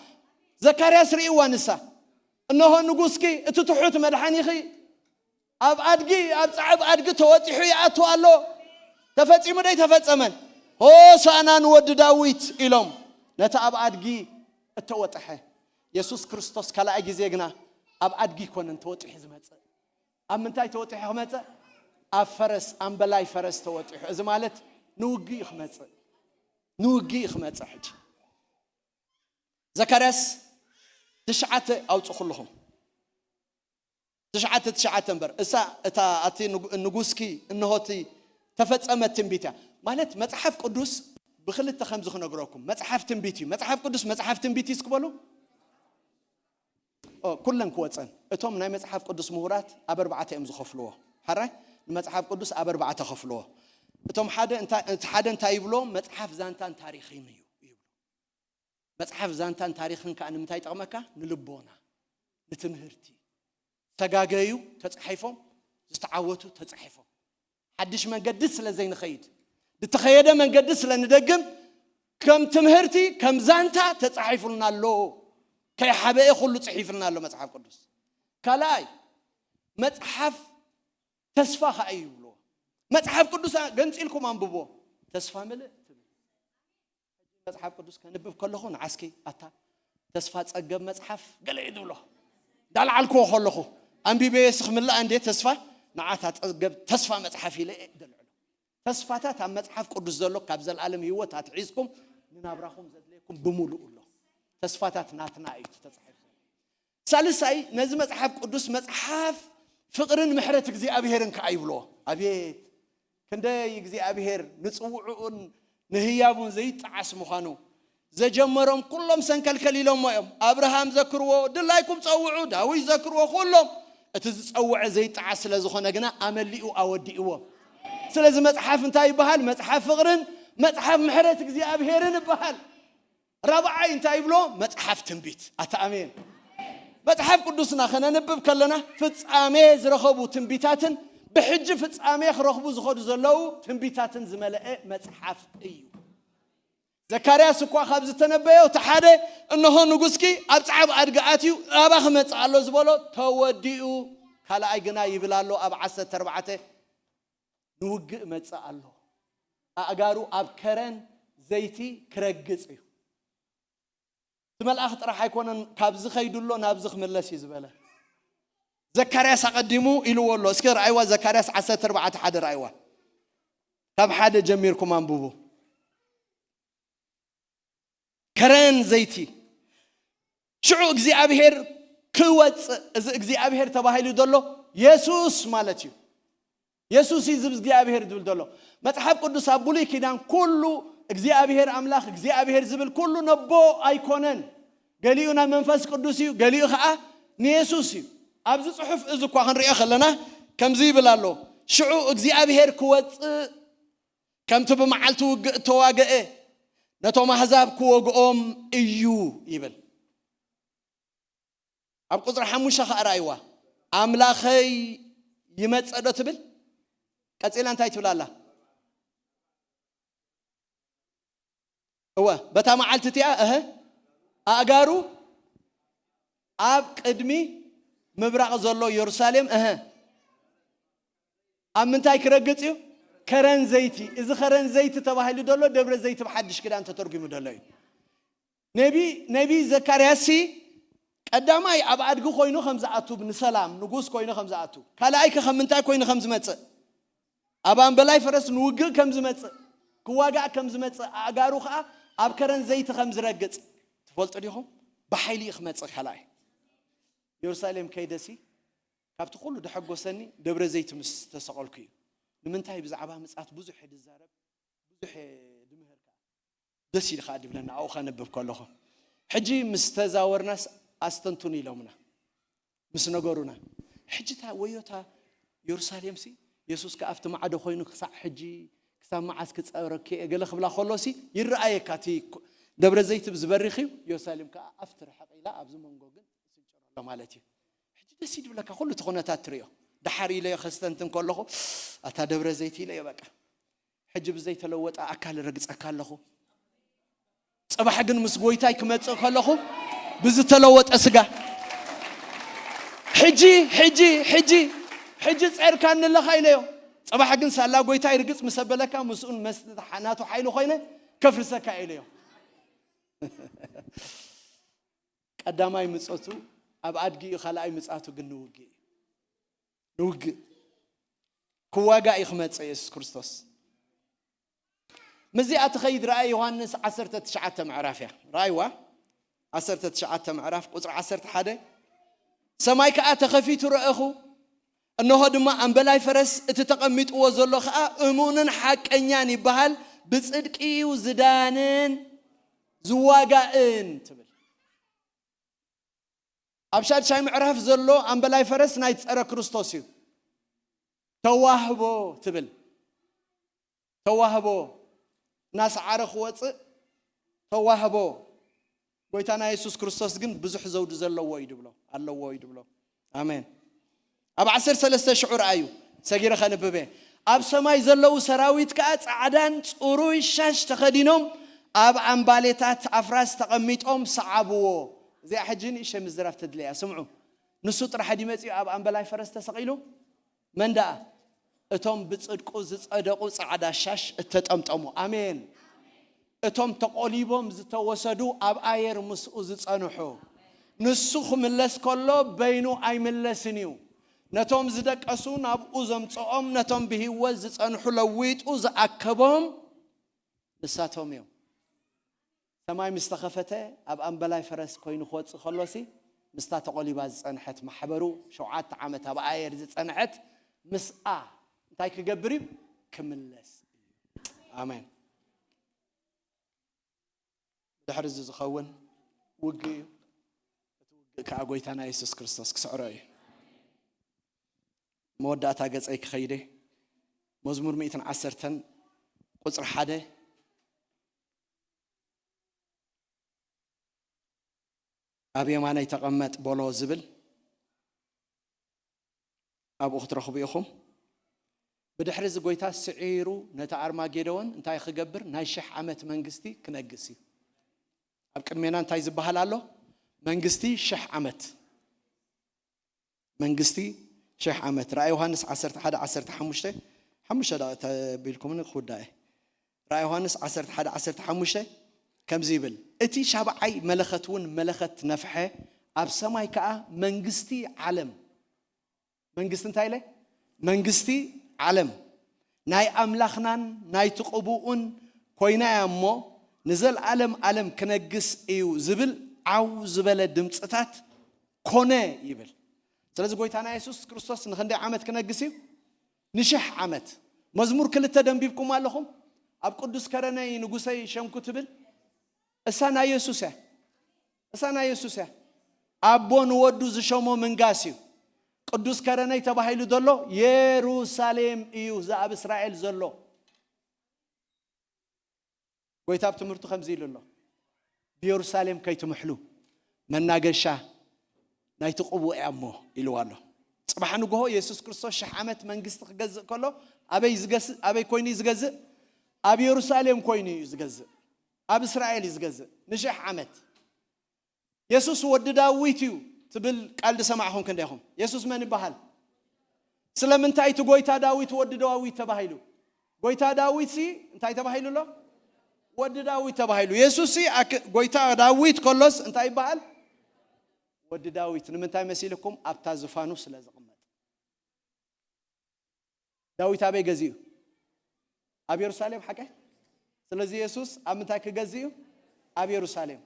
ዘካርያስ ርእይዋ ንሳ። እንሆ ንጉስኪ፣ እቲ ትሑት መድሓኒኺ ኣብ ኣድጊ፣ ኣብ ጻዕብ ኣድጊ ተወጢሑ ይኣቱ ኣሎ። ተፈጺሙ ዶ ኣይተፈጸመን? ሆሳና ንወዲ ዳዊት ኢሎም ነቲ ኣብ ኣድጊ እተወጥሐ። የሱስ ክርስቶስ ካልኣይ ግዜ ግና ኣብ ኣድጊ ኣይኮነን ተወጢሑ ዝመጽእ። ኣብ ምንታይ ተወጢሑ ክመጽእ? ኣብ ፈረስ፣ ኣምበላይ ፈረስ ተወጢሑ። እዚ ማለት ንውግእ እዩ ክመጽእ። ንውግእ እዩ ክመጽእ። ሕጂ ዘካርያስ ትሽዓተ ኣውጽኹ ኣለኹም። ትሽዓተ ትሽዓተ እምበር፣ እሳ እታ፣ ኣቲ ንጉ-፣ ንጉስኪ፣ እንሆ እቲ ተፈጸመ ትንቢት እያ። ማለት መጽሓፍ ቅዱስ ብኽልተ ከምዚ ክነግረኩም፣ መጽሓፍ ትንቢት እዩ። መጽሓፍ ቅዱስ መጽሓፍ ትንቢት እዩ እስኪ በሉ። ኦ፣ ኩለን ክወጸን። እቶም ናይ መጽሓፍ ቅዱስ ምሁራት ኣብ ኣርባዕተ እዮም ዝኸፍልዎ። ሓራይ ንመጽሓፍ ቅዱስ ኣብ ኣርባዕተ ከፍልዎ። እቶም ሓደ እንታ-፣ እቲ ሓደ እንታይ ይብሎ? መጽሓፍ ዛንታን ታሪኽን እዩ ይብሉ። መጽሓፍ ዛንታን ታሪኽን ከኣ ንምንታይ ይጠቕመካ? ንልቦና፣ ንትምህርቲ። ዝተጋገዩ ተጻሒፎም፣ ዝተዓወቱ ተጻሒፎም። ሓድሽ መንገዲ ስለ ዘይንኸይድ፣ ዝተኸየደ መንገዲ ስለ ንደግም፣ ከም ትምህርቲ፣ ከም ዛንታ ተጻሒፉልና ኣሎ። ከይሓበኤ ኩሉ ጽሒፍልና ኣሎ መጽሓፍ ቅዱስ። ካልኣይ፣ መጽሓፍ ተስፋ ከኣ እዩ ይብልዎ። መጽሓፍ ቅዱስ ገንጺልኩም ኣንብብዎ። ተስፋ ምልእ ትብል። መጽሓፍ ቅዱስ ከንብብ ከለኹ ንዓስኪ ኣታ ተስፋ ጸገብ መጽሓፍ ገለ እዩ ዝብሎ። እንዳልዓልክዎ ከለኹ ኣንቢበዮ ስኽ ምላእ እንዴ ተስፋ ንዓታ ጸገብ ተስፋ መጽሓፍ ኢለ እየ ደልዕሎ። ተስፋታት ኣብ መጽሓፍ ቅዱስ ዘሎ ካብ ዘልኣለም ህይወት ኣትሒዝኩም ንናብራኹም ዘድልየኩም ብምሉኡ ኣሎ። ተስፋታት ናትና እዩ ተጻሒፉ። ሳልሳይ፣ ነዚ መጽሓፍ ቅዱስ መጽሓፍ ፍቕርን ምሕረት እግዚኣብሄርን ከኣ ይብልዎ። ኣቤት ክንደይ እግዚኣብሄር ንጽውዕኡን ንህያቡን ዘይጠዓስ ምዃኑ። ዘጀመሮም ኩሎም ሰንከልከል ኢሎሞ እዮም። ኣብርሃም ዘክርዎ፣ ድላይኩም ጸውዑ፣ ዳዊት ዘክርዎ፣ ኩሎም። እቲ ዝጸውዐ ዘይጠዓስ ስለ ዝኾነ ግና ኣመሊኡ ኣወዲእዎ። ስለዚ መጽሓፍ እንታይ ይበሃል? መጽሓፍ ፍቕርን መጽሓፍ ምሕረት እግዚኣብሄርን ይበሃል። ራብዓይ እንታይ ይብሎ? መጽሓፍ ትንቢት። ኣታ ኣሜን። መጽሓፍ ቅዱስና ከነንብብ ከለና ፍጻሜ ዝረኸቡ ትንቢታትን ብሕጂ ፍጻሜ ክረኽቡ ዝኸዱ ዘለዉ ትንቢታትን ዝመልአ መጽሓፍ እዩ። ዘካርያስ እኳ ካብ ዝተነበዮ እቲ ሓደ፣ "እንሆ ንጉስኪ ኣብ ጻዕብ ኣድጊ ኣትዩ፣ ናባኺ ክመጽእ ኣሎ" ዝበሎ ተወዲኡ። ካልኣይ ግና ይብል ኣሎ ኣብ ዓሰርተ ኣርባዕተ፣ ንውግእ መጽእ ኣሎ። ኣእጋሩ ኣብ ከረን ዘይቲ ክረግጽ እዩ። እቲ መልኣኽ ጥራሕ ኣይኮነን ካብዚ ከይዱ ኣሎ ናብዚ ክምለስ እዩ ዝበለ። ዘካርያስ ኣቐዲሙ ኢልዎ ኣሎ። እስኪ ረኣይዋ፣ ዘካርያስ ዓሰርተ ኣርባዕተ ሓደ ረኣይዋ። ካብ ሓደ ጀሚርኩም ኣንብቡ። ከረን ዘይቲ ሽዑ እግዚኣብሔር ክወፅእ፣ እዚ እግዚኣብሔር ተባሂሉ ዘሎ የሱስ ማለት እዩ። የሱስ እዩ ዝብ እግዚኣብሔር ዝብል ዘሎ። መጽሓፍ ቅዱስ ኣብ ብሉይ ኪዳን ኩሉ እግዚኣብሔር ኣምላኽ እግዚኣብሔር ዝብል ኩሉ ነቦ ኣይኮነን። ገሊኡ ናይ መንፈስ ቅዱስ እዩ፣ ገሊኡ ኸዓ ንየሱስ እዩ። ኣብዚ ጽሑፍ እዚ እኳ ክንሪኦ ከለና ከምዚ ይብል ኣሎ፣ ሽዑ እግዚኣብሔር ክወፅእ ከምቲ ብመዓልቲ ውግእ እተዋገአ ነቶም ኣህዛብ ክወግኦም እዩ ይብል። ኣብ ቁፅሪ ሓሙሽተ ከዓ ርኣይዋ፣ ኣምላኸይ ይመፀ ዶ ትብል? ቀፂላ እንታይ ትብል ኣላ? እወ፣ በታ መዓልቲ እቲኣ እህ ኣእጋሩ ኣብ ቅድሚ ምብራቕ ዘሎ ኢየሩሳሌም እህ ኣብ ምንታይ ክረግጽ እዩ? ከረን ዘይቲ። እዚ ከረን ዘይቲ ተባሂሉ ዘሎ ደብረ ዘይቲ ብሓድሽ ክዳን ተተርጉሙ ዘሎ እዩ። ነቢ ነቢ ዘካርያስ ሲ ቀዳማይ ኣብ ኣድጊ ኮይኑ ከም ዝኣቱ፣ ንሰላም ንጉስ ኮይኑ ከም ዝኣቱ፣ ካልኣይ ከ ከም ምንታይ ኮይኑ ከም ዝመጽእ፣ ኣብ ኣምበላይ ፈረስ ንውግእ ከም ዝመጽእ፣ ክዋጋእ ከም ዝመጽእ፣ ኣእጋሩ ኸኣ ኣብ ከረን ዘይቲ ከም ዝረግጽ ትፈልጡ ዲኹም? ብሓይሊ እዩ ክመጽእ። ካልኣይ ኢየሩሳሌም ከይደሲ ካብቲ ኩሉ ደሐጎሰኒ ደብረ ዘይቲ ምስ ተሰቐልኩ እዩ። ንምንታይ ብዛዕባ ምጽኣት ብዙሕ እየ ድዛረብ፣ ብዙሕ እየ ድምህር ከኣ። ደስ ኢሉ ከኣ ድብለና ኣብኡ ከንብብ ከለኹ። ሕጂ ምስ ተዛወርናስ ኣስተንትኑ ኢሎምና፣ ምስ ነገሩና። ሕጂ እታ ወዮታ ኢየሩሳሌምሲ የሱስ ከኣ ኣብቲ ማዕዶ ኮይኑ ክሳዕ ሕጂ ክሳብ መዓስ ክጸረኪ እየ ገለ ክብላ ከሎሲ ይረኣየካ። እቲ ኮ-፣ ደብረ ዘይት ብዝበሪኽ እዩ፣ ኢየሩሳሌም ከኣ ኣብቲ ርሕቕ ኢላ ኣብዚ መንጎ ግን ትስንጭሮ ኣሎ ማለት እዩ። ሕጂ ደስ እዩ ድብለካ ኩሉ እቲ ኩነታት ትርእዮ። ደሓር ኢለዮ ከስተንትን ከለኹ ኣታ ደብረ ዘይት ኢለዮ በቃ። ሕጂ ብዘይተለወጠ ኣካል ረግጸካ ኣለኹ። ጽባሕ ግን ምስ ጎይታይ ክመጽእ ከለኹ ብዝተለወጠ ስጋ ሕጂ ሕጂ ሕጂ ሕጂ ጸርካኒ ኣለኻ ኢለዮ። ጽባሕ ግን ሳላ ጎይታይ ርግጽ ምስ ኣበለካ ምስኡን መስ-፣ ናቱ ሓይሊ ኮይነ ከፍርሰካ ኢለዮ። ቀዳማይ ምጸቱ ኣብ ኣድጊ እዩ፣ ካልኣይ ምጻቱ ግን ንውግእ እዩ። ንውግእ ክዋጋእ እዩ ክመጽእ የሱስ ክርስቶስ። ምስዚኣ ትኸይድ ረኣይ ዮሃንስ ዓሰርተ ትሽዓተ ምዕራፍ እያ። ረኣይዋ ዓሰርተ ትሽዓተ ምዕራፍ ቁጽሪ ዓሰርተ ሓደ። ሰማይ ከኣ ተኸፊቱ ረኣኹ፣ እንሆ ድማ ኣምበላይ ፈረስ፣ እቲ ተቐሚጥዎ ዘሎ ኸኣ እሙንን ሓቀኛን ይበሃል፣ ብጽድቂ እዩ ዝዳንን ዝዋጋእን ትብል። ኣብ ሻድሻይ ምዕራፍ ዘሎ ኣምበላይ ፈረስ ናይ ጸረ ክርስቶስ እዩ። ተዋህቦ ትብል። ተዋህቦ እናሰዓረ ክወጽእ ተዋህቦ። ጎይታና የሱስ ክርስቶስ ግን ብዙሕ ዘውዲ ዘለዎ እዩ ድብሎ፣ ኣለዎ እዩ ድብሎ። ኣሜን። ኣብ ዓሰርተ ሰለስተ ሽዑ ረኣዩ፣ ሰጊረ ከንብበ። ኣብ ሰማይ ዘለዉ ሰራዊት ከኣ ጻዕዳን ጽሩይ ሻሽ ተኸዲኖም ኣብ ኣምባሌታት ኣፍራስ ተቐሚጦም ሰዓብዎ። እዚኣ ሕጂ ንእሽተይ ምዝራብ ተድልያ። ስምዑ። ንሱ ጥራሕ ድዩ መጺኡ ኣብ ኣምበላይ ፈረስ ተሰቒሉ? መን ደኣ? እቶም ብጽድቁ ዝጸደቑ ጻዕዳ ሻሽ እተጠምጠሙ። ኣሜን። እቶም ተቖሊቦም ዝተወሰዱ ኣብ ኣየር ምስኡ ዝጸንሑ። ንሱ ክምለስ ከሎ በይኑ ኣይምለስን እዩ። ነቶም ዝደቀሱ ናብኡ ዘምጽኦም፣ ነቶም ብህይወት ዝጸንሑ ለዊጡ ዝኣከቦም ንሳቶም እዮም። ሰማይ ምስ ተኸፈተ ኣብ ኣምበላይ ፈረስ ኮይኑ ክወጽእ ከሎሲ ምስታ ተቖሊባ ዝጸንሐት ማሕበሩ ሸውዓተ ዓመት ኣብ ኣየር ዝጸንሐት ምስኣ እንታይ ክገብር እዩ? ክምለስ እዩ። ኣሜን። ድሕሪ እዚ ዝኸውን ውግእ እዩ። እቲ ውግእ ከኣ ጎይታና የሱስ ክርስቶስ ክስዕሮ እዩ። መወዳእታ ገጸይ ክኸይደ መዝሙር ሚእትን ዓሰርተን ቁጽሪ ሓደ ኣብ የማነይ ተቐመጥ በሎ ዝብል ኣብኡ ክትረኽቡ ኢኹም። ብድሕሪ እዚ ጎይታ ስዒሩ ነቲ ኣርማጌዶን እንታይ ክገብር? ናይ ሽሕ ዓመት መንግስቲ ክነግስ እዩ። ኣብ ቅድሜና እንታይ ዝበሃል ኣሎ? መንግስቲ ሽሕ ዓመት። መንግስቲ ሽሕ ዓመት። ራእይ ዮሃንስ ዓሰርተ ሓደ ዓሰርተ ሓሙሽተ ሓሙሽተ ደቂቕ ተቢልኩምኒ ክውዳእ እየ። ራእይ ዮሃንስ ዓሰርተ ሓደ ዓሰርተ ሓሙሽተ ከምዚ ይብል፣ እቲ ሻብዓይ መለኸት እውን መለኸት ነፍሐ፣ ኣብ ሰማይ ከኣ መንግስቲ ዓለም፣ መንግስቲ እንታይ ኢለ? መንግስቲ ዓለም ናይ ኣምላኽናን ናይቲ ቅቡኡን ኮይና እያ እሞ፣ ንዘለኣለም ኣለም ክነግስ እዩ ዝብል ዓው ዝበለ ድምፅታት ኮነ ይብል። ስለዚ ጎይታና የሱስ ክርስቶስ ንኽንደይ ዓመት ክነግስ እዩ? ንሽሕ ዓመት። መዝሙር ክልተ ደንቢብኩም ኣለኹም። ኣብ ቅዱስ ከረነይ ንጉሰይ ሸምኩ ትብል፣ እሳ ናይ የሱስ እያ። እሳ ናይ የሱስ እያ። ኣቦ ንወዱ ዝሸሞ ምንጋስ እዩ። ቅዱስ ከረነይ ተባሂሉ ዘሎ የሩሳሌም እዩ፣ እዚ ኣብ እስራኤል ዘሎ። ጎይታ ኣብ ትምህርቱ ከምዚ ኢሉ ኣሎ፣ ብየሩሳሌም ከይትምሕሉ፣ መናገሻ ናይቲ ቅቡእ እያ እሞ፣ ኢልዋ ኣሎ። ጽባሕ ንግሆ የሱስ ክርስቶስ ሽሕ ዓመት መንግስቲ ክገዝእ ከሎ፣ ኣበይ ዝገስእ፣ ኣበይ ኮይኑ እዩ ዝገዝእ? ኣብ የሩሳሌም ኮይኑ እዩ ዝገዝእ። ኣብ እስራኤል እዩ ዝገዝእ። ንሽሕ ዓመት። የሱስ ወዲ ዳዊት እዩ ትብል ቃል ዝሰማዕኹም ክንደይኹም? የሱስ መን ይበሃል? ስለምንታይ እቲ ጎይታ ዳዊት ወዲ ዳዊት ተባሂሉ? ጎይታ ዳዊት ሲ እንታይ ተባሂሉ ኣሎ? ወዲ ዳዊት ተባሂሉ። የሱስ ሲ ኣክ-፣ ጎይታ ዳዊት ከሎስ እንታይ ይበሃል? ወዲ ዳዊት። ንምንታይ መሲልኩም? ኣብታ ዝፋኑ ስለ ዝቕመጥ። ዳዊት ኣበይ ገዚኡ? ኣብ የሩሳሌም፣ ሓቀ? ስለዚ የሱስ ኣብ ምንታይ ክገዝእ እዩ? ኣብ የሩሳሌም።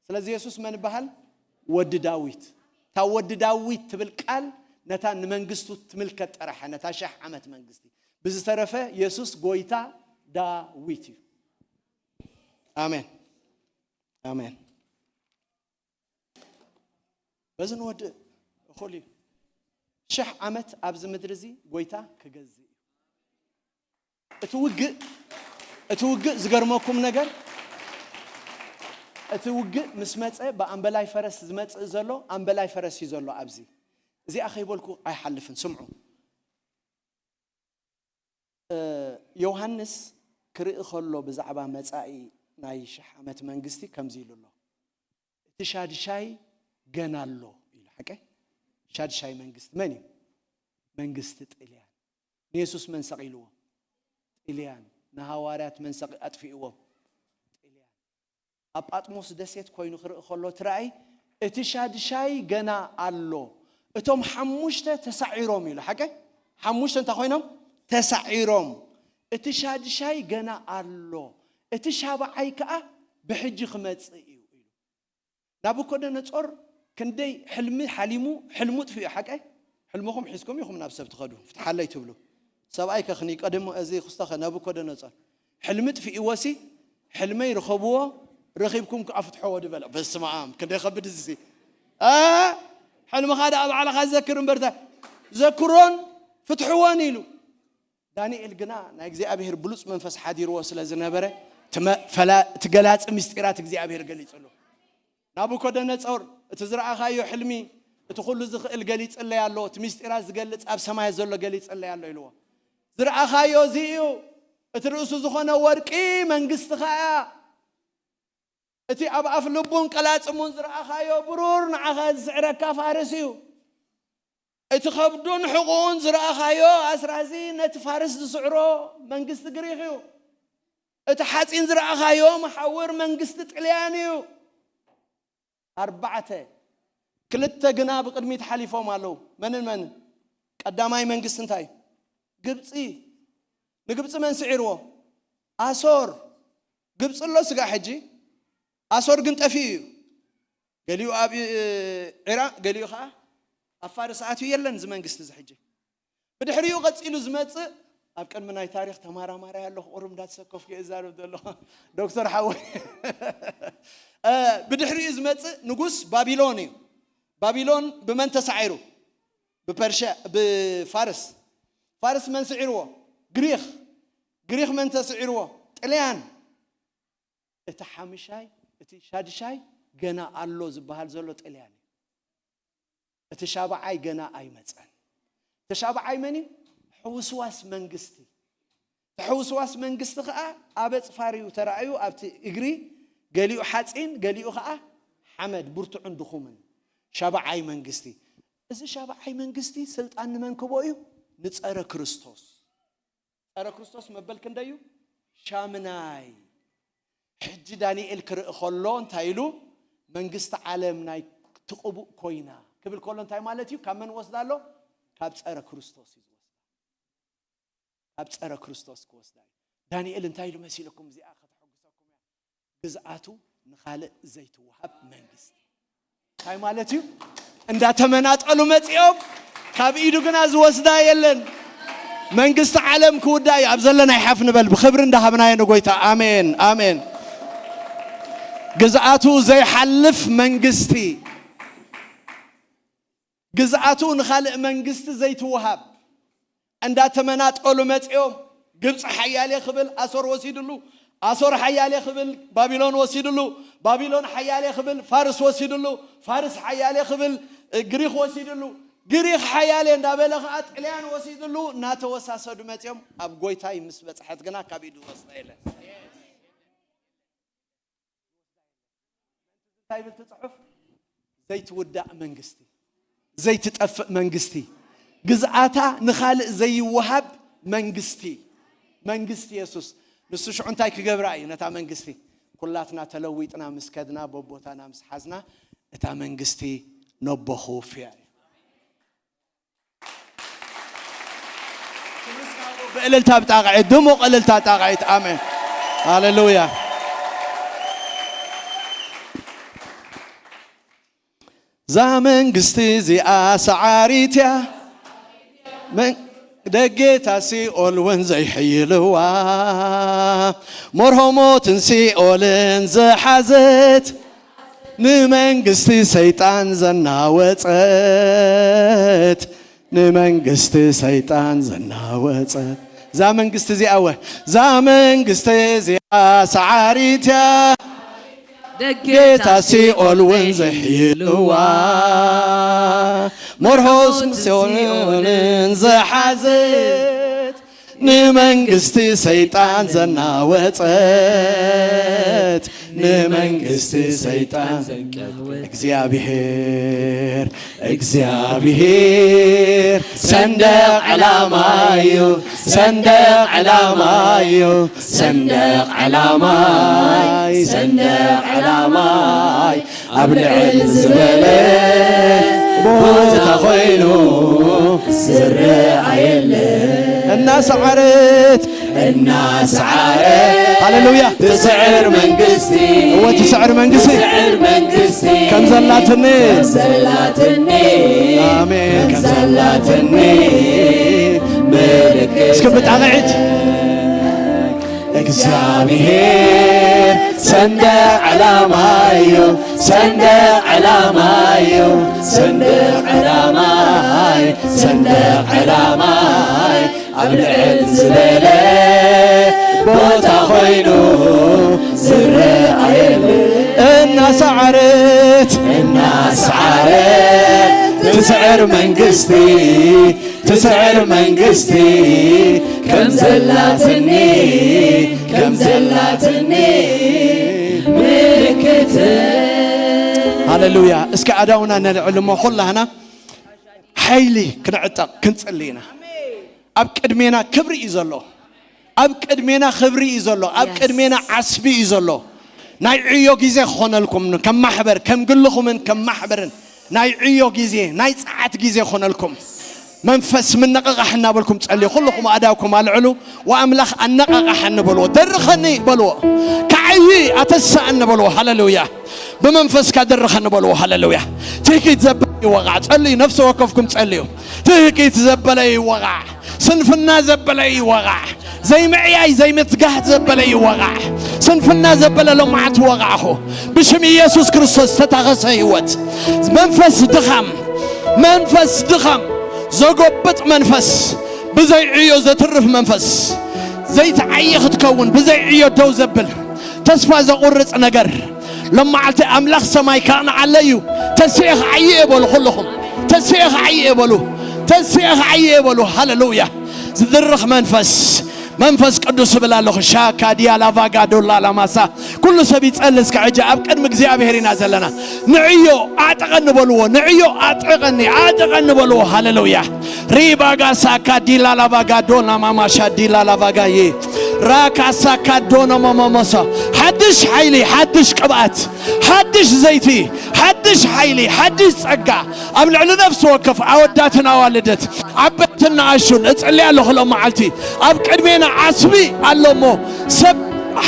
ስለዚ የሱስ መን ይበሃል? ወዲ ዳዊት። እታ ወዲ ዳዊት ትብል ቃል ነታ ንመንግስቱ ትምልከት ጥራሕ፣ ነታ ሽሕ ዓመት መንግስቲ። ብዝተረፈ የሱስ ጎይታ ዳዊት እዩ። ኣሜን፣ ኣሜን። በዚ ንወድእ እኹል እዩ። ሽሕ ዓመት ኣብዚ ምድሪ እዚ ጎይታ ክገዝእ እዩ። እቲ ውግእ፣ እቲ ውግእ ዝገርመኩም ነገር፣ እቲ ውግእ ምስ መጸ፣ ብኣምበላይ ፈረስ ዝመጽእ ዘሎ ኣምበላይ ፈረስ እዩ ዘሎ ኣብዚ። እዚኣ ከይበልኩ ኣይሓልፍን። ስምዑ። እ፣ ዮሃንስ ክርኢ ከሎ ብዛዕባ መጻኢ ናይ ሽሕ ዓመት መንግስቲ ከምዚ ኢሉ ኣሎ፣ እቲ ሻድሻይ ገና ኣሎ ኢሉ። ሓቀ? ሻድሻይ መንግስቲ መን እዩ? መንግስቲ ጥልያን። ንየሱስ መን ሰቒልዎ? ጥልያን። ንሃዋርያት መን ሰቒ-፣ ኣጥፊእዎም? ጥልያን። ኣብ ጳጥሞስ ደሴት ኮይኑ ክርኢ ከሎ እቲ ራእይ፣ እቲ ሻድሻይ ገና ኣሎ፣ እቶም ሓሙሽተ ተሳዒሮም ኢሉ። ሓቀ? ሓሙሽተ እንታይ ኮይኖም? ተሳዒሮም። እቲ ሻድሻይ ገና ኣሎ፣ እቲ ሻብዓይ ከኣ ብሕጂ ክመጽእ እዩ ኢሉ። ናቡኮደነጾር ክንደይ ሕልሚ ሓሊሙ፣ ሕልሙ ጥፊኡ። ሓቀ? ሕልምኹም ሒዝኩም ኢኹም ናብ ሰብ ትኸዱ፣ ፍትሓለይ ትብሉ። ሰብኣይ ከኽኒ ቀድሞ እዚ ክስተኸ ናቡኮደነጾር። ሕልሚ ጥፊእዎ ሲ፣ ሕልመይ ርኸብዎ፣ ረኺብኩም ከኣ ፍትሕዎ ድበለ። በስመ ኣብ፣ ክንደይ ከብድ እዚ ሲ። እ፣ ሕልምኻ ደኣ ባዕልኻ ዘክር እምበርታ። ዘክሮን ፍትሕዎን ኢሉ። ዳንኤል ግና ናይ እግዚኣብሔር ብሉጽ መንፈስ ሓዲርዎ ስለ ዝነበረ፣ ትመ-፣ ፈላ-፣ እቲ ገላጺ ምስጢራት እግዚኣብሔር ገሊጽሉ። ናቡኮደነጾር፣ እቲ ዝረኣኻዮ ሕልሚ፣ እቲ ኩሉ ዝኽእል ገሊጽለይ ኣሎ፣ እቲ ምስጢራት ዝገልጽ ኣብ ሰማይ ዘሎ ገሊጽለይ ኣሎ ኢልዎ። ዝረኣኻዮ እዚ እዩ፣ እቲ ርእሱ ዝኾነ ወርቂ መንግስቲ ኸኣ፣ እቲ ኣብ ኣፍ ልቡን ቀላጽሙን ዝረኣኻዮ ብሩር ንዓኻ ዝስዕረካ ፋርስ እዩ። እቲ ከብዱን ሕቑኡን ዝረኣኻዮ ኣስራዚ ነቲ ፋርስ ዝስዕሮ መንግስቲ ግሪኽ እዩ። እቲ ሓጺን ዝረኣኻዮ መሓውር መንግስቲ ጥልያን እዩ። ኣርባዕተ፣ ክልተ ግና ብቕድሚት ሓሊፎም ኣለዉ። መንን መንን? ቀዳማይ መንግስቲ እንታይ? ግብጺ። ንግብጺ መን ስዒርዎ? ኣሶር። ግብጺ ኣሎ ስጋዕ ሕጂ፣ ኣሶር ግን ጠፊኡ እዩ። ገሊኡ ኣብ፣ እ፣ ዒራቕ፣ ገሊኡ ኸዓ ኣብ ፋርስ ኣትዩ። የለን እዚ መንግስቲ እዚ ሕጂ። ብድሕሪኡ ቀጺሉ ዝመጽእ፣ ኣብ ቅድሚ ናይ ታሪኽ ተማራማራይ ኣለኹ፣ ቁሩብ እንዳተሰከፍኩ እየ እዛረብ ዘለኹ፣ ዶክተር ሓወይ። እ፣ ብድሕሪኡ ዝመጽእ ንጉስ ባቢሎን እዩ። ባቢሎን ብመን ተሳዒሩ? ብፐርሽያ፣ ብፋርስ። ፋርስ መን ስዒርዎ? ግሪኽ። ግሪኽ መን ተስዒርዎ? ጥልያን። እቲ ሓምሻይ፣ እቲ ሻድሻይ ገና ኣሎ ዝበሃል ዘሎ ጥልያን እዩ። እቲ ሻብዓይ ገና ኣይመጸን። እቲ ሻብዓይ መን እዩ? ሕውስዋስ መንግስቲ። እቲ ሕውስዋስ መንግስቲ ኸኣ ኣብ ኣጽፋር እዩ ተራእዩ፣ ኣብቲ እግሪ፣ ገሊኡ ሓጺን፣ ገሊኡ ኸኣ ሓመድ፣ ብርቱዕን ድኹምን። ሻብዓይ መንግስቲ። እዚ ሻብዓይ መንግስቲ ስልጣን ንመን ክቦ እዩ? ንጸረ ክርስቶስ። ጸረ ክርስቶስ መበል ክንደዩ? ሻምናይ። ሕጂ ዳንኤል ክርኢ ከሎ እንታይ ኢሉ? መንግስቲ ዓለም ናይ ትቕቡእ ኮይና ክብል ከሎ እንታይ ማለት እዩ? ካብ መን ወስዳ ኣሎ? ካብ ጸረ ክርስቶስ እዩ ዝወስዳ። ካብ ጸረ ክርስቶስ ክወስዳ እዩ። ዳንኤል እንታይ ኢሉ መሲልኩም? እዚኣ ከተሐጉሰኩም እያ። ግዝኣቱ ንኻልእ ዘይትወሃብ መንግስቲ። እንታይ ማለት እዩ? እንዳተመናጠሉ መጺኦም ካብ ኢዱ ግና ዝወስዳ የለን። መንግስቲ ዓለም ክውዳእ እዩ። ኣብ ዘለና ይሓፍ ንበል፣ ብኽብሪ እንዳሃብናዮ ንጎይታ። ኣሜን፣ ኣሜን። ግዝኣቱ ዘይሓልፍ መንግስቲ፣ ግዝኣቱ ንኻልእ መንግስቲ ዘይትወሃብ፣ እንዳተመናጠሉ መጺኦም። ግብፂ ሓያሌ ክብል ኣሶር ወሲድሉ፣ ኣሶር ሓያሌ ክብል ባቢሎን ወሲድሉ፣ ባቢሎን ሓያሌ ክብል ፋርስ ወሲድሉ፣ ፋርስ ሓያሌ ክብል ግሪክ ወሲድሉ፣ ግሪክ ሓያሌ እንዳበለ ከዓ ጥልያን ወሲድሉ። እናተወሳሰዱ መጺኦም። ኣብ ጎይታይ ምስ በፅሐት ግና ካብ ኢዱ ዝወስዳ የለን። እንታይ ይብል እቲ ጽሑፍ? ዘይትውዳእ መንግስቲ፣ ዘይትጠፍእ መንግስቲ፣ ግዝኣታ ንኻልእ ዘይወሃብ መንግስቲ፣ መንግስቲ የሱስ። ንሱ ሽዑ እንታይ ክገብራ እዩ? ነታ መንግስቲ ኩላትና ተለዊጥና ምስ ከድና፣ በቦታና ምስ ሓዝና፣ እታ መንግስቲ ነቦ ክውፍያ እዩ። ብእልልታ ብጣቕዒት፣ ድሙቕ እልልታ ጣቕዒት። ኣሜን። ሃሌሉያ። እዛ መንግስቲ እዚኣ ሰዓሪት እያ። መን-፣ ደጌታ ሲኦል እውን ዘይሕይልዋ፣ መርሆ ሞትን ሲኦልን ዝሓዘት፣ ንመንግስቲ ሰይጣን ዘናወጸት፣ ንመንግስቲ ሰይጣን ዘናወጸት። እዛ መንግስቲ እዚኣ ወ-፣ እዛ መንግስቲ እዚኣ ሰዓሪት እያ። ደጌታ ሲኦል እውን ዘይሕይልዋ፣ መርሆ ሲኦልን ዝሓዘት፣ ንመንግስቲ ሰይጣን ዘናወጸት፣ ንመንግስቲ ሰይጣን ዘናወጸት። እግዚኣብሔር፣ እግዚኣብሔር ሰንደቕ ዕላማዩ፣ ሰንደቕ ዕላማዩ፣ ሰንደቕ ዕላማይ፣ ሰንደቕ ዕላማይ ኣብ ልዕል ዝበለ ቦታ ኮይኑ ዝረኣየለ። እናሰዓረት፣ እናሰዓረት፣ ሃሌሉያ። ትስዕር መንግስቲ፣ እወ ትስዕር መንግስቲ፣ ትስዕር መንግስቲ ከም ዘላትኒ፣ ከም ዘላትኒ፣ ኣሜን፣ ከም ዘላትኒ ምልክት። እስኪ ብጣቕዒት። እግዚኣብሔር ሰንደቕ ዕላማዩ፣ ሰንደቕ ዕላማዩ፣ ሰንደቕ ዕላማይ፣ ሰንደቕ ዕላማይ ኣብ ልዕል ዝበለ ቦታ ኮይኑ ዝረኣየሉ። እናሰዓረት፣ እናሰዓረት ትስዕር መንግስቲ፣ ትስዕር መንግስቲ ከም ዘላትኒ፣ ከም ዘላትኒ ምልክት። ሃሌሉያ። እስኪ ኣእዳውና ነልዕል እሞ ኩላህና ሓይሊ ክንዕጠቕ ክንጽሊ ኢና። ኣብ ቅድሜና ክብሪ እዩ ዘሎ። ኣብ ቅድሜና ክብሪ እዩ ዘሎ። ኣብ የስ። ቅድሜና ዓስቢ እዩ ዘሎ። ናይ ዕዮ ግዜ ክኾነልኩም፣ ከም ማሕበር፣ ከም ግልኹምን ከም ማሕበርን ናይ ዕዮ ግዜ፣ ናይ ጸዓት ግዜ ክኾነልኩም። መንፈስ ምንቕቓሕ እናበልኩም ጸልዩ። ኩልኹም ኣእዳውኩም ኣልዕሉ። ወኣምላኽ ኣነቓቓሕኒ በልዎ። ደርኸኒ በልዎ። ከዓዪ ኣተስኣኒ በልዎ። ሃሌሉያ። ብመንፈስካ ደርኸኒ በልዎ። ሃሌሉያ። ትህኪት ዘበለ ይወቓዕ። ጸልዩ፣ ነፍሲ ወከፍኩም ጸልዩ። ትህኪት ዘበለ ይወቓዕ። ስንፍና ዘበለ ይወቓዕ። ዘይምዕያይ ዘይምትጋህ ዘበለ ይወቓዕ። ስንፍና ዘበለ ሎማዓት ወቓዕኹ። ብሽም ኢየሱስ ክርስቶስ ዝተታኸሰ ህይወት። መንፈስ ድኻም፣ መንፈስ ድኻም፣ ዘጎብጥ መንፈስ፣ ብዘይ ዕዮ ዘትርፍ መንፈስ፣ ዘይትዓዪ ክትከውን፣ ብዘይ ዕዮ ደው ዘብል፣ ተስፋ ዘቑርጽ ነገር፣ ሎማዓልቲ ኣምላኽ ሰማይ ከቕንዓለይ እዩ። ተስኤ ክዓዪ እየ በሉ ኩልኹም። ተስኤ ክዓዪ እየ በሉ። ተስኤ ክዓዪ እየ በሉ። ሃሌሉያ። ዝድርኽ መንፈስ፣ መንፈስ ቅዱስ እብል ኣለኹ። ሻካ ዲያ ላቫጋ ዶላ ላማሳ። ኩሉ ሰብ ይጸሊ እስከ ሕጂ ኣብ ቅድሚ እግዚኣብሔር ኢና ዘለና። ንዕዮ ኣዕጥቐኒ በልዎ። ንዕዮ ኣዕጥቐኒ፣ ኣዕጥቐኒ በልዎ። ሃሌሉያ። ሪባጋ ሳካ ዲላ ላቫጋ ዶና ማማሻ ዲላ ላቫጋ የ። ራካ ሳካ ዶኖ ሞሞሞሶ። ሓድሽ ሓይሊ፣ ሓድሽ ቅብኣት፣ ሓድሽ ዘይቲ፣ ሓድሽ ሓይሊ፣ ሓድሽ ጸጋ ኣብ ልዕሊ ነፍሲ ወከፍ ኣወዳትን ኣዋልደት፣ ዓበይትን ንኣሹን እጽሊ ኣለኹ። ሎም መዓልቲ ኣብ ቅድሜና ዓስቢ ኣሎ እሞ ሰብ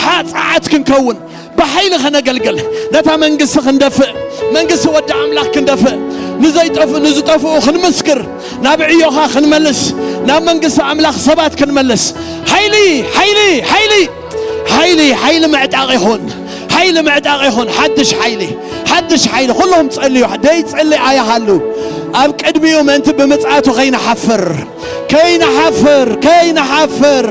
ሓ-፣ ጸዓት ክንከውን፣ ብሓይሊ ከነገልግል፣ ነታ መንግስቲ ክንደፍእ፣ መንግስቲ ወዲ ኣምላኽ ክንደፍእ፣ ንዘይጠፍ-፣ ንዝጠፍኡ ክንምስክር፣ ናብ ዕዮኻ ክንመልስ፣ ናብ መንግስቲ ኣምላኽ ሰባት ክንመልስ፣ ሓይሊ፣ ሓይሊ፣ ሓይሊ፣ ሓይሊ፣ ሓይሊ ምዕጣቕ ይኹን፣ ሓይሊ ምዕጣቕ ይኹን፣ ሓድሽ ሓይሊ፣ ሓድሽ ሓይሊ። ኩልኹም ጸልዩ፣ ደይጸሊ ኣይሃሉ። ኣብ ቅድሚኡ ምእንቲ ብምጽኣቱ ከይንሓፍር፣ ከይንሓፍር፣ ከይንሓፍር።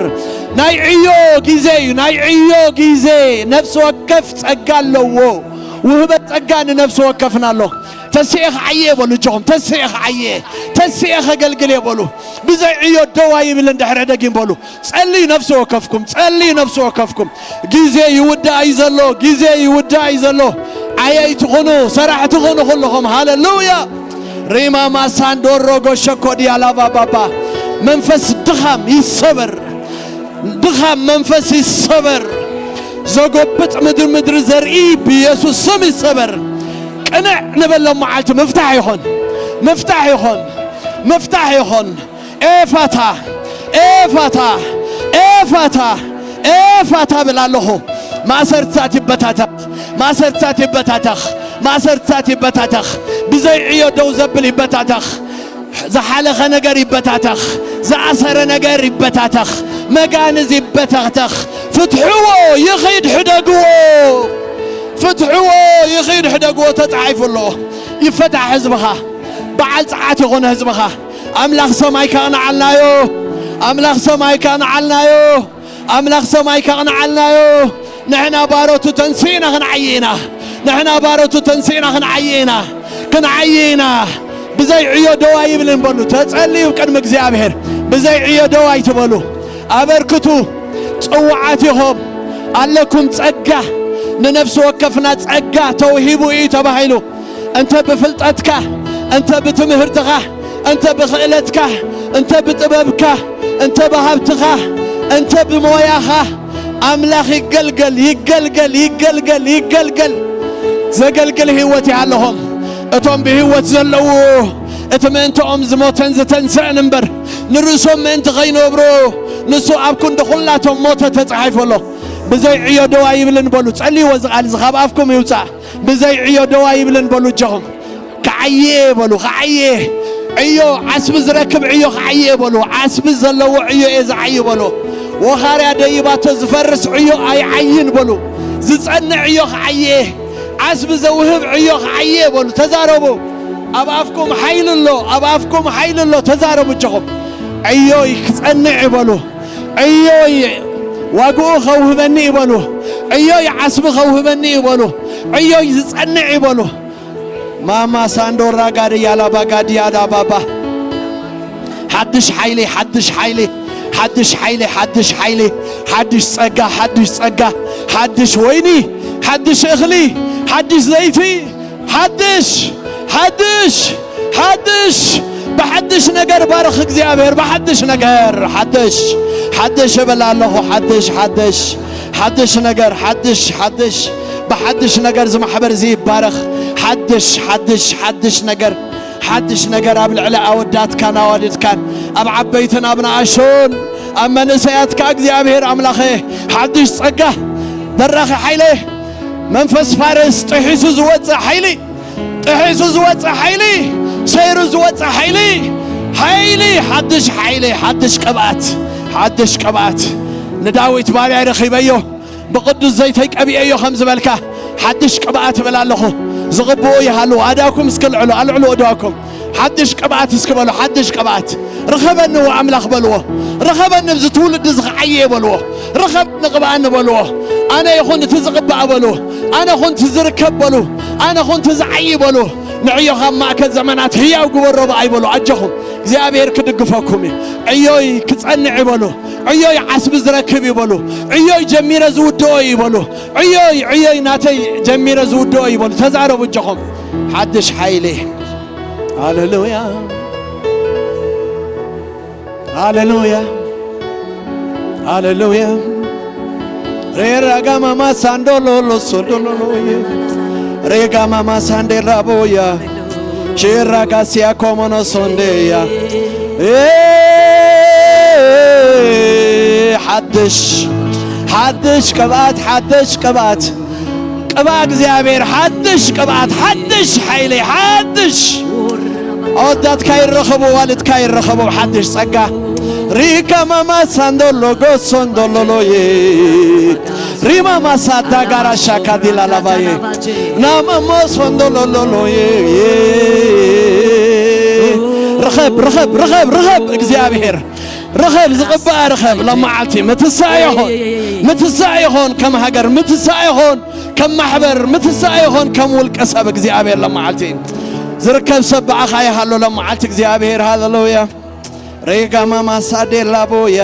ናይ ዕዮ ግዜ እዩ፣ ናይ ዕዮ ግዜ። ነፍሲ ወከፍ ጸጋ ኣለዎ። ውህበት ጸጋ ንነፍሲ ወከፍና ኣሎ። ተስኤ ክዓየ በሉ እጆኹም፣ ተስኤ ክዓየ፣ ተስኤ ከገልግል እየ በሉ። ብዘይ ዕዮ ደው ኣይብልን፣ ድሕረ ደጊም በሉ። ጸልዩ ነፍሲ ወከፍኩም፣ ጸልዩ ነፍሲ ወከፍኩም። ግዜ ይውዳእ እዩ ዘሎ፣ ግዜ ይውዳእ እዩ ዘሎ። ዓየይቲ ኩኑ፣ ሰራሕቲ ኩኑ ኩልኹም። ሃሌሉያ። ሪማ ማሳንዶሮ ጎሸኮ ዲያላባ ባባ። መንፈስ ድኻም ይሰበር፣ ድኻም መንፈስ ይሰበር። ዘጎብጥ ምድሪ ምድሪ ዘርኢ ብኢየሱስ ስም ይሰበር። ቅንዕ ንበሎም መዓልቲ ምፍታሕ ይኹን፣ ምፍታሕ ይኹን፣ ምፍታሕ ይኹን። ኤፋታ፣ ኤፋታ፣ ኤፋታ፣ ኤፋታ ብል ኣለኹ። ማእሰርትታት ይበታተኽ፣ ማእሰርትታት ይበታተኽ፣ ማእሰርትታት ይበታተኽ። ብዘይ ዕዮ ደው ዘብል ይበታተኽ። ዝሓለኸ ነገር ይበታተኽ፣ ዝኣሰረ ነገር ይበታተኽ፣ መጋንዝ ይበታተኽ። ፍትሕዎ ይኺድ ሕደግዎ፣ ፍትሕዎ ይኺድ ሕደግዎ ተጻሒፉ ኣሎ። ይፈታሕ ህዝብኻ፣ በዓል ጸዓት ይኹን ህዝብኻ። ኣምላኽ ሰማይ ከቕንዓልናዮ፣ ኣምላኽ ሰማይ ከቕንዓልናዮ፣ ኣምላኽ ሰማይ ከቕንዓልናዮ። ንሕና ባሮቱ ተንሲእና ክንዓይ ኢና፣ ንሕና ባሮቱ ተንሲእና ክንዓይ ኢና፣ ክንዓይ ኢና። ብዘይ ዕዮ ደው ኣይብልን በሉ። ተጸልዩ ቅድሚ እግዚኣብሔር። ብዘይ ዕዮ ደው ኣይትበሉ። ኣበርክቱ። ጽውዓት ኢኹም። ኣለኩም ጸጋ። ንነፍሲ ወከፍና ጸጋ ተውሂቡ እዩ ተባሂሉ። እንተ ብፍልጠትካ፣ እንተ ብትምህርትኻ፣ እንተ ብኽእለትካ፣ እንተ ብጥበብካ፣ እንተ ብሃብትኻ፣ እንተ ብሞያኻ፣ ኣምላኽ ይገልገል፣ ይገልገል፣ ይገልገል፣ ይገልገል። ዘገልግል ህይወት ይሃለኹም። እቶም ብህይወት ዘለዉ፣ እቲ ምእንትኦም ዝሞተን ዝተንስአን እምበር፣ ንርእሶም ምእንቲ ኸይነብሩ፣ ንሱ ኣብ ክንዲ ኹላቶም ሞተ ተጻሒፉ ኣሎ። ብዘይ ዕዮ ደው ኣይብልን በሉ። ጸልይዎ፣ እዚ ቃል እዚ ካብ ኣፍኩም ይውጻእ። ብዘይ ዕዮ ደው ኣይብልን በሉ። እጆኹም ክዓየ በሉ፣ ክዓየ። ዕዮ፣ ዓስቢ ዝረክብ ዕዮ ክዓየ በሉ። ዓስቢ ዘለዎ ዕዮ እየ ዝዓይ በሉ። ወኻርያ ደይባቶ ዝፈርስ ዕዮ ኣይዓይን በሉ። ዝጸንዕ ዕዮ ክዓየ። ዓስቢ ዘውህብ ዕዮ ክዓየ በሉ። ተዛረቡ። ኣብ ኣፍኩም ሓይሊ ኣሎ፣ ኣብ ኣፍኩም ሓይሊ ኣሎ። ተዛረቡ እጆኹም። ዕዮይ ክጸንዕ በሉ። ዕዮይ ዋግኡ ከውህበኒ ይበሉ። ዕዮይ ዓስቢ ከውህበኒ ይበሉ። ዕዮይ ዝጸንዕ ይበሉ። ማማ ሳንዶራ ጋድያ ላባ ጋድያ ዳባባ። ሓድሽ ሓይሊ፣ ሓድሽ ሓይሊ፣ ሓድሽ ሓይሊ፣ ሓድሽ ሓይሊ፣ ሓድሽ ጸጋ፣ ሓድሽ ጸጋ፣ ሓድሽ ወይኒ፣ ሓድሽ እኽሊ፣ ሓድሽ ዘይቲ፣ ሓድሽ፣ ሓድሽ፣ ሓድሽ፣ ብሓድሽ ነገር ባርኽ እግዚኣብሔር፣ ብሓድሽ ነገር፣ ሓድሽ፣ ሓድሽ እብል ኣለኹ፣ ሓድሽ፣ ሓድሽ፣ ሓድሽ ነገር፣ ሓድሽ፣ ሓድሽ፣ ብሓድሽ ነገር እዚ ማሕበር እዚ ይባረኽ። ሓድሽ፣ ሓድሽ፣ ሓድሽ ነገር፣ ሓድሽ ነገር ኣብ ልዕሊ ኣወዳትካን ኣዋልድካን፣ ኣብ ዓበይትን ኣብ ንኣሽቱን፣ ኣብ መንእሰያትካ እግዚኣብሔር ኣምላኸ፣ ሓድሽ ጸጋ፣ በራኺ ሓይለ፣ መንፈስ ፋርስ ጥሒሱ ዝወጽእ ሓይሊ፣ ጥሒሱ ዝወጽእ ሓይሊ፣ ሰይሩ ዝወጽእ ሓይሊ፣ ሓይሊ፣ ሓድሽ ሓይሊ፣ ሓድሽ ቅብኣት፣ ሓድሽ ቅብኣት። ንዳዊት ባርያይ ረኺበዮ፣ ብቕዱስ ዘይተይ ቀቢኤዮ ከም ዝበልካ፣ ሓድሽ ቅብኣት እብል ኣለኹ። ዝቕብኡ ይሃልዉ፣ ኣእዳውኩም እስኪ ልዕሉ፣ ኣልዕሉ እእዳውኩም። ሓድሽ ቅብኣት እስኪ በሉ፣ ሓድሽ ቅብኣት። ርኸበኒ ወኣምላኽ በልዎ። ርኸበኒ፣ ኣብዚ ትውልዲ እዚ ክዓየ በልዎ። ርኸበኒ፣ ቅብኣኒ በልዎ። ኣነ ይኹን እቲ ዝቕባእ በሉ። ኣነ ኹን እቲ ዝርከብ በሉ። ኣነ ኹን እቲ ዝዓይ በሉ። ንዕዮኻ ኣብ ማእከል ዘመናት ህያው ግበሮ ብኣይ በሉ። ኣጆኹም፣ እግዚኣብሔር ክድግፈኩም እዩ። ዕዮይ ክጸንዕ በሉ። ዕዮይ ዓስቢ ዝረክብ እዩ በሉ። ዕዮይ ጀሚረ ዝውድኦ እዩ በሉ። ዕዮይ፣ ዕዮይ ናተይ ጀሚረ ዝውድኦ እዩ በሉ። ተዛረቡ እጆኹም። ሓድሽ ሓይሊ። ሃሌሉያ፣ ሃሌሉያ፣ ሃሌሉያ። ሬራ ጋማማ ሳንዶሎሎ ሶዶሎሎዬ። ሬጋማማ ሳንዴ ራቦያ። ሼራ ጋሲያ ኮሞኖ ሶንዴያ። ኤ፣ ሓድሽ፣ ሓድሽ ቅብኣት፣ ሓድሽ ቅብኣት። ቅብኣ እግዚኣብሔር፣ ሓድሽ ቅብኣት፣ ሓድሽ ሓይሊ፣ ሓድሽ ኣወዳትካ ይረኸቡ፣ ዋልድካ ይረኸቡ፣ ሓድሽ ጸጋ። ሪካ ማማ ሳንዶሎ ጎሶንዶሎሎዬ። ሪማ ማሳዳ ጋራ ሻካ ዲላ ላባዬ። ናመሞ ሶንዶሎሎሎዬ። ርኸብ፣ ርኸብ፣ ርኸብ፣ ርኸብ እግዚኣብሔር። ርኸብ፣ ዝቕብኣ ርኸብ። ለመዓልቲ ምትሳእ ይኹን፣ ምትሳእ ይኹን፣ ከም ሃገር ምትሳእ ይኹን፣ ከም ማሕበር ምትሳእ ይኹን፣ ከም ውልቀ ሰብ እግዚኣብሔር ለመዓልቲ ዝርከብ ሰብ ብኣኻ ይሃሎ። ለመዓልቲ እግዚኣብሔር። ሃሌሉያ። ሬጋ ማማ ሳዴ ላቦየ።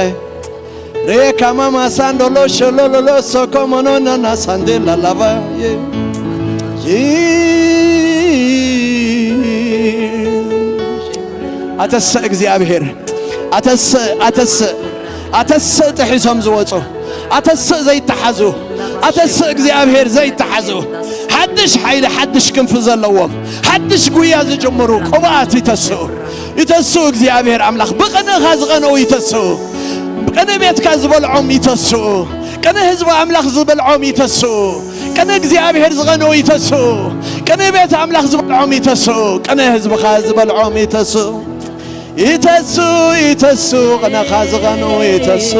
ሬካ ማማ ሳንዶሎ ሸሎሎሎ ሶኮ ሞኖናና ሳንዴ ላላባየ። ኣተሰ እግዚኣብሔር። ኣተስእ፣ ኣተስእ፣ ኣተስእ ጥሒሶም ዝወጹ፣ ኣተስእ ዘይተሓዙ፣ ኣተስእ እግዚኣብሔር ዘይተሓዙ፣ ሓድሽ ሓይሊ፣ ሓድሽ ክንፊ ዘለዎም፣ ሓድሽ ጉያ ዝጅምሩ ቅብኣት ይተስኡ፣ ይተስኡ። እግዚኣብሔር ኣምላኽ ብቅንእኻ ዝቐንኡ ይተስኡ፣ ቅነ ቤትካ ዝበልዖም ይተስኡ፣ ቅነ ህዝቢ ኣምላኽ ዝበልዖም ይተስኡ፣ ቅነ እግዚኣብሔር ዝቐንኡ ይተስኡ፣ ቅነ ቤት ኣምላኽ ዝበልዖም ይተስኡ፣ ቅነ ህዝብኻ ዝበልዖም ይተስኡ። ይተሱ፣ ይተሱ፣ ቅነኻ ዝቐኑ ይተሱ።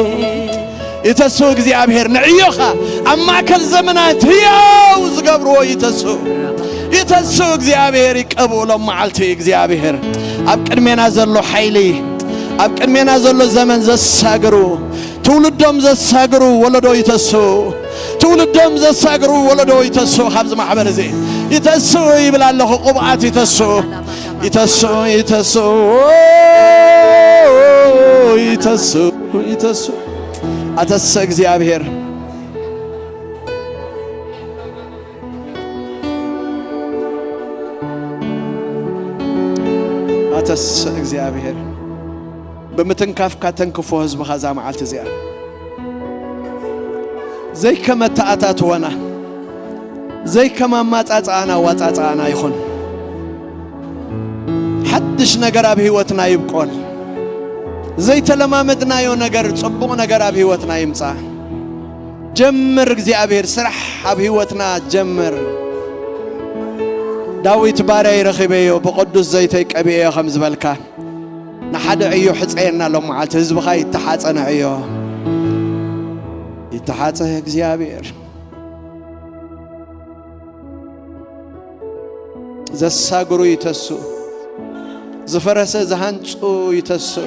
ይተሱ እግዚኣብሔር ንዕዮኻ ኣብ ማእከል ዘመናት ህያው ዝገብርዎ ይተሱ። ይተሱ እግዚኣብሔር ይቀብኡ ሎም መዓልቲ እግዚኣብሔር ኣብ ቅድሜና ዘሎ ሓይሊ፣ ኣብ ቅድሜና ዘሎ ዘመን ዘሳግሩ፣ ትውልዶም ዘሳግሩ ወለዶ ይተሱ። ትውልዶም ዘሳግሩ ወለዶ ይተሱ። ካብዚ ማሕበር እዚ ይተሱ ይብል ኣለኹ። ቅብኣት ይተሱ። ይተስኡ፣ ይተስኡ፣ ይተስኡ፣ ይተስኡ። ኣተሰ እግዚኣብሔር፣ ኣተሰ እግዚኣብሔር፣ ብምትንካፍካ ተንክፎ ህዝብኻ እዛ መዓልቲ እዚኣ። ዘይከመ ተኣታትወና፣ ዘይከመ ኣማጻጽኣና ኣዋጻጽኣና ይኹን። ሓድሽ ነገር ኣብ ህይወትና ይብቆል። ዘይተለማመድናዮ ነገር፣ ጽቡቕ ነገር ኣብ ህይወትና ይምጻእ። ጀምር፣ እግዚኣብሔር ስራሕ ኣብ ህይወትና ጀምር። ዳዊት ባርያይ ረኺበዮ፣ ብቕዱስ ዘይተይ ቀቢኤዮ ከም ዝበልካ፣ ንሓደ ዕዮ ሕጸየና ሎም መዓልቲ ህዝብኻ ይተሓጸ ንዕዮ። ይተሓጸ እግዚኣብሔር። ዘሳግሩ ይተስኡ፣ ዝፈረሰ ዝሃንጹ ይተስኡ፣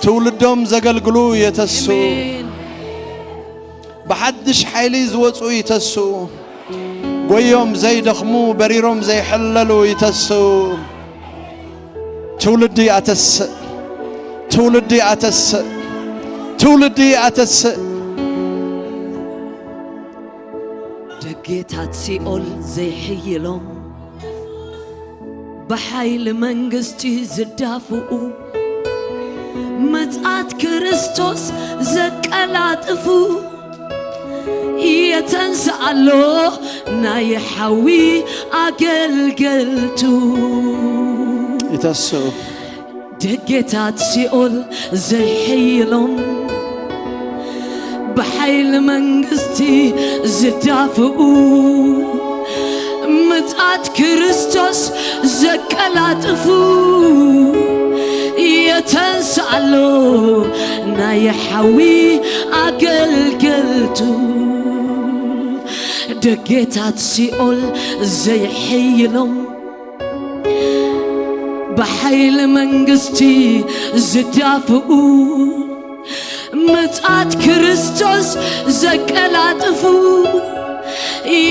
ትውልዶም ዘገልግሉ ይተስኡ፣ ኣሜን። ብሓድሽ ሓይሊ ዝወጹ ይተስኡ፣ ጎዮም ዘይደኽሙ፣ በሪሮም ዘይሕለሉ ይተስኡ። ትውልዲ ኣተስእ፣ ትውልዲ ኣተስእ፣ ትውልዲ ኣተስእ። ደጌታት ሲኦል ዘይሕይሎም፣ ብሓይሊ መንግስቲ ዝዳፍኡ፣ ምጽኣት ክርስቶስ ዘቀላጥፉ፣ የተንስኣሎ ናይ ሓዊ ኣገልገልቱ። ይተስኡ። ደጌታት ሲኦል ዘይሕይሎም፣ ብሓይሊ መንግስቲ ዝዳፍኡ፣ ምጽኣት ክርስቶስ ዘቀላጥፉ፣ የተንስኣሎ ናይ ሓዊ ኣገልገልቱ። ደጌታት ሲኦል ዘይሕይሎም፣ ብሓይሊ መንግስቲ ዝዳፍኡ፣ ምጽኣት ክርስቶስ ዘቀላጥፉ፣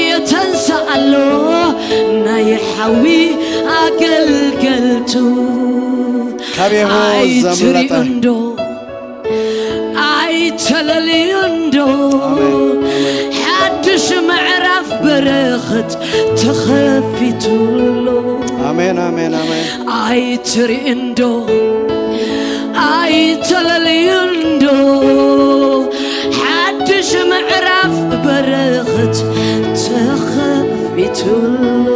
የተንስኣሎ ናይ ሓዊ ኣገልገልቱ። ካቤሆ ዘምለጠ። ኣይትሪኡንዶ ተለልዩ እንዶ ሓድሽ ምዕራፍ በረኸት ተኸፊቱሎ። ኣሜን፣ ኣሜን፣ ኣሜን። ኣይትርኢ እንዶ ኣይተለልዩ እንዶ ሓድሽ ምዕራፍ በረኸት ተኸፊቱሎ።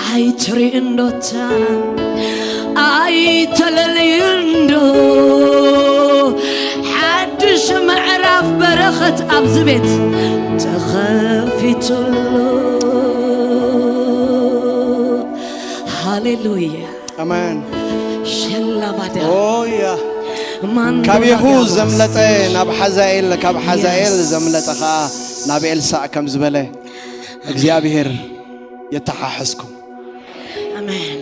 ኣይትርኢ እንዶታ ኣይተለልዩ እንዶ ሓድሽ ምዕራፍ በረኸት ኣብዚ ቤት ተኸፊቱሎ። ሃሌሉያ። ኣሜን። ሸላባዳ ኦያ ማንዶ ካብ የሁ ዳጋባስ። ዘምለጠ ናብ ሓዛኤል፣ ካብ ሓዛኤል Yes. ዘምለጠ ከዓ ናብ ኤልሳዕ ከም ዝበለ እግዚኣብሔር የተሓሕዝኩም። ኣሜን።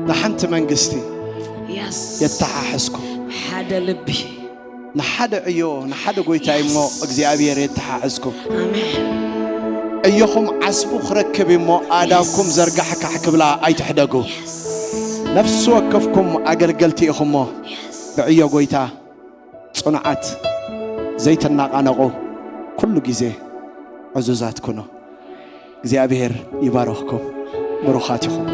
ንሓንቲ መንግስቲ የስ የተሓሕዝኩም። ሓደ ልቢ። ንሓደ ዕዮ ንሓደ ጎይታ እሞ እግዚኣብሔር የተሓሕዝኩም። ኣሜን። ዕዮኹም ዓስቡ ክረክብ እሞ ኣእዳውኩም ዘርጋሕካሕ ክብላ ኣይትሕደጉ። ነፍሲ ወከፍኩም ኣገልገልቲ ኢኹሞ። ብዕዮ ጎይታ ጽኑዓት ዘይትናቓነቑ ኩሉ ግዜ ዕዙዛት ኩኑ። እግዚኣብሔር ይባርኽኩም። ብሩኻት ኢኹም።